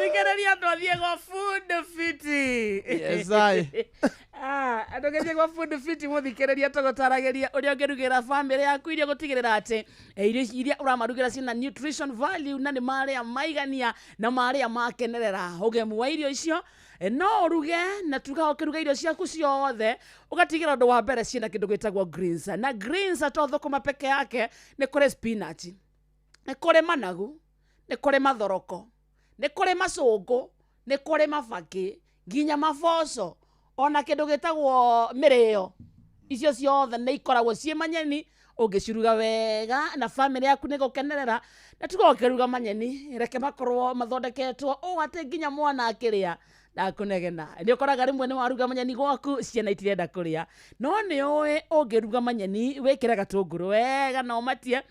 Thikĩrĩria andũ athiĩ gwa Food Fiti. Yes, I. Andũ gĩthiĩ gwa Food Fiti mũthikĩrĩria tũgũtaragĩria ũrĩa ũngĩrugĩra bamĩrĩ yaku irio gũtigĩrĩra atĩ irio ici iria ũramarugĩra ciĩna nutrition value na nĩ marĩa maigania na marĩa makenerera ũgemu wa irio icio. No ũruge na tuga ũkĩruga irio ciaku ciothe ũgatigĩra ũndũ wa mbere ciĩna kĩndũ gĩtagwo greens, na greens to thũkũma peke yake, nĩ kũrĩ spinach, nĩ kũrĩ managu, nĩ kũrĩ mathoroko, nĩ kũrĩ macũngũ, nĩ kũrĩ mabakĩ, nginya maboco, ona kĩndũ gĩtagwo mĩrĩo. Icio ciothe nĩ ikoragwo ciĩ manyeni ũngĩciruga wega na bamĩrĩ yaku nĩ gũkenerera. Na tuga ũkĩruga manyeni reke makorwo mathondeketwo ũũ atĩ nginya mwana akĩrĩa ndakũnegena. Nĩ ũkoraga rĩmwe nĩ waruga manyeni gwaku ciana itirenda kũrĩa, no nĩ ũĩ ũngĩruga manyeni wĩkĩre gatũngũrũ wega na ũmatie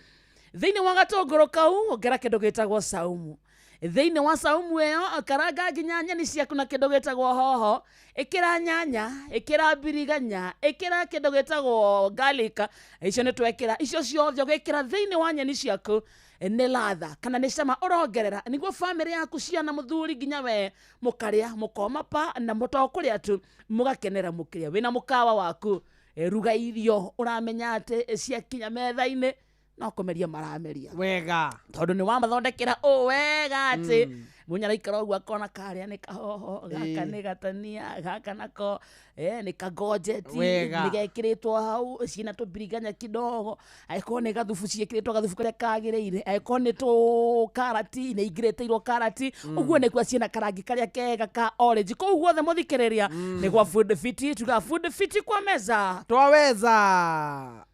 thĩinĩ wa gatũngũrũ kau ongera kĩndũ gĩtagwo saumu. Thĩinĩ wa saumu ĩyo karanga nginya nyeni ciaku na kĩndũ gĩtagwo hoho, ĩkĩra nyanya, ĩkĩra mbiriganya, ĩkĩra kĩndũ gĩtagwo garlic, icio nĩ twekĩra icio ciothe ũgĩkĩra thĩinĩ wa nyeni ciaku nĩ latha kana nĩ cama ũrongerera nĩguo bamĩrĩ yaku ciana mũthuri nginya we mũkarĩa mũkoma pa na mũtokũrĩa tu mũgakenera mũkĩrĩa. Wĩna mũkawa waku ruga irio ũramenya atĩ ciakinya metha-inĩ no kũmeria marameria wega tondũ nĩ wamathondekera ũ wega atĩ mũnyaraikara ũguo akona karĩa nĩ kahoho, gaka nĩ gatania, gaka nako nĩ kagonjeti Wega. nĩ gekĩrĩtwo hau ciĩna tũmbiriganya kidogo, angĩkorwo nĩ gathubu ciĩkĩrĩtwo gathubu karĩa kagĩrĩire, angĩkorwo nĩ tũkarati nĩ ingirĩtĩirwo karati, ũguo nĩkuo ciĩna karangi karĩa kega ka orange. Kũu guothe mũthikĩrĩria nĩ gwa Food Fiti, tuga Food Fiti kwa meza twaweza.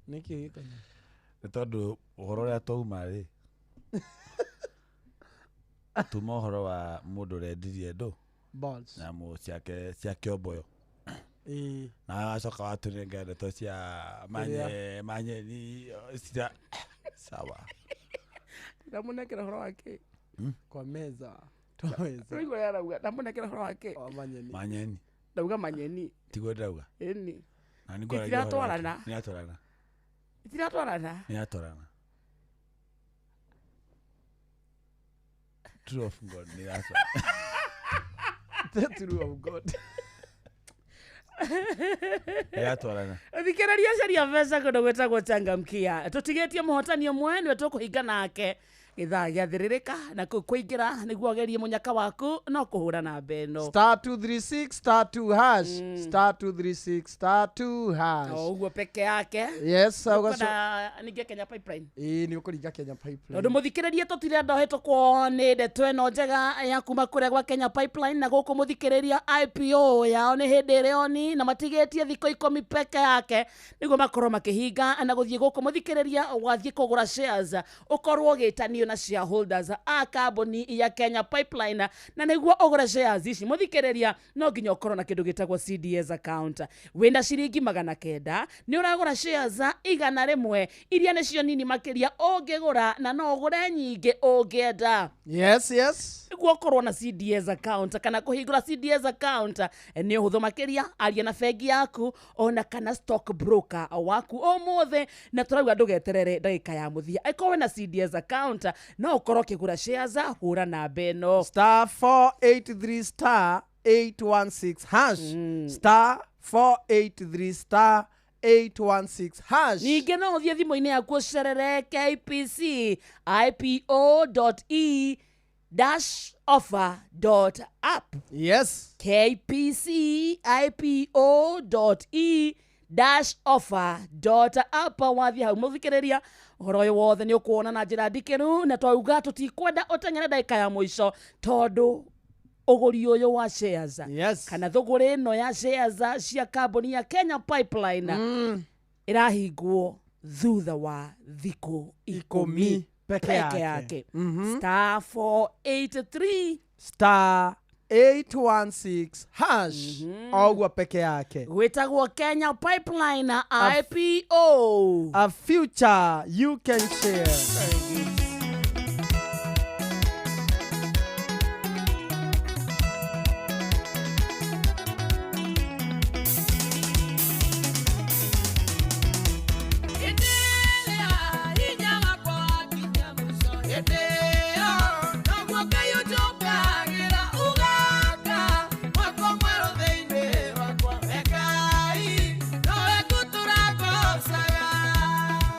Nĩkĩ gĩkenia? Nĩ tondũ ũhoro ũrĩa twauma rĩ tuma ũhoro wa mũndũ ũrendirie ndũ Balls. nyamũ ciake cia kĩomboyo Ĩĩ. na acoka watũnengera ndeto cia manyeni cia sawa. Ndamũnengera ũhoro wake Kwa meza twaweza. Rĩu ũrĩa arauga ndamũnengera ũhoro wake Wa manyeni. Manyeni ndauga manyeni tiguo ndĩrauga. Ĩni. Na nĩ ngwaragia ũhoro wake. Itiratwarana. Nĩratwarana. Itiratwarana. Nĩratwarana. True of God nĩratwarana. The true of God. Nĩratwarana. Thikĩrĩria caria mbeca kũndũ gwĩtagwo Changamkia. Tũtigĩtie mũhotani ũmwe nĩwe tũkũhinga nake gĩthaa gĩathĩrĩrĩka na kũu kũingĩra nĩguo ũgerie mũnyaka waku no kũhũra namba ĩno *236 *2 hash *236 *2 hash. O ũguo peke yake. Yes, Ũkwenda ningĩ Kenya Pipeline. Ĩĩ nĩ ũkũringa Kenya Pipeline. Tondũ mũthikĩrĩria tũtirenda ũhĩtũkwo nĩ ndeto ĩno njega ya kuma kũrĩa gwa Kenya Pipeline na gũkũ mũthikĩrĩria IPO yao nĩ hĩndĩ ĩrĩa oni na matigĩtie thikũ 10 peke yake nĩguo makorwo makĩhinga na gũthiĩ gũkũ mũthikĩrĩria wathiĩ kũgũra shares ũkorwo ũgĩtanio Acio na shareholders a kambuni ya Kenya Pipeline, na nĩguo ũgũre shares ici mũthikĩrĩria no nginya ũkorwo na kĩndũ gĩtagwo CDS account. Wĩna ciringi 900 nĩ ũragũra shares 100 iria nĩcio nini makĩria ũngĩgũra, na no ũgũre nyingĩ ũngĩenda. Yes, yes. Nĩguo ũkorwo na CDS account kana kũhingũra CDS account nĩ ũhũthũ makĩria, aria na bengi yaku ona kana stock broker waku ũmũthĩ, na tũrauga ndũgeterere ndagĩka ya mũthia. Angĩkorwo wĩna CDS account no ũkorwo ũkĩgũra shares, hũra namba ĩno star 483 star 816 hash, star 483 star 816 hash. Ningĩ no ũthiĩ thimũ-inĩ yaku ũcerere KPC IPO.E -offer.app. Yes. KPC IPO.E -offer.app. Wathiĩ hau mũthikĩrĩria ũhoro ũyũ wothe nĩ ũkuona na njĩra ndikĩru, na twauga tũtikwenda ũteng'ere ndagĩka ya mũico tondũ ũgũri ũyũ wa shares, yes, kana thũgũrĩ ĩno ya shares cia kambuni ya Kenya Pipeline ĩrahingwo thutha wa thikũ 10 peke peke yake. Star 483 star 816 hash, oguo peke yake. Gwĩtagwo Kenya Pipeline IPO, a future you can share.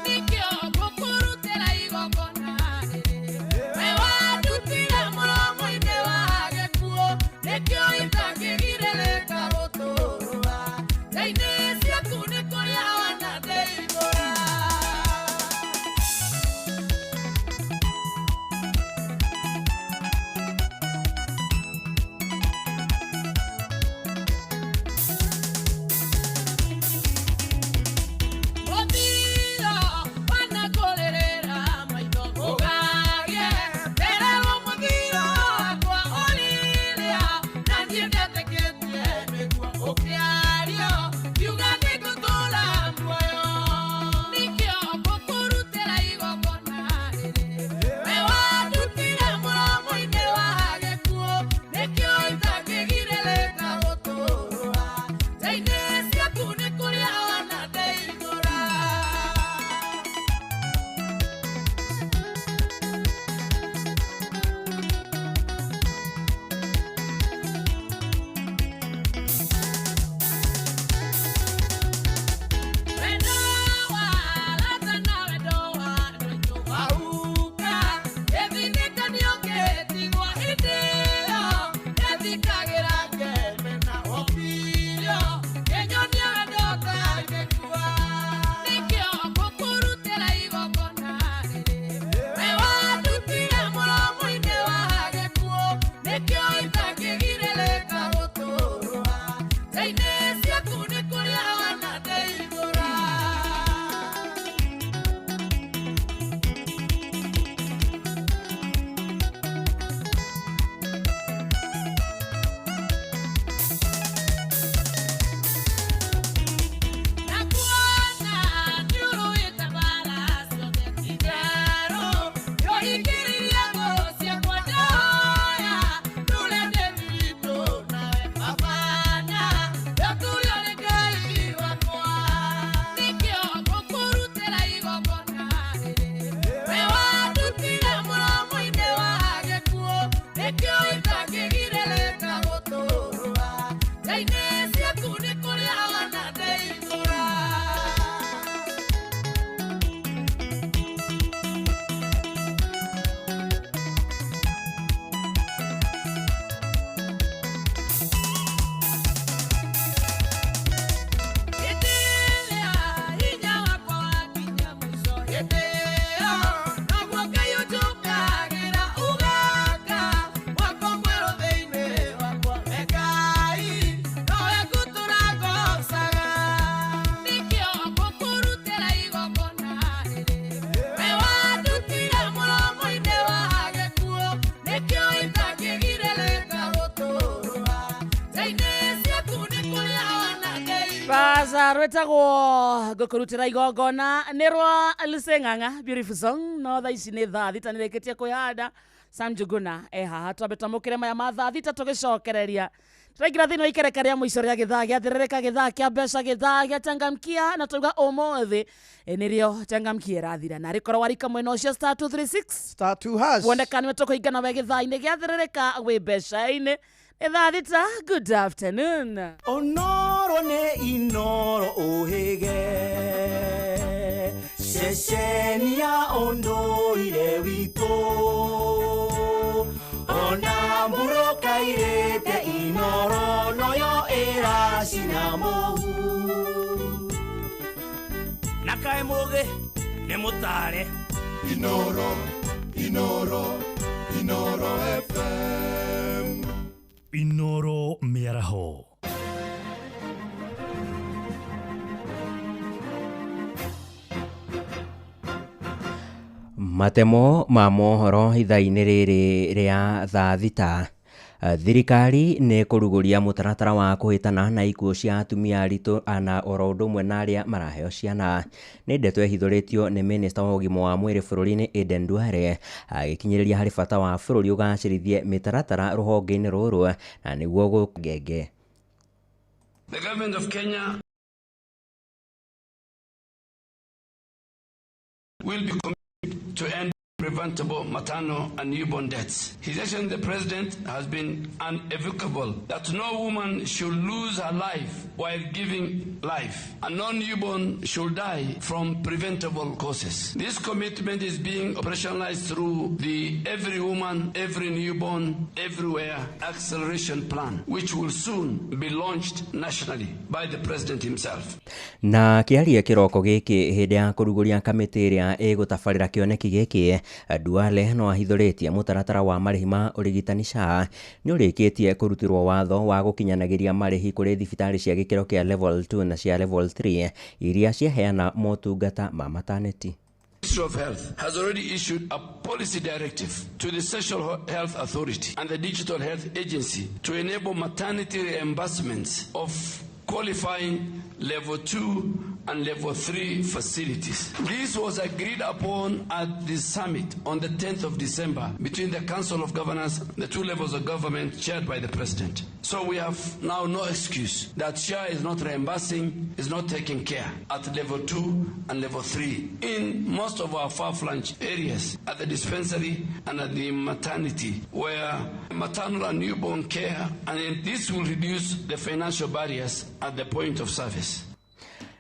Nikio kukurutira igongona. Rwetagwo ngũkũrutĩra igongona nĩ rwa Luseng'ang'a, beautiful song. No thaa ici nĩ thaa 6 nĩrĩkĩtie kwĩhanda. Sam Njuguna e haha, twambe twamũkĩre maya ma thaa 6 tũgĩcokereria. Tũraingĩra thĩinĩ wa ikereka rĩa mũico rĩa gĩthaa gĩa thĩrĩrĩka, gĩthaa kĩa mbeca, gĩthaa gĩa changamkia, na twauga ũmũthĩ nĩrĩo changamkia ĩrathira. Na rĩkorwo warika mwena ũcio star 236 star 2 hash woneka nĩwe tũkũingana we gĩthaa-inĩ gĩa thĩrĩrĩka wĩ mbeca-inĩ. Nĩ thaa 6. Good afternoon. Onoro nĩ Inoro ũhĩge ceceni ya ũndũire witũ, ona mbũrũkairĩte Inoro noyo ĩracina mũhu. Na kaĩ mũgĩ nĩ mũtare. Inoro, Inoro, Inoro FM. Inoro mĩaraho. Matemo ma mohoro ithaa-inĩ rĩrĩ rĩa thaa 6. Thirikari nĩ kũrugũria mũtaratara wa kũhĩtana na ikuũ cia atumia aritũ na oro ũndũ ũmwe na arĩa maraheo ciana. Nĩ ndeto ĩhithũrĩtio nĩ minista wa ũgima wa mwĩrĩ bũrũri-inĩ Aden Duale, agĩkinyĩrĩria harĩ bata wa bũrũri ũgacĩrithie mĩtaratara rũhonge-inĩ rũrũ na nĩguo gũngenge. The government of Kenya will be committed to end preventable maternal and newborn deaths. His Excellency the President has been unequivocal that no woman should lose her life while giving life, and no newborn should die from preventable causes. This commitment is being operationalized through the Every Woman, Every Newborn, Everywhere Acceleration Plan, which will soon be launched nationally by the President himself. Na kĩaria kĩroko gĩkĩ hĩndĩ ya kũrugũria kamĩtĩ ĩrĩa ĩgũtabarĩra kĩoneki gĩkĩ, Duale no ahithũrĩtie mũtaratara wa marĩhi ma ũrigitani SHA nĩ ũrĩkĩtie kũrutĩrwo watho wa gũkinyanagĩria marĩhi kũrĩ thibitarĩ cia gĩkĩro kĩa level 2 na cia level 3 iria ciaheana motungata ma maternity. Ministry of Health has already issued a policy directive to the Social Health Authority and the Digital Health Agency to enable maternity reimbursements of qualifying level 2 and level 3 facilities. This was agreed upon at the summit on the 10th of December between the Council of Governors, the two levels of government chaired by the President. So we have now no excuse that SHA is not reimbursing, is not taking care at level 2 and level 3 in most of our far-flung areas, at the dispensary and at the maternity, where maternal and newborn care, and this will reduce the financial barriers at the point of service.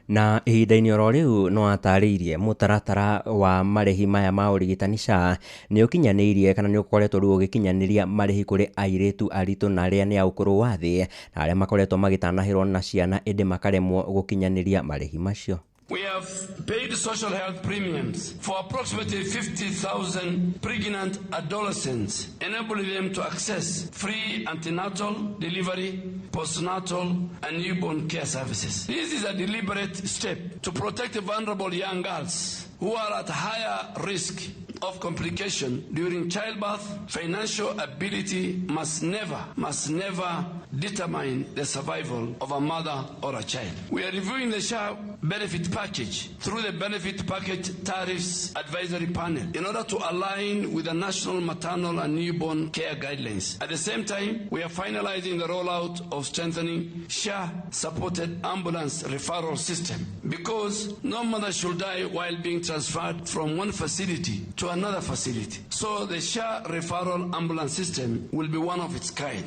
Na ihinda-inĩ oro rĩu no atarĩirie mũtaratara wa marĩhi maya ma ũrigitani SHA nĩ ũkinyanĩirie kana nĩ ũkoretwo rĩu ũgĩkinyanĩria marĩhi kũrĩ airĩtu aritũ na arĩa nĩ a ũkũrũ wa thĩ na arĩa makoretwo magĩtanahĩrwo na ciana ĩndĩ makaremwo gũkinyanĩria marĩhi macio. We have paid social health premiums for approximately 50,000 pregnant adolescents, enabling them to access free antenatal, delivery, postnatal, and newborn care services. This is a deliberate step to protect vulnerable young girls who are at higher risk of complication during childbirth. Financial ability must never determine the survival of a mother or a child. We are reviewing the SHA benefit package through the Benefit Package Tariffs Advisory Panel in order to align with the National Maternal and Newborn Care Guidelines. At the same time, we are finalizing the rollout of strengthening SHA-supported ambulance referral system, because no mother should die while being transferred from one facility to another facility. So the SHA referral ambulance system will be one of its kind.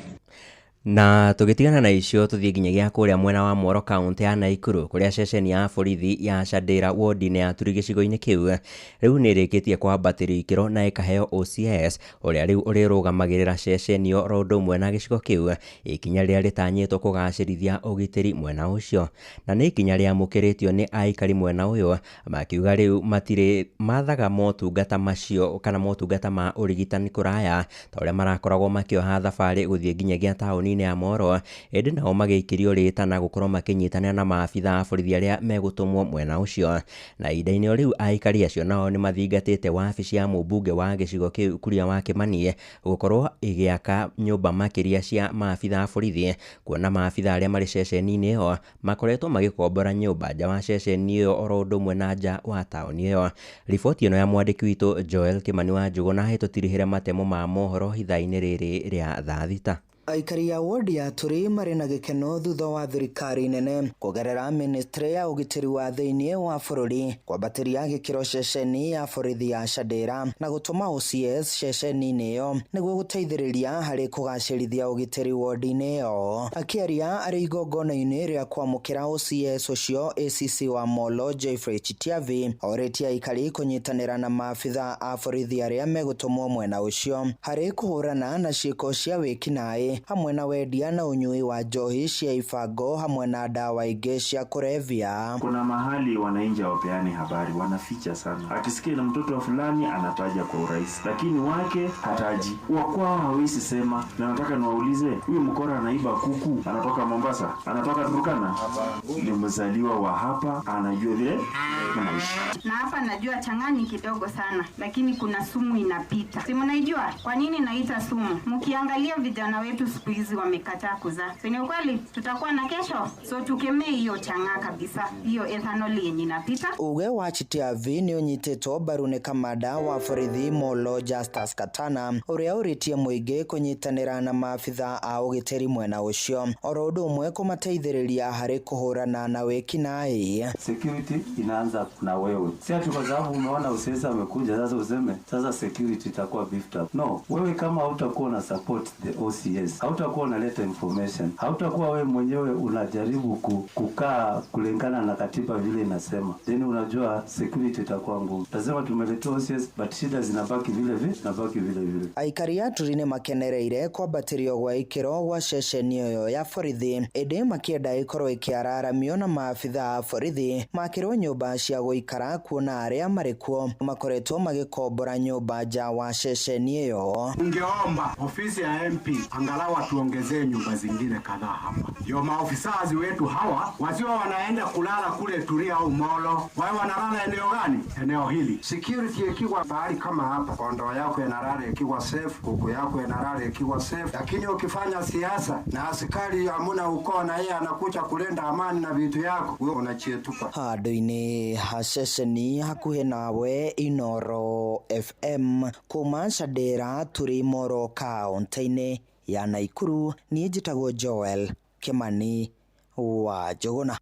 Na tũgĩtigana na icio tũthiĩ nginyagia kũrĩa mwena wa Mworo kaunti ya Naikuru kũrĩa ceceni ya borithi ya Shandĩra wodi-inĩ ya Turi gĩcigo-inĩ kĩu rĩu nĩ ĩrĩkĩtie kwambatĩrio ikĩro na ĩkaheo OCS ũrĩa rĩu ũrĩrũgamagĩrĩra ceceni ĩyo oro ũndũ ũmwe na gĩcigo kĩu, ikinya rĩrĩa rĩtanyĩtwo kũgacĩrithia ũgitĩri mwena ũcio. Na nĩ ikinya rĩamũkĩrĩtio nĩ aikari mwena ũyũ makiuga rĩu matirĩ mathaga motungata macio kana motungata ma ũrigitani kũraya ta ũrĩa marakoragwo makĩoha thabarĩ gũthiĩ nginyagia taũni taũni-inĩ ya Moro, ĩndĩ nao magĩikĩrio rĩtana gũkorwo makĩnyitanĩra na maabitha a borithi arĩa megũtũmwo mwena ũcio. Na ihinda-inĩ o rĩu aikari acio nao nĩ mathingatĩte wabici ya mũmbunge wa gĩcigo kĩu Kuria wa Kĩmani gũkorwo ĩgĩaka nyũmba makĩria cia maabitha a borithi, kuona maabitha arĩa marĩ ceceni-inĩ ĩyo makoretwo magĩkombora nyũmba nja wa ceceni ĩyo oro ũndũ ũmwe na nja wa taũni ĩyo. Riboti ĩno ya mwandĩki witũ Joel Kimani wa Njũgũna ĩtũtirihĩre matemo ma mohoro ithaa-inĩ rĩrĩ rĩa thaa thita. Aikari a wodi ya Turi marĩ na gĩkeno thutha wa thirikari nene kũgerera ministry ya ũgitĩri wa thĩinĩ wa bũrũri kwambatĩria gĩkĩro ceceni ya borithi ya Shandera na gũtũma OCS ceceni-inĩ ĩyo nĩguo gũteithĩrĩria harĩ kũgacĩrithia ũgitĩri wodi-inĩ ĩyo. Akĩaria arĩ igongona-inĩ rĩa kwamũkĩra OCS ũcio, ACC wa Molo Jeffrey Chitiavi orĩtie aikari kũnyitanĩra na maabitha a borithi arĩa megũtũmwo mwena ũcio harĩ kũhũrana na ciĩko cia wĩkinaĩ hamwe na wendia na unyui wa njohi cia ibango hamwe na dawa ingĩ cia kulevya. Kuna mahali wananchi hawapeani habari, wanaficha sana. Akisikia na mtoto wa fulani anataja kwa urahisi, lakini wake hataji. Wa kwao hawezi sema. Na nataka niwaulize, huyu mkora anaiba kuku, anatoka Mombasa, anatoka Turkana, ni mzaliwa wa hapa, anajua vile anaishi. Na hapa najua changani kidogo sana, lakini kuna sumu inapita. Si mnaijua kwa nini naita sumu? Mkiangalia vijana wetu siku hizi wamekataa kuzaa. Si ni ukweli? Tutakuwa na kesho. So tukemee hiyo chang'aa kabisa, hiyo ethanol yenye inapita. Uge wa Chitiavi ni ũnyitĩtwo mbaru nĩ kamanda wa borithi Molo Justus Katana ũrĩa ũrĩtie mũingĩ kũnyitanĩra na maabitha a ũgitĩri mwena ũcio oro ũndũ ũmwe kũmateithĩrĩria harĩ kũhũrana na wĩkinaĩ. Security inaanza na wewe. Si ati kwa sababu umeona OCS amekuja sasa useme sasa security itakuwa beefed up. No, wewe kama hautakuwa na support the OCS, hautakuwa unaleta information, hautakuwa wewe mwenyewe unajaribu kukaa kulingana na katiba vile inasema, then unajua security itakuwa ngumu. Tasema tumeletea OCS but shida zinabaki vile vile, zinabaki vile vile. Aikari a Turi nĩ makenereire kwambatĩrio gwa ikĩro gwa ceceni ĩyo ya borithi ĩndĩ makĩenda ĩkorwo ĩkĩararamio na maabitha a borithi makĩrwo nyũmba cia gũikara kuona arĩa marĩ kuo makoretwo magĩkombora nyũmba nja wa ceceni ĩyo. Ungeomba ofisi ya MP angalau watuongezee nyumba zingine kadhaa hapa, ndio maofisazi wetu hawa wasiwa wanaenda kulala kule Turia au Molo, wao wanalala eneo gani? Eneo hili. Security ikiwa pahali kama hapa, kondoo yako inalala ikiwa safe, kuku yako inalala ikiwa safe, lakini ukifanya siasa na askari hamuna ukoo na yeye anakuja kulinda amani na vitu yako, wewe unachietupa. Handũ-inĩ ha ceceni hakuhĩ nawe Inoro FM kuma Shandera Turi Moro kaunti-inĩ ya Naikuru, niĩ njĩtagwo Joel Kimani wa Njũgũna.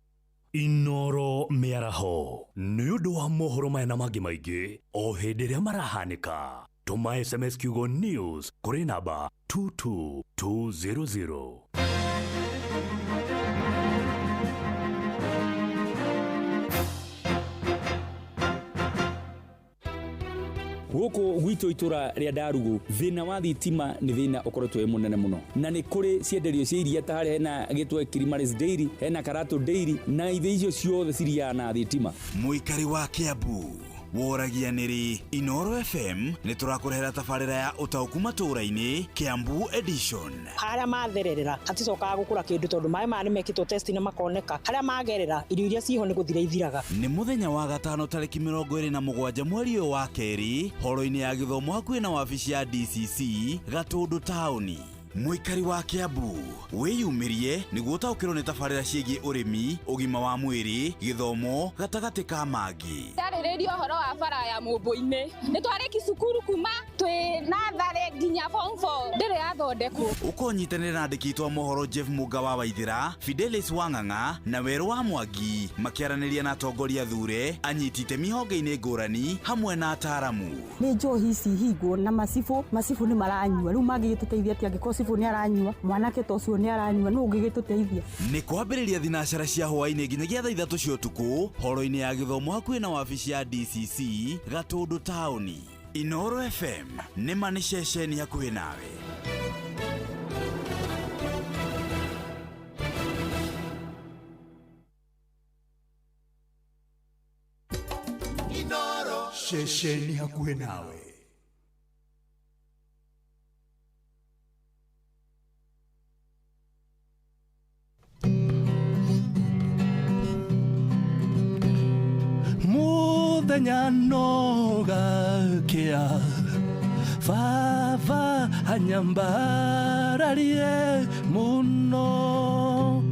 Inoro mĩaraho nĩ ũndũ wa mohoro maya na mangĩ maingĩ o hĩndĩ ĩrĩa marahanĩka. Tũma SMS kiugo news kũrĩ namba 22200. Gũkũ gwitũ itũra rĩa Ndarugu thĩna wa thitima nĩ thĩna ũkoretwo wĩ mũnene mũno, na nĩ kũrĩ cienderio cia iria ta harĩa hena gĩtwe Kilimaris Dairy, hena Karatu Dairy, na ithe icio ciothe ciriaga na thitima. Mũikari wa Kiambu woragia nĩrĩ Inoro FM nĩ tũrakũrehera tabarĩra ya ũtaũku matũũra-inĩ Kiambu edition. Harĩa mathererera haticokaga gũkũra kĩndũ tondũ maĩ maya nĩmekĩtwo test na makoneka, harĩa magerera irio iria ciho nĩ gũthira ithiraga. Nĩ mũthenya wa gatano tarĩki 27 mweri ũyũ wa kerĩ horo-inĩ ya gĩthomo hakuhĩ na wabici ya DCC Gatũndũ taũni. Mũikari wa Kiambu wĩyumĩrie nĩguo ũtaũkĩrwo nĩ tabarĩra ciĩgiĩ ũrĩmi, ũgima wa mwĩrĩ, gĩthomo gatagatĩ ka mangĩ. Ndarĩrĩria ũhoro wa bara ya Mũmbũ-inĩ, nĩ twarĩki cukuru kuma twĩ natharĩ nginya form 4 ndĩrĩ yathondekwo. Ũkonyitanĩra na andĩki aitũ a mohoro Jeff Mũga wa Waithĩra, Fidelis Wang'ang'a na Werũ wa Mwangi makĩaranĩria na atongoria thure, anyiti itemi honge-inĩ ngũrani hamwe na ataaramu. Nĩ njohi ici hingwo na macibũ, macibũ nĩ maranyua, rĩu mangĩgĩtũteithia atĩa angĩkorwo cibũ nĩ aranyua, mwanake ta ũcio nĩ aranyua, nũ ũngĩgĩtũteithia? Nĩ kwambĩrĩria thinacara cia hwaĩ-inĩ nginyagia thaa 3 cia ũtukũ horo-inĩ ya gĩthomo hakuhĩ na wabici ya DCC Gatũndũ taũni. Inoro FM nĩ ma nĩ ceceni hakuhĩ nawe. Inoro ceceni hakuhĩ nawe. Mũthenya no gakĩa baba anyambararie mũno.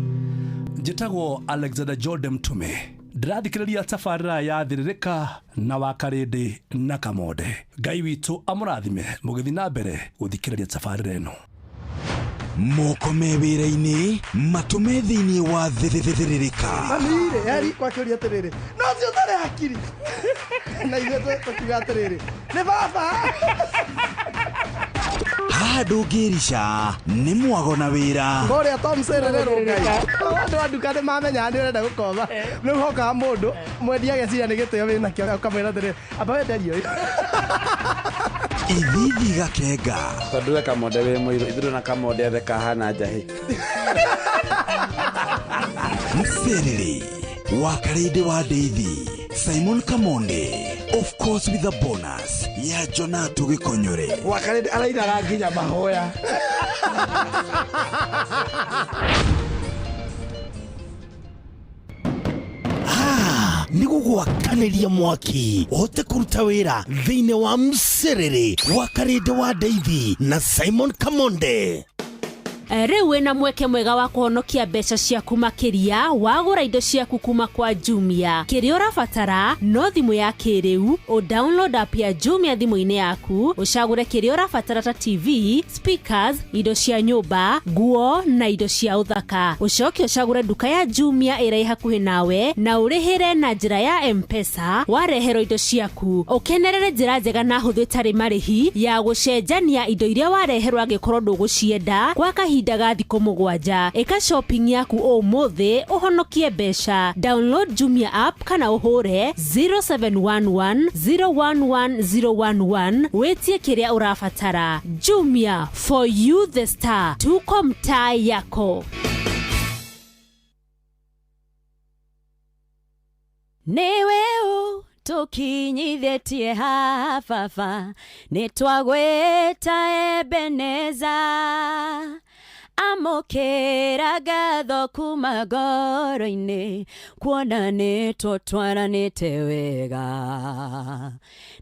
Njĩtagwo Alexander Jordan Mtume, ndĩrathikĩrĩria tabarĩra ya Thĩrĩrĩka na Wakarĩndĩ na Kamonde. Ngai witũ amũrathime mũgĩthiĩ na mbere gũthikĩrĩria tabarĩra ĩno. Moko me wĩra-inĩ, matũ me thĩinĩ wa Thĩrĩrĩka. Mami-rĩ, eri kwakĩũria atĩrĩrĩ, no ũcio ũtarĩ hakiri na ithuĩ tũkiuga atĩrĩrĩ, nĩ baba. Haha ndũngĩrica nĩ mwago na wĩra. Kũrĩa Tom Serere Rũngai, andũ a nduka nĩ mamenyaga nĩ ũrenda gũkoma. Rĩu hokaga mũndũ mwendia ageciria nĩ gĩtĩo wĩnakĩo, ũkamwĩra atĩrĩrĩ, amba wenderie ũyũ. Ithithi gakenga. Tondũ we Kamonde wĩ mũirũ, ithuĩ na Kamonde ethe kahana njahĩ. Mserere wa Karĩndĩ wa Ndeithi, Simon Kamonde, of course with a bonus ya Jonato Gĩkonyore. Wakarĩndĩ arainaga nginya mahoya. Nĩ gũgwakanĩria mwaki ũhote kũruta wĩra thĩinĩ wa Mserere wa Karĩndĩ wa Ndeithi na Simon Kamonde. Rĩu wĩna mweke mwega wa kũhonokia mbeca ciaku makĩria wagũra indo ciaku kuma kwa Jumia. Kĩrĩa ũrabatara no thimũ ya kĩrĩu, ũ download app ya Jumia thimũ-inĩ yaku, ũcagũre kĩrĩa ũrabatara ta TV, speakers, indo cia nyũmba, nguo na indo cia ũthaka. Ũcoke ũcagũre nduka ya Jumia ĩrĩa ĩ hakuhĩ nawe na ũrĩhĩre na njĩra ya M-Pesa wareherwo indo ciaku. Ũkenerere njĩra njega na hũthũ ĩtarĩ marĩhi ya gũcenjania indo iria wareherwo angĩkorwo ndũgũcienda kwa kahinda ga thikũ 7. Ĩka shopping yaku ũmũthĩ ũhonokie mbeca. Download Jumia app kana ũhũre 0711 011 011 wĩtie kĩrĩa ũrabatara. Jumia, for you the star, tuko mtaa yako. Nĩwe tũkinyithĩtie haha baba, nĩtwagwĩta Ebeneza. Amũkĩra ngatho kuma ngoro-inĩ, kuona nĩtũtwaranĩte wega,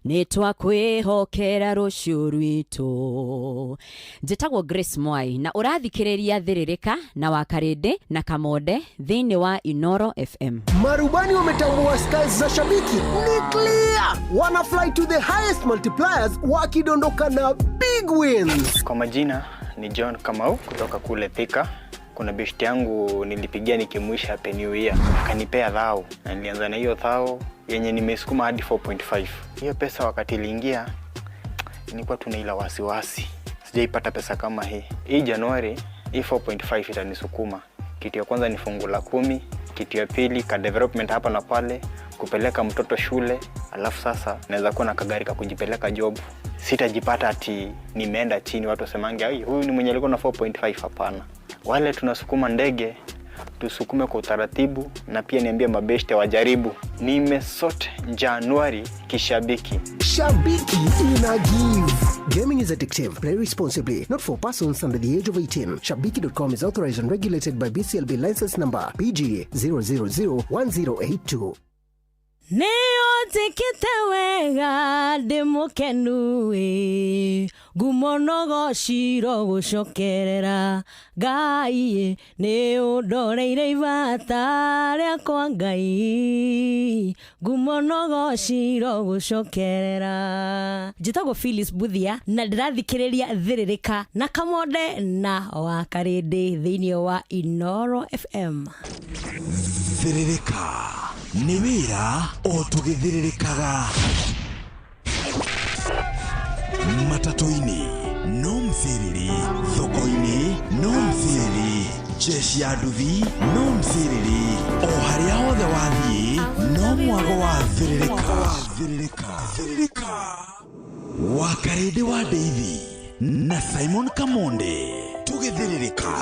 nĩtwakwĩhokera rũciũ rwitũ. Njĩtagwo Grace Mwai na ũrathikĩrĩria Thĩrĩrĩka na Wakarĩndĩ na Kamonde thĩinĩ wa Inoro FM. Marubani wametambua skies za shabiki ni clear, wana fly to the highest multipliers wakidondoka na big wins. Kwa majina ni John Kamau kutoka kule Thika. Kuna beshte yangu nilipigia nikimwisha Happy New Year, akanipea thao na nilianza na hiyo thao yenye nimesukuma hadi 4.5. Hiyo pesa wakati iliingia nilikuwa tuna ila wasiwasi, sijaipata pesa kama hii. Hii Januari hii 4.5 itanisukuma. Kitu ya kwanza ni fungu la 10, kitu ya pili ka development hapa na pale, kupeleka mtoto shule, alafu sasa naweza kuwa na kagari ka kujipeleka job. Sitajipata ati nimeenda chini watu wasemange ai huyu ni mwenye alikuwa na 4.5. Hapana. Wale tunasukuma ndege tusukume kwa utaratibu, na pia niambie mabeshte wajaribu. Nimesort Januari kishabiki. Shabiki ina give. Gaming is addictive. Play responsibly. Not for persons under the age of 18. Shabiki.com is authorized and regulated by BCLB license number PG 0001082. Nĩũnjĩkĩte wega ndĩ mũkenu ĩ, ngumo no ciro gũcokerera Ngai, nĩ ũndoreire ibata rĩakwa Ngai, ngumo no ciro gũcokerera. Njĩtagwo Phyllis Buthia na ndĩrathikĩrĩria Thĩrĩrĩka na Kamonde na Wakarĩndĩ thĩinĩ wa Inoro FM. Thĩrĩrĩka nĩ wĩra o tũgĩthĩrĩrĩkaga. Matatũ-inĩ no msiriri, thoko-inĩ no msiriri, jeshi ya nduthi no msiriri, o harĩa hothe wathiĩ no mwago wa thĩrĩrĩka. Thĩrĩrĩka Wakarĩndĩ wa Ndeithi na Simon Kamonde tũgĩthĩrĩrĩka.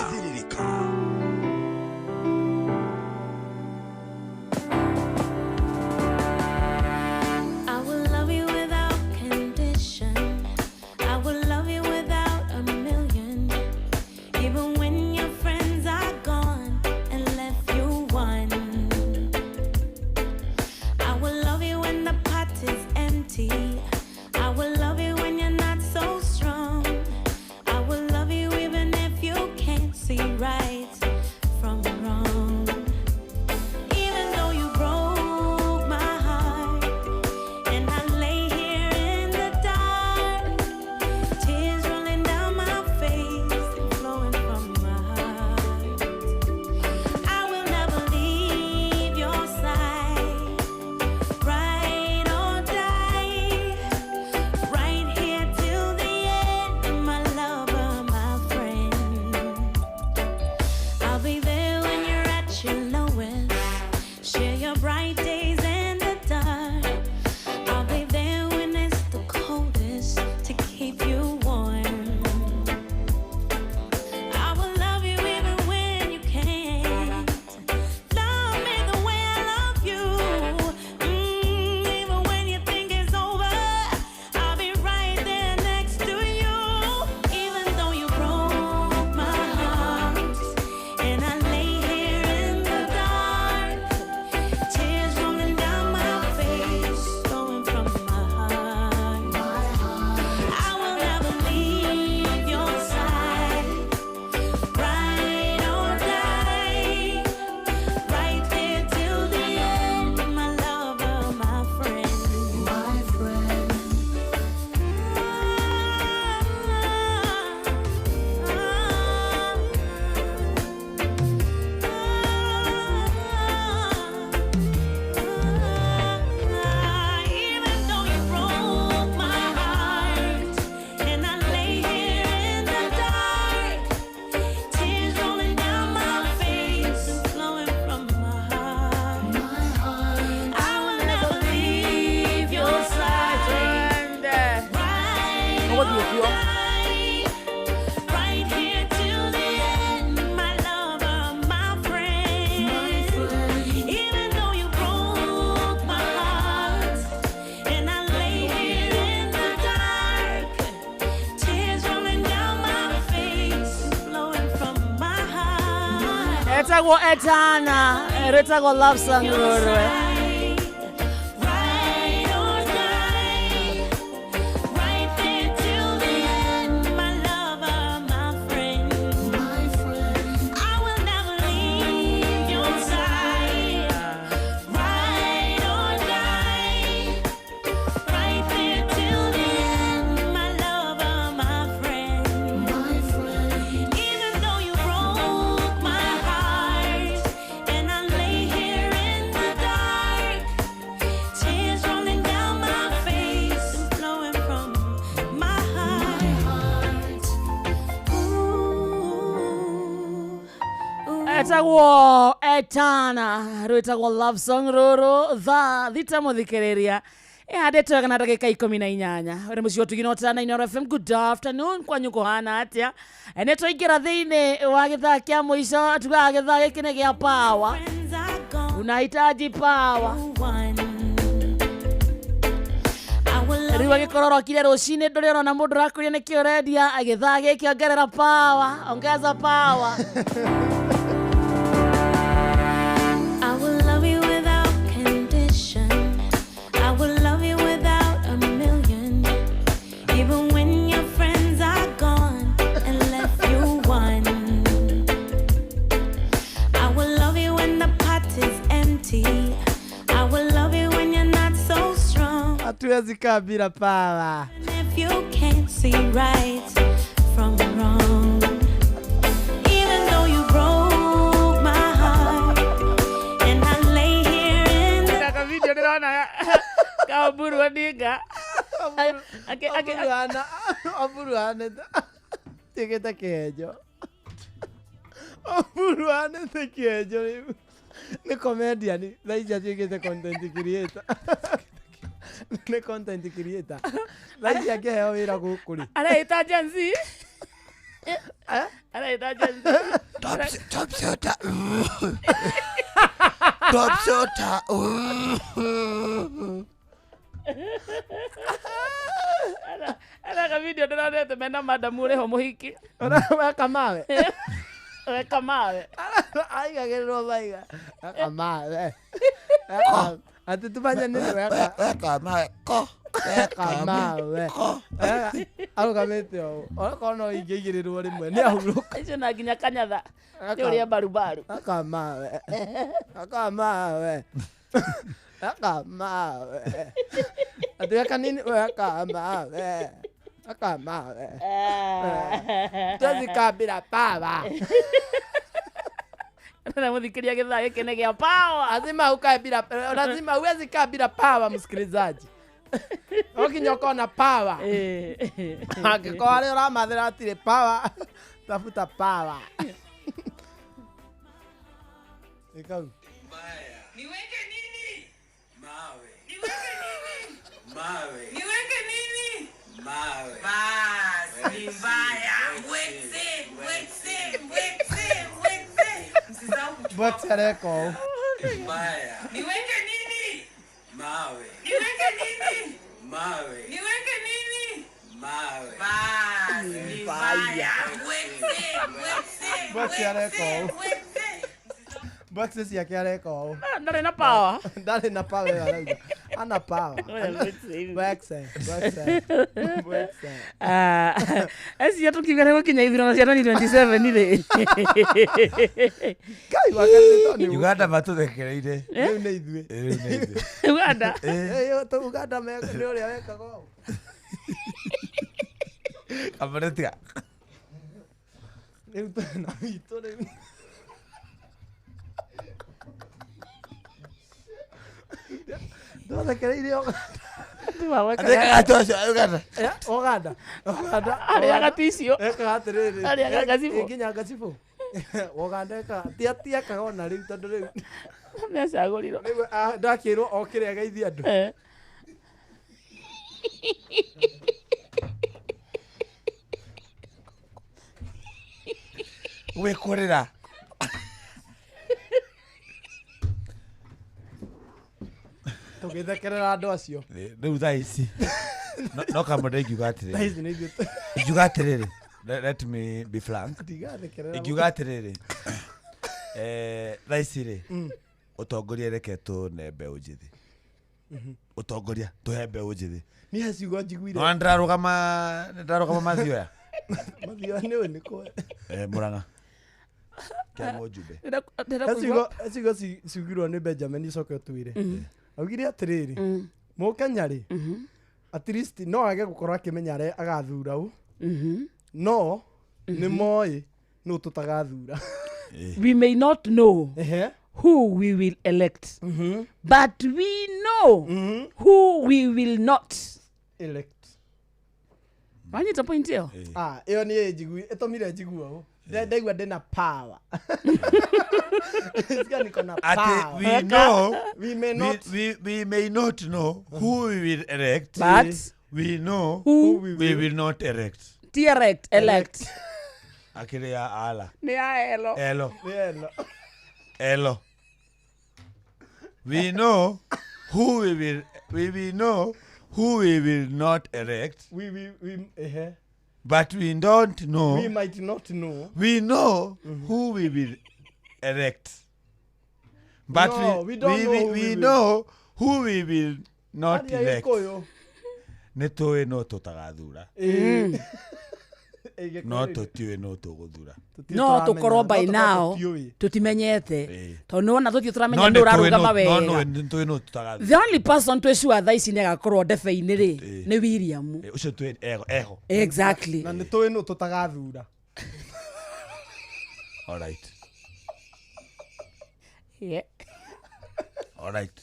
Etagwo Etana, rwĩtagwo love song rũrũ. Etagwo Etana, rwĩtagwo love song rũrũ thaa thita mũthikĩrĩria ĩhandĩtwo wega na ndagĩka 18. Ũrĩ mũciĩ wa Ũtugi na Ũtana Inooro FM. Good afternoon kwanyu kũhana atĩa? Nĩ twaingĩra thĩinĩ wa gĩthaa kĩa mũico, tugaga gĩthaa gĩkĩ nĩ gĩa power. Unahitaji power. Rĩu agĩkorwo ũrokire rũcinĩ ndũrĩ ũrona mũndũ ũrakũria nĩkĩ ũrendia, gĩthaa gĩkĩ ongerera power, ongeza power. I will love you without condition. I will love you without a million. Even when your friends are gone and left you one. I will love you when the pot is empty. I will love you when you're not so strong. Hatuwezi kaa bila power. And if you can't see right from wrong. Even though you broke my heart and I lay here in the Ndaka video ndĩrona Kaũmburu Odinga. Oburu tuĩkĩte kĩhenjo. Oburu hanĩte kĩhenjo rĩu. Nĩ comedian thaa ici atuĩkĩte content creator. Nĩ content creator. Thaa ici angĩheo wĩra gũkũ rĩ. Areita Gen Z. Areita Gen Z. Top shota. Top shota. Ara ka video ndĩronete mena madamu ũrĩ ho mũhiki. Weka mawe. Weka mawe. Aigagĩrĩrwo maiga. Weka mawe. Atĩ tũmanye nĩ weka. Weka mawe. Ko. Weka mawe. Arũgamĩte ũũ. Onakorwo no ingĩigĩrĩrwo rĩmwe nĩ ahurũka. Icio na nginya kanyatha. Nĩ ũrĩa mbarubaru. Weka mawe. Weka mawe. Weka mawe. Atĩ weka nini? Weka mawe. Weka mawe. Tuwezi kaa bila power. Na mũthikĩria gĩthaa gĩkĩ nĩ gĩa power. Lazima ukae bila, lazima huwezi kaa bila power msikilizaji. Ũkinya ũkorwo na power. Angĩkorwo harĩa ũramathĩra hatirĩ power, tafuta power. Ĩkau. Niweke nini? Mawe. Niweke nini? Mawe. Niweke nini? Mawe. Bas, ni mbaya. Mwekse, mwekse, mwekse, mwekse. Msisahau kuchukua. Bwekse areka ũũ. Mbaya. Niweke nini? Mawe. Niweke nini? Mawe. Niweke nini? Mawe. Bas, ni mbaya. Mwekse, mwekse, Bwekse areka ũũ. mwekse. Bwekse ciake areka ũũ. Ndarĩ na power. Ndarĩ na power ĩyo arauga. Ana power. Bwekse, bwekse, bwekse. Acio tũkiuga nĩ gũkinya ithurano cia 2027 rĩ. Ngai wakarĩtwo nĩ Uganda matũthekereire. Rĩu nĩ ithuĩ. Rĩu nĩ ithuĩ. Uganda. Ĩĩ, Uganda nĩ ũrĩa wekaga ũũ. Kamande tiga. Rĩu twĩna witũ rĩu. Twathekereire Uganda. Uganda. Uganda. Arĩaga ticio. Ekaga atĩrĩrĩ. Arĩaga ngacibũ. Nginya ngacibũ. Uganda ekaga ti atiekaga ona rĩu tondũ rĩu nĩacagũrirwo. Rĩu ndakĩrwo okĩre ageithie andũ. Wĩkũrĩra. Tũgĩthekerera andũ acio. Rĩu thaa ici no Kamande ingiuga atĩrĩrĩ. Thaa ici nĩ ithuĩ. Ingiuga atĩrĩrĩ. Let me be frank. Ndigathekerera. Ingiuga atĩrĩrĩ. Thaa ici rĩ, ũtongoria reke tũne mbeũ njĩthĩ, ũtongoria tũhe mbeũ njĩthĩ. Niĩ he ciugo njiguire. Nona nĩndĩrarũgama Mathioya. Mathioya nĩ nĩ kũ? Mũrang'a kĩa mũjumbe. He ciugo ciugirwo nĩ Benjamin, icoke ũtwĩre. Augire atĩrĩrĩ, mũkenya rĩ, at least no age gũkorwo akĩmenya arĩa agathura ũ, no nĩ moĩ nũ tũtagathura. We may not know who we will elect, but we know who we will not elect. Wanyita point ĩyo? Ah, ĩyo nĩ njigui ĩtũmire njigua ũ. Ndaigua ndĩna power. Sikia niko na Ati power. we know we may not we may not know who we will elect, but we know who we will not elect. Ti erect, elect. Akili ya ala. Nĩ ya elo. Elo. Nĩ elo. Elo. We know who we will we know who we will not elect. We But we don't know. We might not know. We know who we will elect. But no, we don't know who we know who we will not elect. Nĩ tũĩ no tũtagathura. No tũtiũĩ no tũgũthura. No tũkorwo by now tũtimenyete. Tondũ nĩwona tũthiĩ tũramenya nĩ ũrarũgama wega. No nĩ no tũtagathura. The only person twĩ sure thaa ici nĩ agakorwo ndebe-inĩ rĩ nĩ William. Ũcio twĩ eho. Exactly. Na nĩ tũĩ no tũtagathura. All right. Yeah. All right.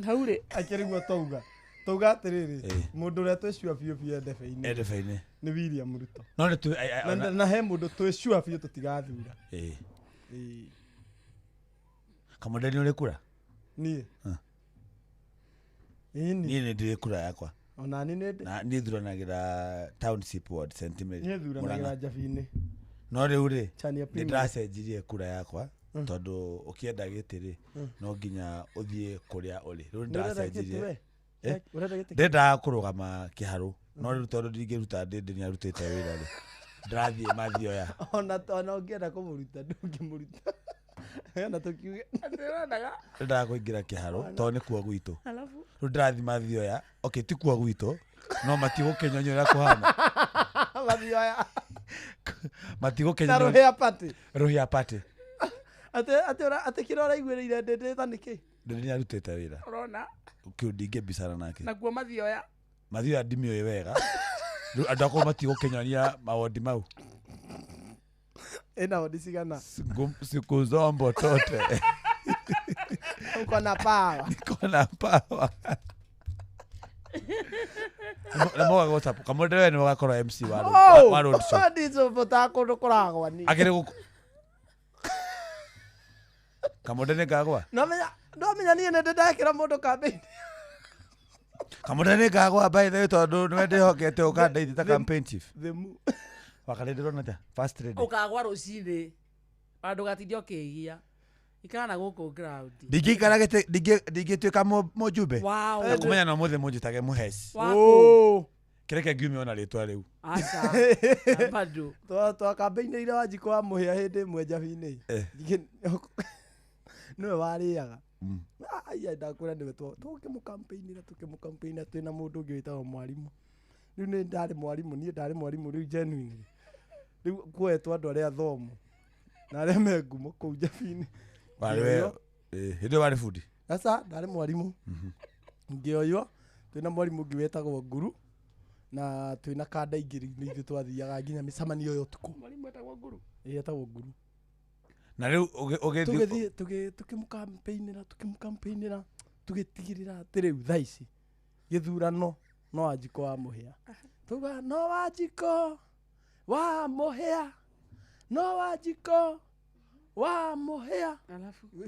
Hau rĩ. Akĩrĩ guo tauga. Tauga atĩrĩrĩ, mũndũ ũrĩa twĩ sure biũ biũ ndebe-inĩ nĩ William Ruto. No nĩ tũ na he mũndũ twĩ sure biũ tũtigathura. Kamũnde nĩ ũrĩ kura? Niĩ. Niĩ nĩ ndĩrĩ kura yakwa. Ona niĩ nĩ ndĩ. Na niĩ thuranagĩra Township Ward St Mary. Niĩ thuranagĩra Njabini. No rĩu rĩ, nĩ ndĩracenjirie kura yakwa tondũ ũkĩenda gĩtĩ rĩ, no nginya ũthiĩ kũrĩa ũrĩ. Rĩu nĩ ndĩracenjirie. Ndendaga kũrũgama kĩharũ, no rĩu tondũ ndingĩruta ndĩndĩ nĩ arutĩte wĩra rĩ, ndĩrathiĩ Mathioya. Ona ũngĩenda kũmũruta ndũngĩmũruta. Ona tũkiuge ndendaga kũingĩra kĩharũ tondũ nĩ kuo gwitũ. Rĩu ndĩrathiĩ Mathioya. Okay, ti kuo gwitũ, no matigũkĩnyonia ũrĩa kũhana. Mathioya. Matigũkĩnyonia. Na Rũhĩa Party. Rũhĩa Party. Atĩ kĩrĩa ũraiguĩrĩire ndĩndĩ ta nĩkĩ? Ndĩndĩ nĩ arutĩte wĩra. Ũrona? Kĩu ndingĩbicana nake. Nakuo Mathioya. Mathioya ndimĩũĩ wega. Rĩu andũ akwa matigũkĩnyonia mawondi mau. Ĩna wondi cigana? Siku zombo tote. Uko na power. Niko na power. Na moga WhatsApp. Kamũndĩ we nĩ ũgakorwo MC wa road show. Ndicũbũtaga kũndũ kũragwa niĩ. Akĩrĩ gũkũ. Kamũndĩ nĩ ngagwa? Ndamenya niĩ nĩ ndĩndekĩra mũndũ campaign. Kamũndĩ nĩ ngagwa by the way tondũ nĩwe ndĩhokete ũkandeithia ta campaign chief. Thĩmu. Wakarĩ ndĩrona atĩa? First lady. Ũkagwa rũcinĩ. Ona ndũgatinde ũkĩgia. Ikara na gũkũ ground. Ndingĩikara gĩtĩ, ndingĩtuĩka mũjumbe. Wow. Na kũmenya no mũthĩ mũnjĩtage mũheci. Waku. Kĩreke ngiume ona rĩtwa rĩu. Aca. Bado. Twa campaign-ĩire Wanjikũ wa Mũhĩa hĩndĩ ĩmwe Njabini. Nĩwe warĩaga. Aya ndakwĩra nĩwe tũkĩmũcampaign-ĩra tũkĩmũcampaign-ĩra twĩna mũndũ ũngĩ wĩtagwo mwarimũ. Rĩu nĩ ndarĩ mwarimũ, niĩ ndarĩ mwarimũ rĩu genuinely. Rĩu kuoetwo andũ arĩa athomu na arĩa me ngumo kũu Njabini. Warĩ we hĩndĩ ĩyo warĩ bundi? Aca, ndarĩ mwarimũ. Ngĩoywo twĩna mwarimũ ũngĩ wetagwo Nguru na twĩna kanda ingĩ rĩu nĩ ithuĩ twathiaga nginya mĩcemanio ya ũtukũ. Mwarimũ etagwo Nguru? Ĩĩ etagwo Nguru. Na rĩu ũgĩthiĩ tũgĩthiĩ tũkĩmũcampaign-ĩra tũkĩmũcampaign-ĩra tũgĩtigĩrĩra atĩ rĩu thaa ici gĩthurano no Wanjikũ wa Mũhĩa. Tuga no Wanjikũ wa Mũhĩa, no Wanjikũ wa Mũhĩa.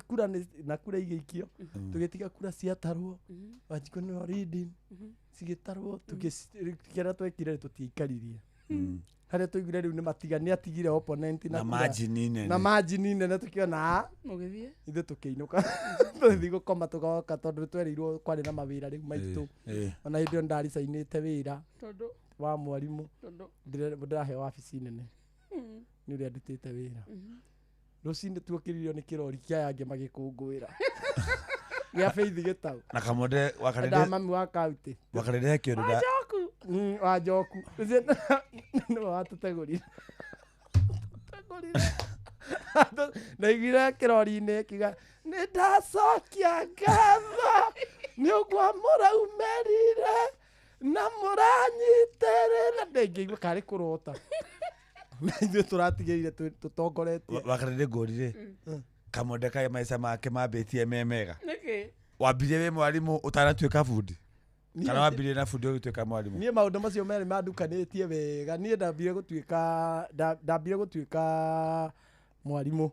Kura na kura igĩikio, tũgĩtiga kura ciatarwo, Wanjikũ nĩwe leading, cigĩtarwo, kĩrĩa twekire tũtiaikaririe. Harĩa twaiguire rĩu nĩ matiga nĩ atigire opponent na margin nene. Na margin nene tũkĩona mũgĩthiĩ ithuĩ tũkĩinũka. Tũgĩthiĩ gũkoma tũgoka tondũ twerirwo kwarĩ na mawĩra rĩu maitũ. Ona hĩndĩ ĩyo nĩndaricainĩte wĩra wa mwarimũ. Ndĩraheo wabici nene nĩ ũrĩa ndutĩte wĩra. Rũcinĩ tuokĩririo nĩ kĩrori kĩa yangĩ magĩkũngũĩra gĩa Faith Gĩtau Na Kamonde nda wakarĩndĩ mami wa kaunti wakarĩndĩ he kĩndũ nda wa Njoku ũcio nĩwe watũtegũrire. Ndaiguire kĩrori-inĩ kiuga nĩ ndacokia ngatho nĩ ũguo mũraumĩrire na mũranyitĩrĩra. Ndĩngĩigua karĩ kũrota na ithuĩ tũratigĩrire tũtongoretie. Wakarĩndĩ ngũrire Kamonde kaĩ maica make mambĩtie me mega. Nĩkĩ? Wambirie wĩ mwarimũ ũtanatuĩka bundi Niĩ kana wambirie na bundi ũgĩtuĩka mwarimũ? Niĩ maũndũ macio merĩ mandukanĩtie wega. Niĩ ndambire gũtuĩka ndambire gũtuĩka mwarimũ.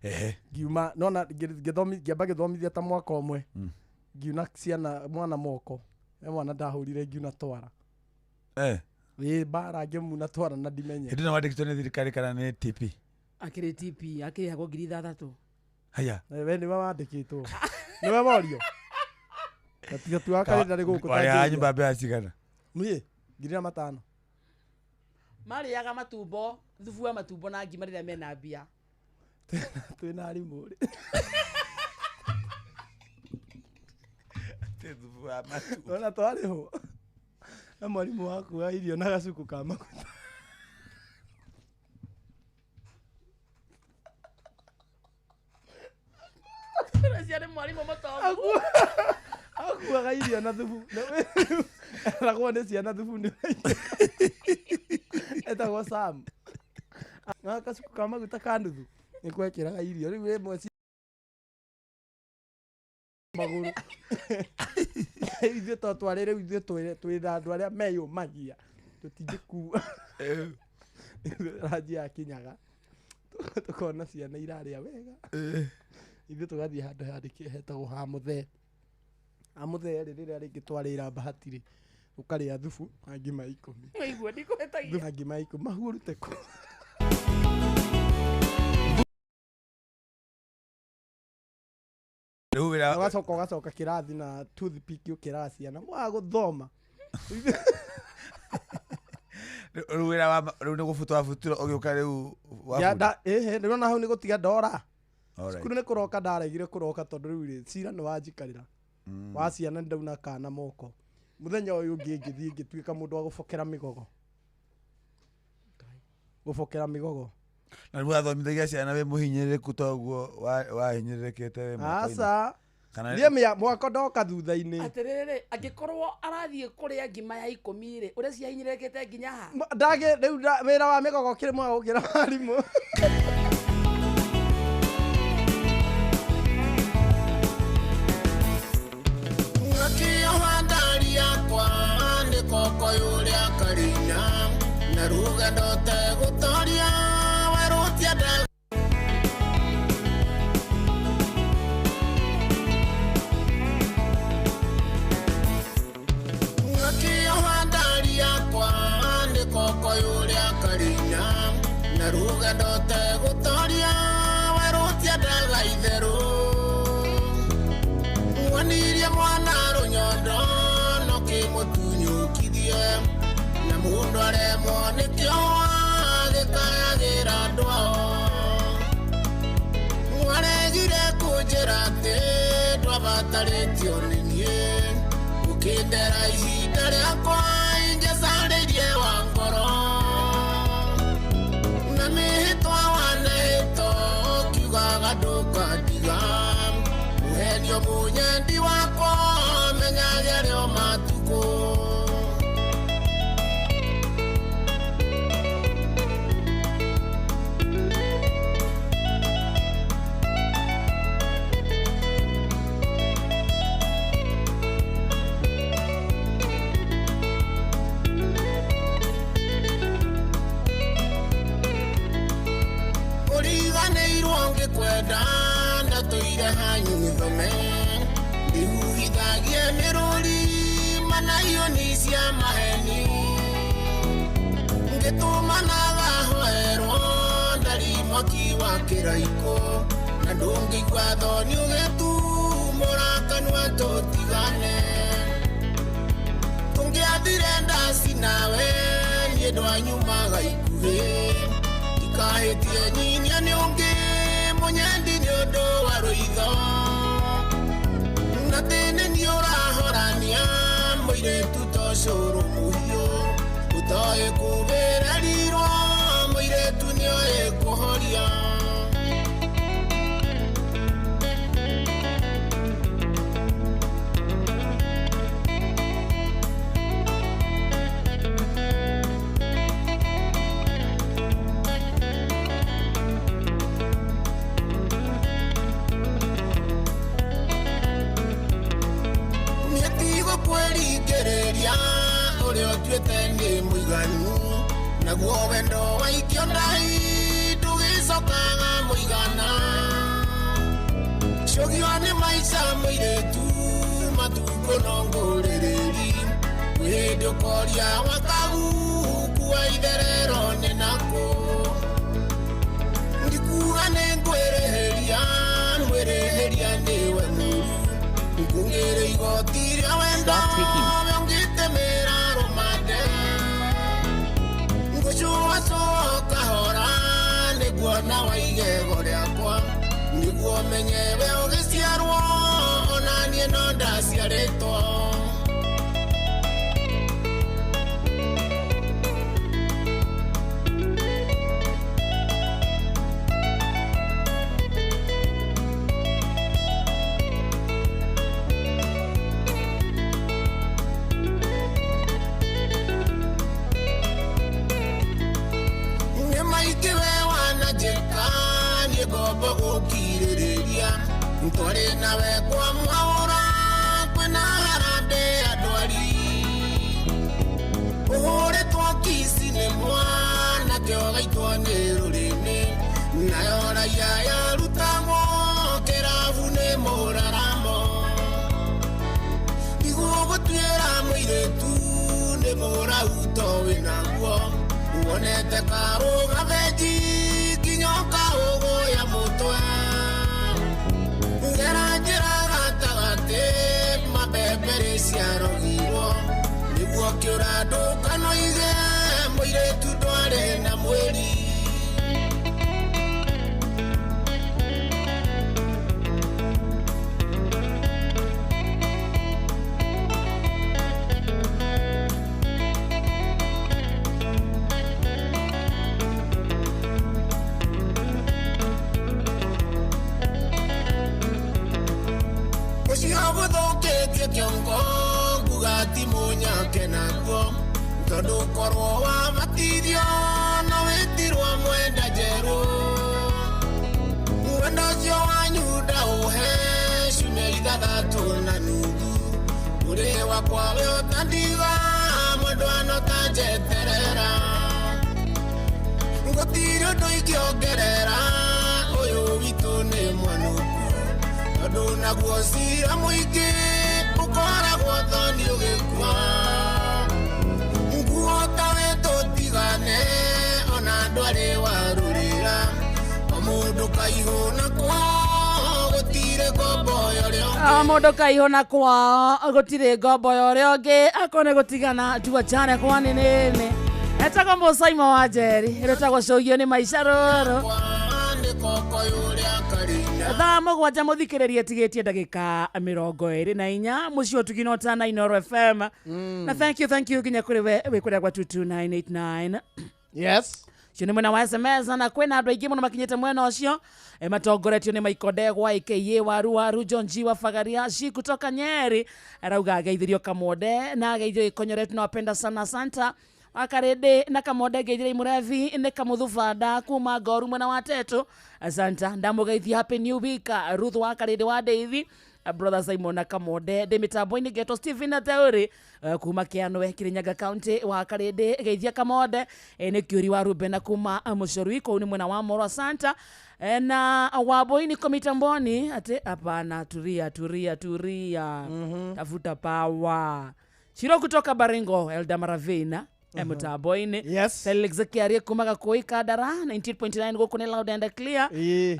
Ehe. Ngiuma nona ngĩamba gĩthomithia ta mwaka ũmwe, ngiuna ciana mwana moko, he mwana ndahũrire ngiuna twara. Eh. Ĩ mbara ngĩmuna twara na ndimenye. Hĩndĩ ĩno wandĩkĩtwo nĩ thirikari kana nĩ TP? Akĩrĩ TP akĩrĩhagwo 6,000. Haya. We nĩwe wandĩkĩtwo, nĩwe worio na tiga tu wakarĩnda nĩ gũkũ. Warĩhaga nyũmba mbeca cigana? Niĩ 5,000. Marĩaga matumbo, thubu wa matumbo na ngima rĩrĩa mena mbia. Twĩna arimũ rĩ. Atĩ thubu wa matumbo. Ona twarĩhwo na mwarimũ wakuaga irio na gacuku ka maguta. Ũcio nĩ mwarimũ mũtongu. Akuaga irio na thubu, eragwo nĩ ciana thubu nĩ etagwo Sam na gacuku ka maguta ka nuthu nĩ gwekĩraga irio rĩu rĩmwe magũrũ. Ithuĩ to twarĩ rĩu ithuĩ twĩ na andũ arĩa meyũmagia tũtingĩkua ranji yakinyaga tũkona ciana irarĩa wega, ithuĩ tũgathiĩ handũ handĩkĩ hetagwo ha mũthee. Ha mũthee rĩ, rĩrĩa rĩngĩ twarĩra bahati rĩ, ũkarĩa thubu na ngima 10. Waigua ndikũhĩtagia. Thubu na ngima 10 mahu ũrute kũ? Rĩu wĩra Ũgacoka ũgacoka kĩrathi na toothpick ũkĩraga ciana mwaga gũthoma. Rĩu wĩra wa rĩu nĩ gũbutwo wabutirwo ũgĩũka rĩu wa Ya, bundi? ĩhĩ nĩrona hau nĩ gũtiga ndora. Alright. Cukuru nĩ kũroka ndaregire kũroka tondũ rĩu rĩ cira nĩ wanjikarĩra wa ciana nĩ ndauna kana moko. Mũthenya ũyũ ũngĩ ngĩthiĩ ngĩtuĩka mũndũ wa gũbokera mĩgogo, gũbokera mĩgogo. Na rĩu wathomithagia ciana wĩ mũhinyĩrĩrĩku toguo wahinyĩrĩrĩkĩte wĩ mwako-inĩ? Aca. Kana Niĩ mwako ndoka thutha-inĩ. Atĩrĩrĩ, angĩkorwo arathiĩ kũrĩa ngima ya 10 rĩ, ũrĩa ciahinyĩrĩrĩkĩte nginya ha? Ndagĩ rĩu wĩra wa mĩgogo kĩrĩ mwega gũkĩra warimũ. Ngakĩoha ndari yakwa nĩ kokoyũ rĩa karina na rũgendo tegũtoria werũtia nda. Ngakĩoha ndari yakwa nĩ kokoyũ rĩa karina na rũgendo tegũtoria werũtia ndaga itherũ. Mwonirie mwana rũnyondo no kĩmũtunyũkithie na mũndũ aremwo nĩkĩo agĩkayagĩra andũ ao. Mwaregire kũnjĩra atĩ ndwabatarĩtio nĩ niĩ ũkĩndera ihinda rĩakwa ingĩcarĩrie wa ngoro na mĩhĩtwa wanehĩtwo ũkiugaga ndũkandiga ũhenio mũnyendi wakwa menyage rĩo matukũ. Ũriganĩirwo ngĩkwenda ndatũire hanyu thome ndihuhithagie mĩrũri mana ioni cia maheni ngĩtũmanaga hoerwo ndari mwaki wa kĩraikũ na ndũngĩigua thoni ũgĩtumũra kanua tũtigane tũngĩathire ndaci nawe niĩ ndwanyumaga ikuhĩ ndikahĩtie nyinia nĩ ũngĩ Mũirĩtu to cũrũ mũhiũ ũtoĩ kũbĩrĩrirwo mũirĩtu nĩoĩ kũhoria. Kwĩringĩrĩria ũrĩa ũtuĩte nĩ mũiganu naguo wendo waikio ndahi ndũgĩcokaga mũigana. Cũgio nĩ maica mũirĩtu matukũ no ngũrĩrĩri kwĩ hĩndĩ ũkoria wakagu kua itherero nĩ nakũ. Ndikuga nĩ ngwĩrĩhĩria ngwĩrĩhĩria nĩwe mũru ngũngĩrĩ igoti rĩa wendo ũngĩtemera rũmande ngũcũacũa kahora nĩguo na waigego rĩakwa nĩguo menye we ũgĩciarwo ona niĩ no ndaciarĩtwo. Gũkirĩrĩria ntwarĩ nawe kwa mwaũra kwĩna harambee ya ndwari ũhũrĩtwo kici nĩ mwanake ũgaitwo nĩ rũrĩmĩ nayo raia yarutagwo kĩrabu nĩ mũraramo. Nĩguo gũtuĩra mũirĩtu nĩ mũrau to wĩnaguo wonete karũga benji nginya ũkaũgũya mũtwe. Ngera njĩra gatagatĩ mabebe ciarogirwo nĩguo kĩũra ndũkanoige mũirĩtu ndwarĩ na mwĩri. Ũcio kĩongo nguga ti mũnyake naguo tondũ korwo wabatithio no wĩtirwo mwenda njerũ. Mwenda ũcio wanyu ndaũhe ciumia ithathatũ na nuthu ũrĩ wakwa we ũtandiga mwendwa no ta njeterera. Gũtirĩ ũndũ ingĩongerera ũyũ witũ nĩ mwanũku tondũ naguo cira mũingĩ ũkoragwo thoni ũgĩkua. Nguo tawe tũtigane ona ndwarĩ warũrĩra o mũndũ kaihũ na kwao gũtirĩ ngombo ya ũrĩa ũngĩ. O mũndũ kaihũ na kwao gũtirĩ ngombo ya ũrĩa ũngĩ akorwo nĩ gũtigana tuachane kwa nĩnĩ. Etagwo Mũsaimo wa Njeri ĩrĩtagwo cũgio nĩ maica rũrũ. Thaa mũgwanja mũthikĩrĩria tigĩtie ndagĩka 24 mũciĩ ũtugi na ũtana Inooro FM. Na thank you nginya kũrĩ we wĩ kũrĩa gwa 22989. Yes. Ũcio nĩ mwena wa SMS na kwĩna andũ aingĩ mũno makinyĩte mwena ũcio matongoretio nĩ Michael Ndegwa aka Waru Waru John G wa Fagaria shi kutoka Nyeri arauga ageithirio Kamonde na ageithio Ikonyoretu nawapenda sana Santa Wakarĩndĩ na Kamonde ngeithire Imurevi nĩ Kamuthubanda kuma Ngoru mwena wa Tetu Asanta ndamũgeithia happy new week Ruth Wakarĩndĩ wa Ndeithi brother Simon na Kamonde ndĩ mĩtambo-inĩ ngetwo Stephen na Teuri kuma Kĩanwe Kirinyaga County Wakarĩndĩ geithia Kamonde nĩ Kĩũri wa Ruben na kuma Mũcorui kũu nĩ mwena wa Moro Santa na Waboi niko mitamboni ate hapana turia turia turia. Tafuta power Shiro kutoka Baringo Elda Maravina. Mutambo-inĩ. Felix Kiarie kuma Gakũĩ Kandara 98.9 gũkũ nĩ loud and clear.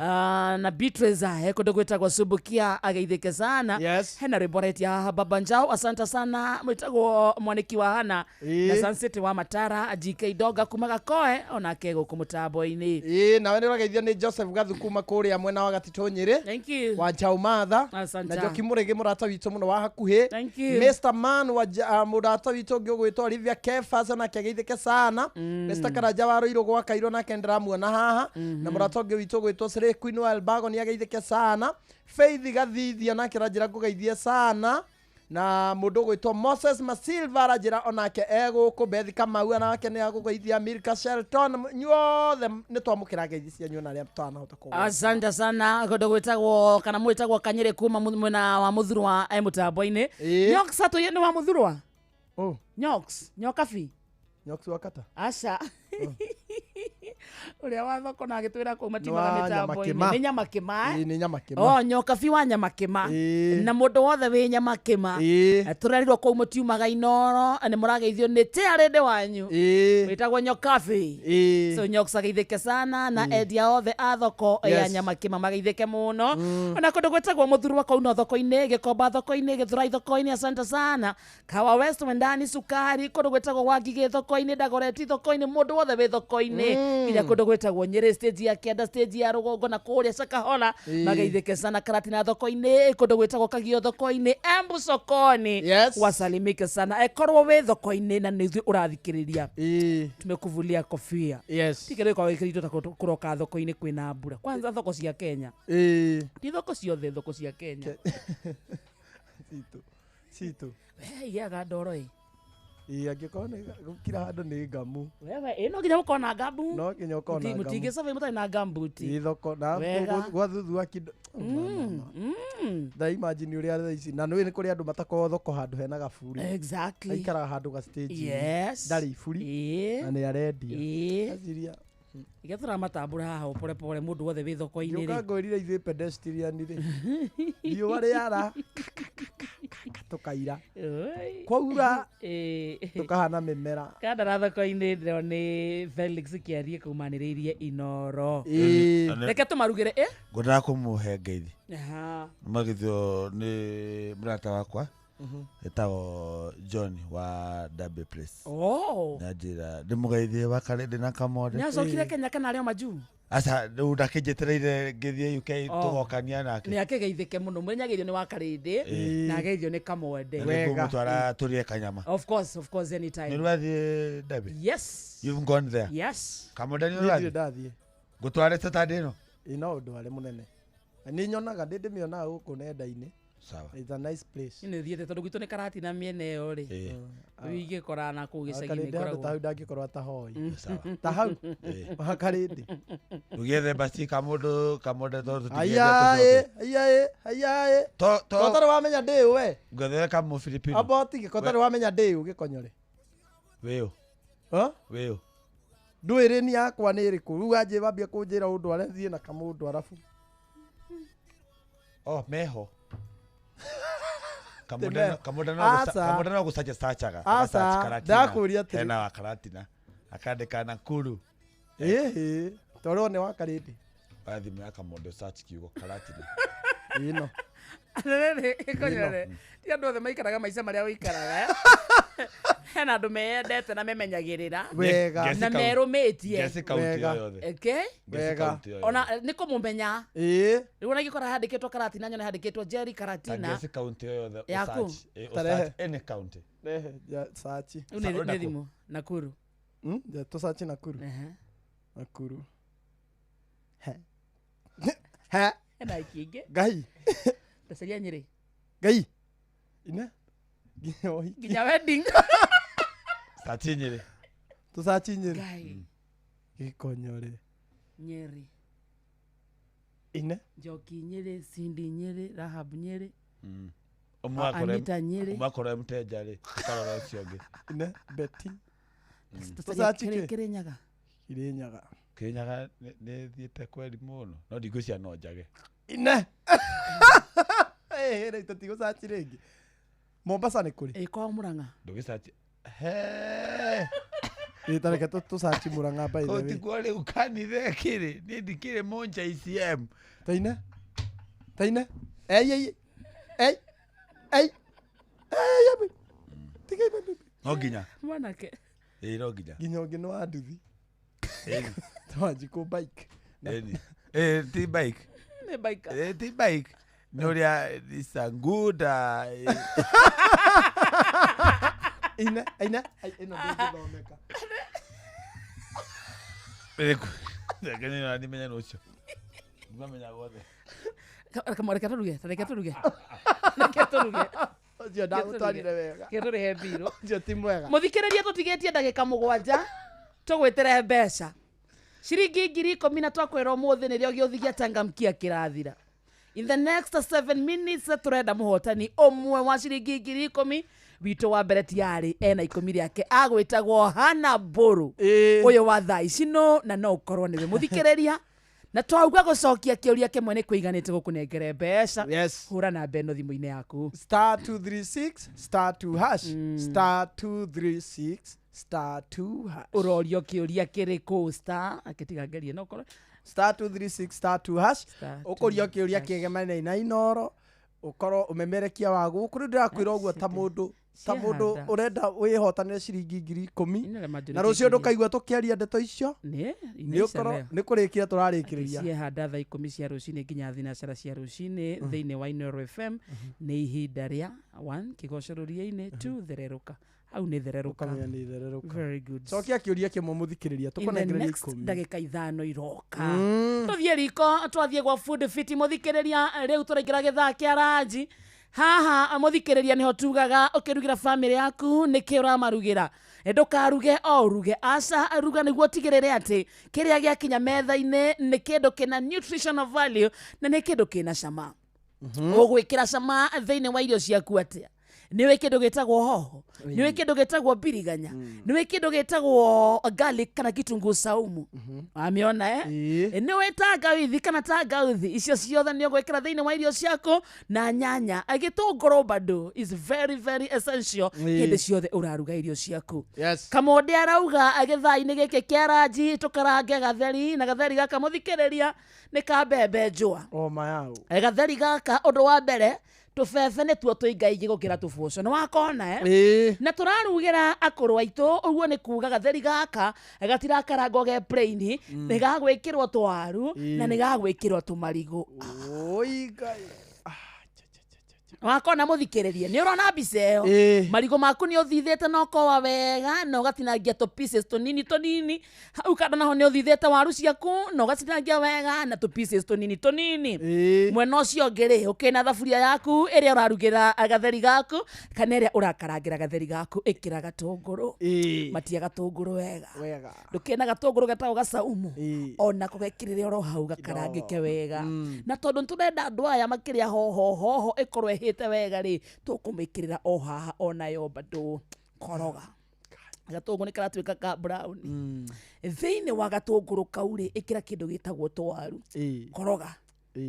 Ah, na Beatrice he kũndũ gwĩtagwo Subukia ageithĩke sana. Hena rwĩmbo aretia haha Baba Njau, asante sana, mwĩtagwo Mwanĩki wa Hana na Sun City wa Matara, GK Doga kuma Gakoe onake gũkũ mũtambo-inĩ. Ĩĩ, nawe nĩ ũrageithio nĩ Joseph Gathu kuma kũrĩa mwena wa Gatitũ Nyĩrĩ. Thank you. Wa Njau Matha. Asante. Na Njoki Mũrĩgĩ mũrata witũ mũno wa hakuhĩ. Thank you. Mr Man wa mũrata witũ ũngĩ ũgwĩtwo Olivia Kefas onake ageithĩke sana. Mr Karanja wa Rũirũ gwa Kairũ nake ndĩramuona haha. Na mũrata ũngĩ witũ ũgwĩtwo Slay Queen wa Elbago nĩ ageithĩke sana. Faith Gathithia nake aranjĩra ngũgeithie sana. Na mũndũ ũgwĩtwo Moses Masilva aranjĩra onake egũkũ. Beth Kamau onake nĩ agũgeithia. Milka Shelton, inyuothe nĩ twamũkĩra ngeithi cianyu ona arĩa twanahota kũgweta. Asante sana kũndũ gwĩtagwo kana mwĩtagwo Kanyĩrĩ kuma mwena wa Mũthurwa mũtambo-inĩ. Nyox atũiye nĩ wa Mũthurwa? Oh. Nyox, Nyokabi. Nyox wa kata? Aca. Ũrĩa wa thoko na agĩtwĩra kũu matiumaga Nĩ wa mĩtambo-inĩ. Nyamakĩma. Nĩ Nyamakĩma, eh? Ĩĩ, nĩ Nyamakĩma. Oh, Nyokabi wa Nyamakĩma. Na mũndũ wothe wĩ Nyamakĩma. Tũrerirwo kũu mũtiumaga Inoro, nĩ mũrageithio nĩ Tea wanyu. Wĩtagwo Nyokabi. So Nyox ageithĩke sana na endia othe a thoko ya Nyamakĩma mageithĩke mũno. Ona kũndũ gwĩtagwo Mũthurwa kũu no thoko-inĩ, Gĩkomba thoko-inĩ, Gĩthurai thoko-inĩ, asante sana. Kawa West Wendani Sukari, kũndũ gwĩtagwo Wangigĩ thoko-inĩ, Dagoretti thoko-inĩ, mũndũ wothe wĩ thoko-inĩ. Nginya kũndũ gwĩtagwo Nyĩrĩ stage ya Kĩanda, stage ya Rũgongo na kũrĩa Shakahola. Mageithĩke sana. Karatina thoko-inĩ, kũndũ gwĩtagwo Kagio thoko-inĩ, Embu sokoni. Wasalimike sana. Ekorwo wĩ thoko-inĩ na nĩ ithuĩ ũrathikĩrĩria. Tumekuvulia kofia. Tiga rĩu korwo wĩkĩrĩtwo ta kũroka thoko-inĩ kwĩna mbura. Kwanza thoko cia Kenya. Ti thoko ciothe, thoko cia Kenya. Citũ. Citũ. We igĩaga ndoro ĩ. Ĩĩ, angĩkorwo nĩ kila handũ nĩ ngamu. Wewe, ĩ no nginya ũkorwo na ngambu. No nginya ũkorwo na ngamu. Mũtingĩcaba mũtarĩ na ngambuti. Ĩ thoko na Wega. gwa thuthu kindo. Tha imagine ũrĩa thaa ici na nĩ kũrĩ andũ matakoragwo thoko handũ hena gaburi. Aikaraga handũ ga stage. Ndarĩ iburi. Na nĩ arendia. Aciria. Ige tũramatambũra haha o pore pore mũndũ wothe wĩ thoko-inĩ Ngĩũka rĩ. ngwĩrire ithuĩ pedestrian rĩ. Riũa rĩara tũkaira. Kwaura tũkahana mĩmera. Kandara thoko-inĩ ndĩrona nĩ Felix Kĩarie kaumanĩrĩirie Inoro. Reke tũmarugĩre ĩ? Ngwendaga kũmũhe ngeithi. Aha. Magithio nĩ mũrata wakwa etagwo John wa Derby Place. Oh. Nĩanjĩra ndĩmũgeithie wa Karĩndĩ na Kamode. Nĩacokire Kenya kana arĩ o majuu? Aca rĩu ndakĩnjetereire ngĩthiĩ UK Oh. tũgokania nake. Nĩ akĩgeithĩke mũno mũnyageithio nĩ wa Karĩndĩ na ageithio nĩ Kamwende. Na nĩngũmũtwara tũrĩe kanyama. Of course, of course, anytime. Nĩ ũrathiĩ Derby? Yes. You've gone there? Yes. Kamode nĩ Niĩ ndirĩ ũrathiĩ? ndathiĩ. Ngũtware Saturday ĩno? Ĩ no ũndũ warĩ mũnene. Nĩ nyonaga ndĩ ndĩmĩonaga gũkũ nenda-inĩ. Sawa. It's a nice place. Nĩ thiĩte tondũ gwitũ nĩ Karatina mĩena ĩyo rĩ. Rĩu ingĩkora na kũu gĩcagi-inĩ Karĩndĩ handũ ta ngoragwo. hau ndangĩkorwo atahoi. Sawa. Ta hau. Wa Karĩndĩ. Ũgĩethe basi kamũndũ Kamode tondũ Aya tũtingĩendia ĩ, aya ĩ, aya ĩ. To Kotarĩ wamenya ndĩ we. Ngwethere kamũbiribiri. Amba ũtige kotarĩ wamenya ndĩ ũgĩkonyore. Wĩũ. Ha? Wĩũ. Ndũĩ rĩni yakwa nĩ ĩrĩkũ. Rĩu wanjĩ wambia kũnjĩra ũndware thiĩ na kamũndũ arabu. Oh, meho. Meho. Kamode Aca. Kamode no gũcaria sachaga. Aca, ndakũria atĩrĩ. Hena wa Karatina. Akandĩka Nakuru. Ĩhĩ. Tondũ nĩ wa Karĩndĩ. Oya thimũ ya Kamode search kiugo Karatina. Ĩno. Rĩrĩ ĩkonyore. Ti andũ othe maikaraga maica marĩa ũikaraga. Hena andũ meyendete na memenyagĩrĩra. Wega. Na merũmĩtie. Ngeci kaunti Wega. o yothe. Okay? Ngeci Wega. kaunti o yothe. Ona nĩ kũmũmenya. Ĩĩ. Rĩu ona ingĩkora handĩkĩtwo Karatina nyone handĩkĩtwo Jerry Ta Karatina. ngeci kaunti o yothe. Yaku. ũsearch, ĩ, Tarehe. ũsearch any county. Rehe, ja, sachi. Rĩu nĩ thimũ. Nakuru. Ja, tũcachi Nakuru. Nakuru. He. He. Hena ikĩngĩ. Ngai. Ndacaria Nyĩrĩ. Ngai. Ine. Nginya ũhiki. Nginya wedding. Search Nyĩrĩ. Tũcachi Nyĩrĩ. Ngai. Gĩkonyore. Nyeri. Ine. Njoki Nyĩrĩ, Cindy Nyĩrĩ, Rahab Nyĩrĩ. Ũmwe akorwo Anita Nyĩrĩ. ũmwe akorwo e mũteja rĩ, ũkarora ũcio ũngĩ. Ine. Betty. Tũcaria Tũcachi kĩ? Kĩrĩnyaga. Kĩrĩnyaga. Kĩrĩnyaga nĩ thiĩte kweri mũno. No ndigwĩciria no njage. Ine. Ĩĩ, rĩu tũtigũcachi rĩngĩ. Mombasa nĩ kũrĩ? Ĩ kwa Murang'a. Ndũgĩcachi. He. Ĩ, ta reke tũcaci Murang'a by the way. Tikuo rĩu kanitha ĩkĩrĩ niĩ ndikĩrĩ mũnja ICM. Taine taine ei ei ei ei ei ei tiga ibe. No nginya. Mwanake. Ĩĩ no nginya. Nginya ũngĩ nĩ wa nduthi. Ĩni. Twanjikũ bike. Ĩni. Ĩ ti bike. Nĩ bike. Ĩ ti bike. Nĩ ũrĩa it's a good ine ine ai ĩno ndĩngĩthomeka. Ĩrĩkũ? Reke niĩ ona ndimenye nũ ũcio. Ndimamenya guothe. Reke tũruge, reke tũruge. Reke tũruge. Ũcio ndagũtwarire wega. Reke tũrĩhe mbirũ. Ũcio ti mwega. Mũthikĩrĩria tũtigĩtie ndagĩka 7 tũgwĩtĩre mbeca ciringi 10,000 na twakwĩra ũmũthĩ nĩrĩo gĩũthi gĩa changamkia kĩrathira. In the next 7 minutes tũrenda mũhotani ũmwe wa ciringi 10,000 witũ wa mbere tiarĩ ena 10 rĩake agwĩtagwo Hannah Mbũrũ ũyũ wa thaa ici no na no ũkorwo nĩwe mũthikĩrĩria na twauga gũcokia kĩũria kĩmwe nĩ kũiganĩte gũkũnengere mbeca. Yes. Hũra namba ĩno thimũ-inĩ yaku. Star 236 star 2 hash star 236 star 2 hash. Ũrorio kĩũria kĩrĩkũ star akĩtiga ngerie no ũkorwo star 236 star 2 hash. Star two Ũkũrio kĩũria hash. kĩegemane na Inoro ũkorwo ũmemerekia wa gũkũ rĩu ndĩrakwĩra ũguo ta mũndũ ta mũndũ Ciehanda. ũrenda wĩhotanĩre ciringi 10,000 Inere na rũciũ ndũkaigua tũkĩaria ndeto icio nĩ nĩ ũkorwo nĩ kũrĩkia tũrarĩkĩrĩria. Ciehanda thaa 10 cia rũcinĩ nginya thinacara cia rũcinĩ thĩinĩ wa Inoro FM nĩ ihinda rĩa 1 kĩgoco rũriĩ-inĩ 2 thererũka hau nĩ thererũka. Ũkamenya nĩ thererũka. Very good. Cokia kĩũria kĩmwe mũthikĩrĩria In the tũkũnengereria next 10. ndagĩka 5 iroka tũthiĩ riko twathiĩ gwa Food Fit mũthikĩrĩria rĩu tũraingĩra gĩthaa kĩa ranji haha mũthikĩrĩria nĩho tugaga ũkĩrugĩra bamĩrĩ yaku nĩkĩ ũramarugĩra ndũkaruge o ũruge aca ruga nĩguo ũtigĩrĩre atĩ kĩrĩa gĩakinya metha-inĩ nĩ kĩndũ kĩna nutritional value na nĩ kĩndũ kĩna cama. Ũgwĩkĩra cama thĩinĩ wa irio ciaku atĩa? Nĩũĩ kĩndũ gĩtagwo hoho, nĩũĩ kĩndũ gĩtagwo biriganya, nĩũĩ kĩndũ gĩtagwo garlic kana kitunguu saumu. Wamĩona eh? Nĩũĩ tangawithi kana tangauthi, icio ciothe nĩ ũgwĩkĩra thĩinĩ wa irio ciaku na nyanya. Gĩtũngũrũ bado is very very essential hĩndĩ ciothe ũraruga irio ciaku. Yes. Kamonde arauga gĩthaa-inĩ gĩkĩ kĩa ranji tũkarange gatheri na gatheri gaka mũthikĩrĩria nĩ ka mbembe njũa. O mayau. Gatheri gaka ũndũ wa mbere tũbebe nĩtuo tũingaingĩ gũkĩra tũboco nĩ wakona eh? Na tũrarugĩra akũrũ aitũ ũguo nĩ kuga gatheri gaka gatirakarangwo ge plain nĩ gagwĩkĩrwo twaru na nĩ gagwĩkĩrwo tũmarigũ. Oi Ngai. Wakona mũthikĩrĩria nĩ ũrona mbica ĩyo marigũ maku nĩ ũthithĩte na ũkoa wega na ũgatinangia tũ pieces tũnini tũnini hau kando naho nĩ ũthithĩte waru ciaku na ũgatinangia wega na tũ pieces tũnini tũnini mwena ũcio ũngĩ rĩ ũkĩna thaburia yaku ĩrĩa ũrarugĩra gatheri gaku kana ĩrĩa ũrakarangĩra gatheri gaku ĩkĩra gatũngũrũ matia gatũngũrũ wega ndũkĩna gatũngũrũ getagwo gacaumu onako gekĩrĩre oro hau gakarangĩke wega na tondũ nĩtũrenda andũ aya makĩrĩa hoho hoho ĩkorwo ĩhĩte wega rĩ tũkũmĩkĩrĩra o haha onayo bado koroga gatũngũrũ nĩ karatuĩka ka brown thĩinĩ wa gatũngũrũ kau rĩ ĩkĩra kĩndũ gĩtagwo twaru koroga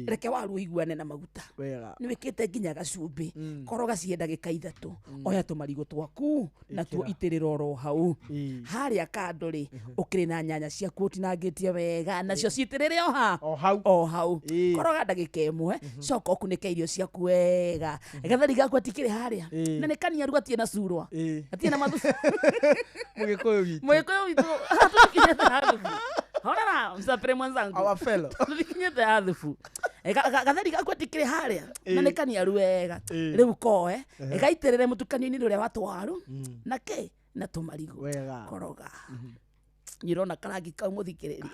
reke waru ũiguane na maguta nĩ wĩkĩte nginya gacumbĩ koroga ciĩ ndagĩka 3 oya tũmarigũ twaku natuo itĩrĩra oro hau harĩa kando rĩ ũkĩrĩ na nyanya ciaku ũtinangĩtie wega nacio citĩrĩre o ha o hau koroga ndagĩka 1 coka ũkunĩke irio ciaku wega gatheri gaku atikĩrĩ harĩa na nĩ kaniaru gatirĩ na curwa gatirĩ na mathubu Mũgĩkũyũ witũ mũgĩkũyũ witũ tũkinyĩte hathubu horara msapere mwenzangu our fellow tũkinyĩte hathubu gatheri gaku atikĩrĩ harĩa na nĩ kaniaru wega rĩu koe gaitĩrĩre mũtukanio-inĩ ũrĩa wa twaru na kĩ na tũmarigũ koroga nĩ ũrona karangi kau mũthikĩrĩria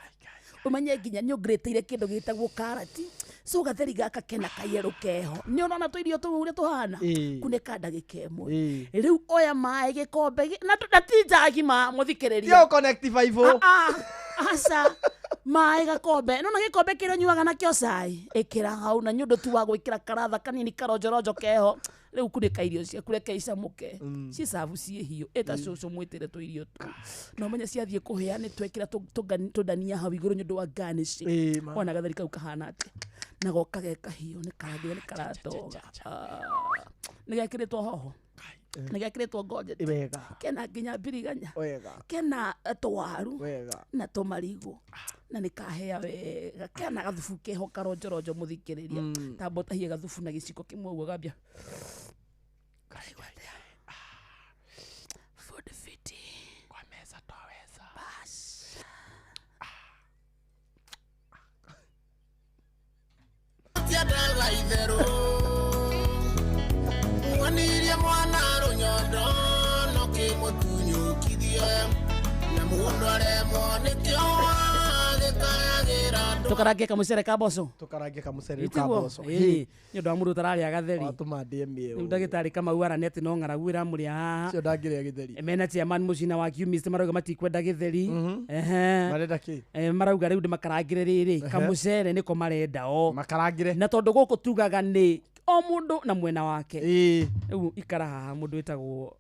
ũmenye nginya nĩ ũngĩrĩtĩire kĩndũ gĩtagwo karati so gatheri gaka kena kayerũ keho nĩ ũrona tũirio tũu ũrĩa tũhana kunĩka ndagĩka 1 rĩu oya maĩ gĩkombe na ti njagi ma mũthikĩrĩria Ti connect 5 aca maĩ gakombe nona gĩkombe kĩrĩa ũnyuaga nakĩo cai ĩkĩra hau na nĩ ũndũ tu wa gwĩkĩra karatha kanini karonjoronjo keho rĩu kunĩka irio ciaku reke icamũke cicabu ciĩ hiũ ĩta cũcũ mwĩtĩre tũirio tu na ũmenye ciathiĩ kũhĩa nĩ twekĩra tũndania hau igũrũ nĩ ũndũ wa garnishing ona gatheri kau kahana atĩa na goka ge kahiũ nĩ karangĩre nĩ karatoga nĩ gekĩrĩtwo hoho Nĩ gekĩrĩtwo ngojeti. Wega. Kena nginya mbiriganya. Wega. Kena tũwaru. Wega. Na tũmarigũ. Na nĩ kahĩa wega. Kena gathubu keho karonjoronjo mũthikĩrĩria. Tamba ũtahie gathubu na gĩciko kĩmwe ũguo gambia. Karaigua atĩa? Food fiti. Kwa meza twaweza. Bas. Tiendaga itherũ Mwanirie mwana rũnyondo no kĩmũtunyũkithie na mũndũ aremwo nĩkĩo gĩkayagĩra andũ Tũkarange kamũcere ka mboco. Tũkarange kamũcere ka Ĩtiguo? mboco. Ĩĩ. Nĩ ũndũ wa mũndũ ũtararĩa gatheri. Watũma ndĩe mĩeũ. Rĩu ndagĩtarĩ Kamau araneti no ng'aragu ĩramũrĩa haha. Ũcio ndangĩrĩa gĩtheri. Mena chairman mũcina wa Qmist marauga matikwenda gĩtheri. Ehe. Marenda kĩ? Marauga rĩu ndĩmakarangĩre rĩrĩ Ehe. kamũcere nĩko marenda o. Makarangĩre. Na tondũ gũkũ tugaga nĩ o mũndũ na mwena wake. Rĩu ikara haha mũndũ wĩtagwo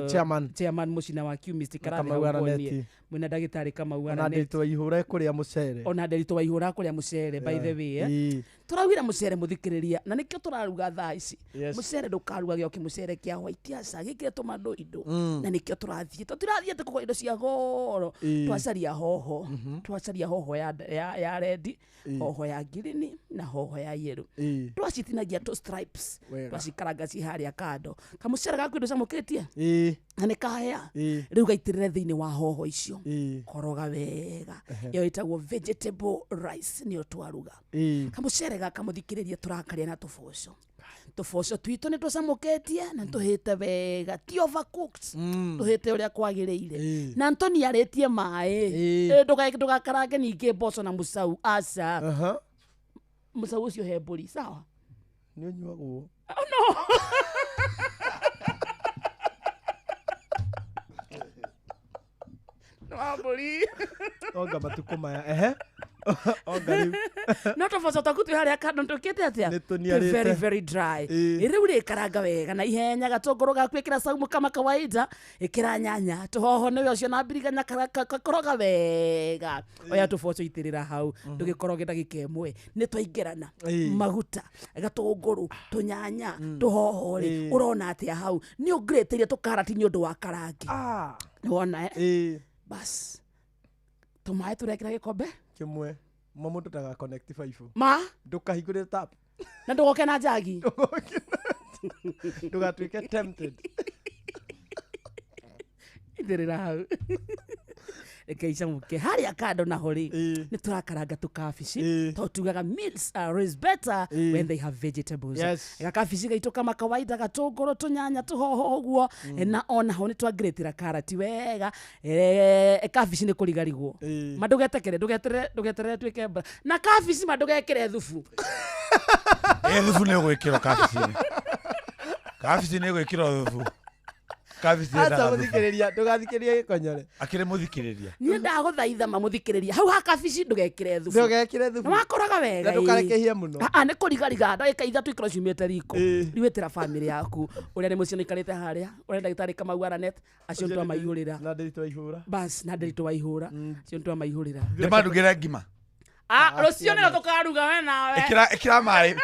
Chairman. Chairman mũcina wa Qmist ikara thĩ Kamau hau Araneti. nguonie. Mwĩna ndagĩtarĩ Kamau Ona Araneti. ndĩtwa ihũra kũrĩa mũcere. Ona Nderitu Waihũra kũrĩa mũcere by the way eh. Ĩĩ. Tũraugire mũcere mũthikĩrĩria na nĩkĩo tũraruga thaa ici. Yes. Mũcere ndũkarugage o kĩmũcere kĩa white aca gĩkĩre tũmandoindo na nĩkĩo tũrathiĩ tũtirathiĩ atĩ kũgũra indo cia goro. Twacaria hoho, twacaria hoho ya red, hoho ya green na hoho ya yellow. Twacitinagia tũ stripes. Wega. Twacikaranga ci harĩa kando. Kamũcere gaku indo camũkĩtie na nĩ kahĩa. Ĩĩ. Rĩu gaitĩrĩre thĩinĩ wa hoho icio. Ĩĩ. Koroga wega. Ĩyo ĩtagwo vegetable rice nĩyo twaruga. Kamũcere gaka mũthikĩrĩria tũrakarĩa na tũboco. Tũboco twitũ nĩ tũcamũkĩtie na tũhĩte wega, ti overcooked. Tũhĩte ũrĩa kwagĩrĩire. Na ntũniarĩtie maĩ. Ndũgakarange ningĩ mboco na mũcau aca. Mũcau ũcio he mbũri, sawa? Nĩ ũnyuagwo. Oh no. Nĩ wa mbũri. Onga matukũ maya. Ehe. Onga rĩu. No tũboco twaku twĩ harĩa kando tũkĩte atĩa? Nĩ tũniarĩte. Twĩ very very dry. Rĩu rĩ karanga wega na ihenya gatũngũrũ gaku ĩkĩra saumu kama kawaida, ĩkĩra nyanya, tũhoho nĩwe ũcio na mbiriganya koroga wega. Oya tũboco itĩrĩra hau, ndũgĩkoroge ndagĩka ĩmwe. Nĩ twaingĩrana. Maguta, gatũngũrũ, tũnyanya, tũhoho rĩ, ũrona atĩa hau? Nĩ ũngirĩtĩire tũkarati nĩ ũndũ wa karangi. Nĩ wona eh? Bas. Tũmaĩ tũrekĩra gĩkombe? Kĩmwe. Ma mũndũ ndaga connect baibũ. Ma? Ndũkahingũre tap. Na ndũgoke na njagi. Ndũgatuĩke tempted. Itĩrĩra hau. Reke icamũke. Harĩa kando naho rĩ, nĩ tũrakaranga tũkabici. Tondũ tugaga meals are always better when they have vegetables. Yes. Gakabici gaitũ kama kawaida gatũngũrũ, tũnyanya, tũhoho ũguo. Na onaho nĩ twangirĩtĩra karati wega. Kabici nĩ kũrigarigwo. Ma ndũgetekere, ndũgeterere, ndũgeterere tuĩke mbara. Na kabici ma ndũgekĩre thubu. Thubu nĩ ũgwĩkĩrwo kabici-inĩ. Kabici nĩ ũgwĩkĩrwo thubu. Kabici Aca yendaga thubu. mũthikĩrĩria, ndũgathikĩrĩrie gĩkonyore. Akĩrĩ mũthikĩrĩria. Niĩ ndagũthaitha mamũthikĩrĩria. Hau ha kabici ndũgekĩre thubu. Ndũgekĩre thubu. Nĩ wakoroga wega. Na ndũkareke ihĩe mũno. Aa, nĩ kũrigariga ndagĩka ithatũ ikorwo ciumĩte riko. Rĩu ĩtĩra bamĩrĩ yaku. Ũrĩa nĩ mũciĩ nĩikarĩte harĩa. Ũrĩa ndagĩtarĩ Kamau Aranet. Acio nĩ twamaihũrĩra. Na Nderitu Waihũra. Bas, na Nderitu Waihũra. Acio nĩ twamaihũrĩra. Ndĩmarugĩre ngima. Ah, rũciũ nĩrĩo tũkaruga we nawe. Ĩkĩra ĩkĩra maĩ.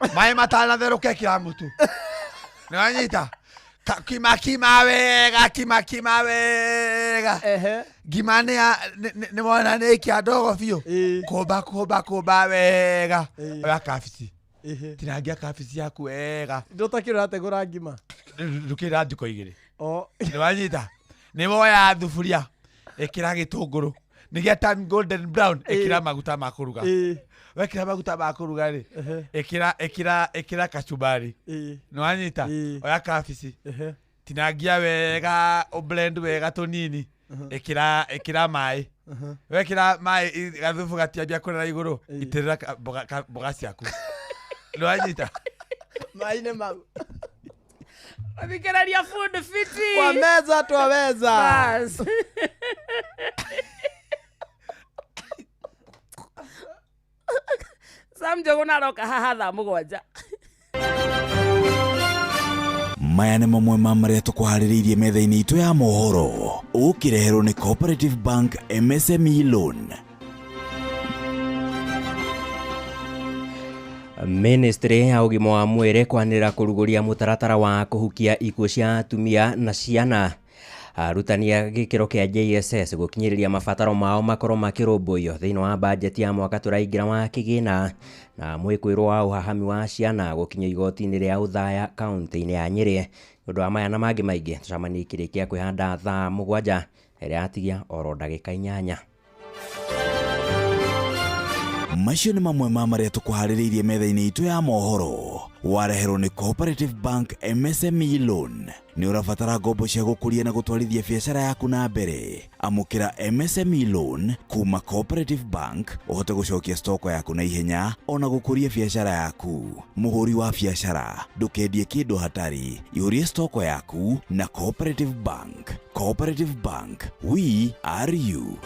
Maĩ matanatherũka ĩkĩra mũtu. Nĩ wanyita? Kima kima wega, kima kima wega. Ngima nĩ ya nĩ wona nĩ ĩkia ndogo biũ. Kũmba kũmba kũmba wega. Oya kabici. Tinangia kabici yaku wega. Ndũtakĩrĩ ũrategũra ngima. Ndũkĩra njiko igĩrĩ. Nĩ wanyita? Nĩ woya thuburia. Ĩkĩra gĩtũngũrũ. Nĩ gĩa turn golden brown. Ĩkĩra maguta ma kũruga. Wekĩra maguta ma kũruga rĩ, ĩkĩra ĩkĩra ĩkĩra kachumbari. Nĩ wanyita? Oya kabici. Tinangia wega, ũblend wega tũnini. Ĩkĩra ĩkĩra maĩ. Wekĩra maĩ gathubu gatiambia kũrera igũrũ, itĩrĩra mboga ciaku. Nĩ wanyita? Maĩ-inĩ mau. Thikĩrĩria food fiti. Kwa meza twaweza. Bas. Sam Njũgũna aroka haha thaa 7. Maya nĩ mamwe ma marĩa tũkũharĩrĩirie metha-inĩ itũ ya mohoro ũkĩreherwo nĩ Cooperative Bank MSME Loan. Ministry ya ũgima wa mwĩrĩ kwanĩrĩra kũrugũria mũtaratara wa kũhukia ikuũ cia atumia na ciana. Arutani a gĩkĩro kĩa JSS gũkinyĩrĩria mabataro mao makorwo makĩrũmbũiyo thĩinĩ wa bajeti ya mwaka tũraingĩra wa kĩgĩna. Na mwĩkũĩrwo wa ũhahami wa ciana gũkinyio igoti-inĩ rĩa Othaya kaunti-inĩ ya Nyĩrĩ. Nĩ ũndũ wa maya na mangĩ maingĩ tũcemanie ikĩrĩkia kwĩhanda thaa 7 ĩrĩa yatigia oro ndagĩka 8. Macio nĩ mamwe ma marĩa tũkũharĩrĩirie metha-inĩ itũ ya mohoro. Wareherwo nĩ Cooperative Bank MSME Loan. Nĩ ũrabatara ngombo cia gũkũria na gũtwarithia biacara yaku na mbere. Amũkĩra MSME Loan kuma Cooperative Bank ũhote gũcokia stoko yaku na ihenya ona gũkũria biacara yaku. Mũhũri wa biacara, ndũkendie kĩndũ hatarĩ. Ihũrie stoko yaku na Cooperative Bank. Cooperative Bank, we are you.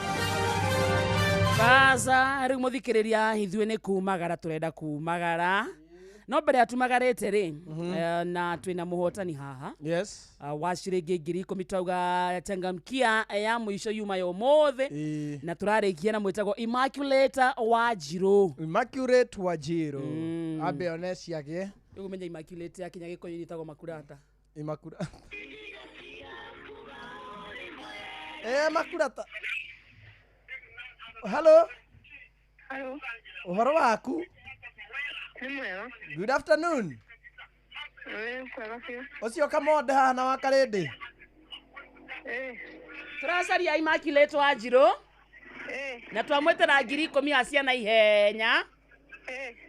Baza rĩu mũthikĩrĩria ithuĩ nĩ kumagara tũrenda kumagara no mbere ya tumagarĩte rĩ, na twĩna mũhotani haha. Yes. Wa ciringi 10,000 twauga changamkia ya mũico yuma ya ũmũthĩ na tũrarĩkia na mwĩtagwo Immaculate Wanjirũ. Immaculate Wanjirũ. Ambe one ciake. Rĩu ũmenye Immaculate yakinya Gĩkũyũ ĩtagwo Makurata. Immaculate. Makurata. Hello. Hello. Ũhoro waku? Nĩ mwega. Good afternoon. Kwega biũ. Ũcio Kamonde haha na wa Karĩndĩ. Tũracaria Immaculate Wanjirũ. Na twamwĩtĩra 10,000 ya ciana ihenya.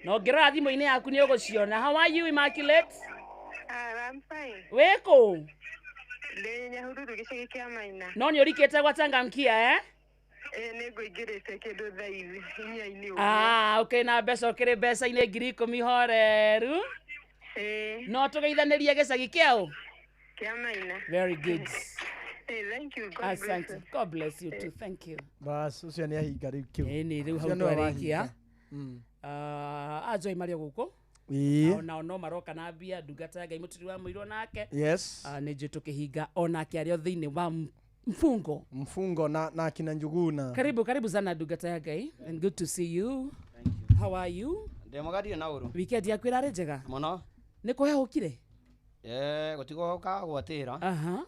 Na ũngĩrora thimũ-inĩ yaku nĩ ũgũciona. How are you, Immaculate? I'm fine. Wĩkũ? Ndĩ Nyahururu gĩcagi kĩa Maina. No nĩ ũrikĩte gwa changamkia eh? Nĩ ngũingĩrĩte kĩndũ thaa ici inya-inĩ ũguo. Ũkĩrĩ na mbeca, ũkĩrĩ mbeca-inĩ 10,000 horeru. No tũgeithanĩrie gĩcagi kĩa ũ? Kĩa Maina. Very good. Thank you. God bless Asante. you. God bless you too. Thank you. Bas, ũcio nĩ ahinga rĩu kĩu. Ĩni rĩu hau Ũcio nĩwe twarĩkia. wahinga. Anjoi marĩ o gũkũ. Ĩĩ. Onao no maroka na mbia ndungata ya Ngai mũturi wa mũirwo nake. Yes. Nĩ njũĩ tũkĩhinga onake arĩ o thĩinĩ wa mfungo. Mfungo na akina Njuguna. Karibu, karibu sana ndungata ya Ngai and good to see you. How are you? Ndĩ mwega na ũru. Weekend yaku ĩrarĩ njega? Mũno. Nĩ kũhehũkire? Gũtigũka gwatĩra.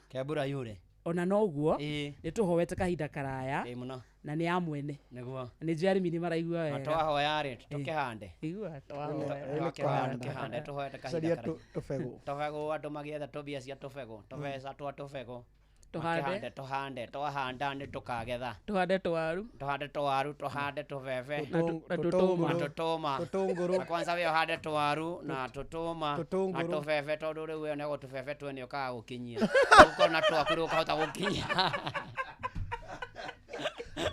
Ke mbura yure. Ona noguo nĩ tũhoete kahinda karaya. Mũno. Na nĩ ya mwene. Nĩguo. Nĩ njũĩ arĩmi nĩ maraigua Na wega. twahoya rĩ tũkĩhande. Igua twahoya. Tũkĩhande tũhoete kahinda Caria karaya. tũbegũ. Tũbegũ andũ magĩetha tũmbia cia tũbegũ, tũbeca twa tũbegũ. Tũhande. Tũhande, twahanda nĩ tũkagetha. Tũhande tũwaru. Tũhande tũwaru, tũhande tũbebe. Na tũtũma. Na tũtũma. Tũtũngũrũ. Na kwanza we ũhande tũwaru na tũtũma na tũbebe tondũ rĩu we onego tũbebe twene ũkaga gũkinyia. Ũkona twaku rĩu ũkahota gũkinyia.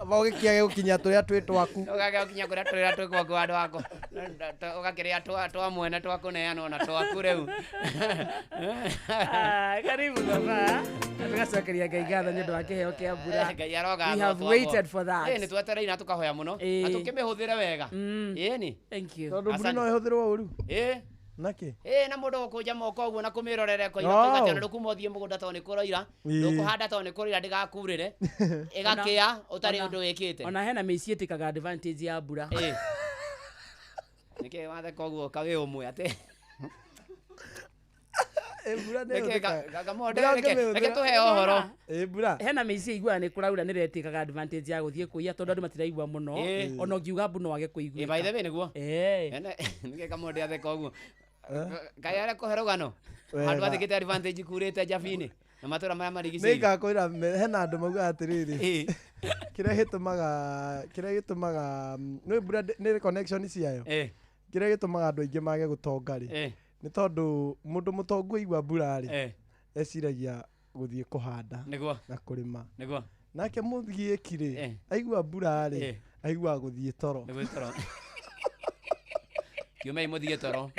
Aba ũgĩkĩage gũkinyia tũrĩa twĩ twaku. Ũkage gũkinyia kũrĩa tũrĩa twĩ gwaku handũ haku. Ũgakĩrĩa twa mwene twa kũneanwo na twaku rĩu. Karibu baba. Tũgacokeria Ngai ngatho nĩ ũndũ wa kĩheo kĩa mbura. Ngai arogatho. We have waited for that. Nĩ twetereire na tũkahoya mũno. Na tũkĩmĩhũthĩre wega. Ĩni. Thank you. Tondũ mbura no ĩhũthĩrwo ũru. Nake? Na mũndũ gũkũnja moko ũguo na kũmĩrorera ĩkoiga koiga atĩ ona ndũkuma ũthiĩ mũgũnda tondũ nĩ kũroira, ndũkũhanda tondũ nĩ kũroira ndĩgakurĩre, ĩgakĩa ũtarĩ ũndũ wĩkĩte. Ona hena mĩciĩ ĩtĩkaga advantage ya mbura. Nĩkĩ watheka ũguo ka wĩ ũmwe atĩ? Mbura nĩ ĩhũthĩkaga. Kamonde reke tũheo ũhoro. Mbura. Hena mĩciĩ iguaga nĩ kũraura nĩ ĩretĩkaga advantage ya gũthiĩ kũiya tondũ andũ matiraigua mũno. Ona ũngiuga mbu no wage kũiguĩka. By the way nĩguo. Nĩkĩ Kamonde atheka ũguo? Ngai arĩa kũhe rũgano handũ athĩkĩte advantage kurĩte njabinĩ na matũra marĩa marigicĩirie. Nĩngakwĩra hena andũ maugaga atĩrĩrĩ, kĩrĩa gĩtũmaga nĩ mbura nĩ connection ciayo. Kĩrĩa gĩtũmaga andũ aingĩ mage gũtonga rĩ, nĩ tondũ mũndũ mũtongu aigua mbura rĩ, eciragia gũthiĩ kũhanda na kũrĩma. Nĩguo. Nake mũthiĩki rĩ, aigua mbura rĩ, aiguaga gũthiĩ toro. Kiumei mũthiĩ toro.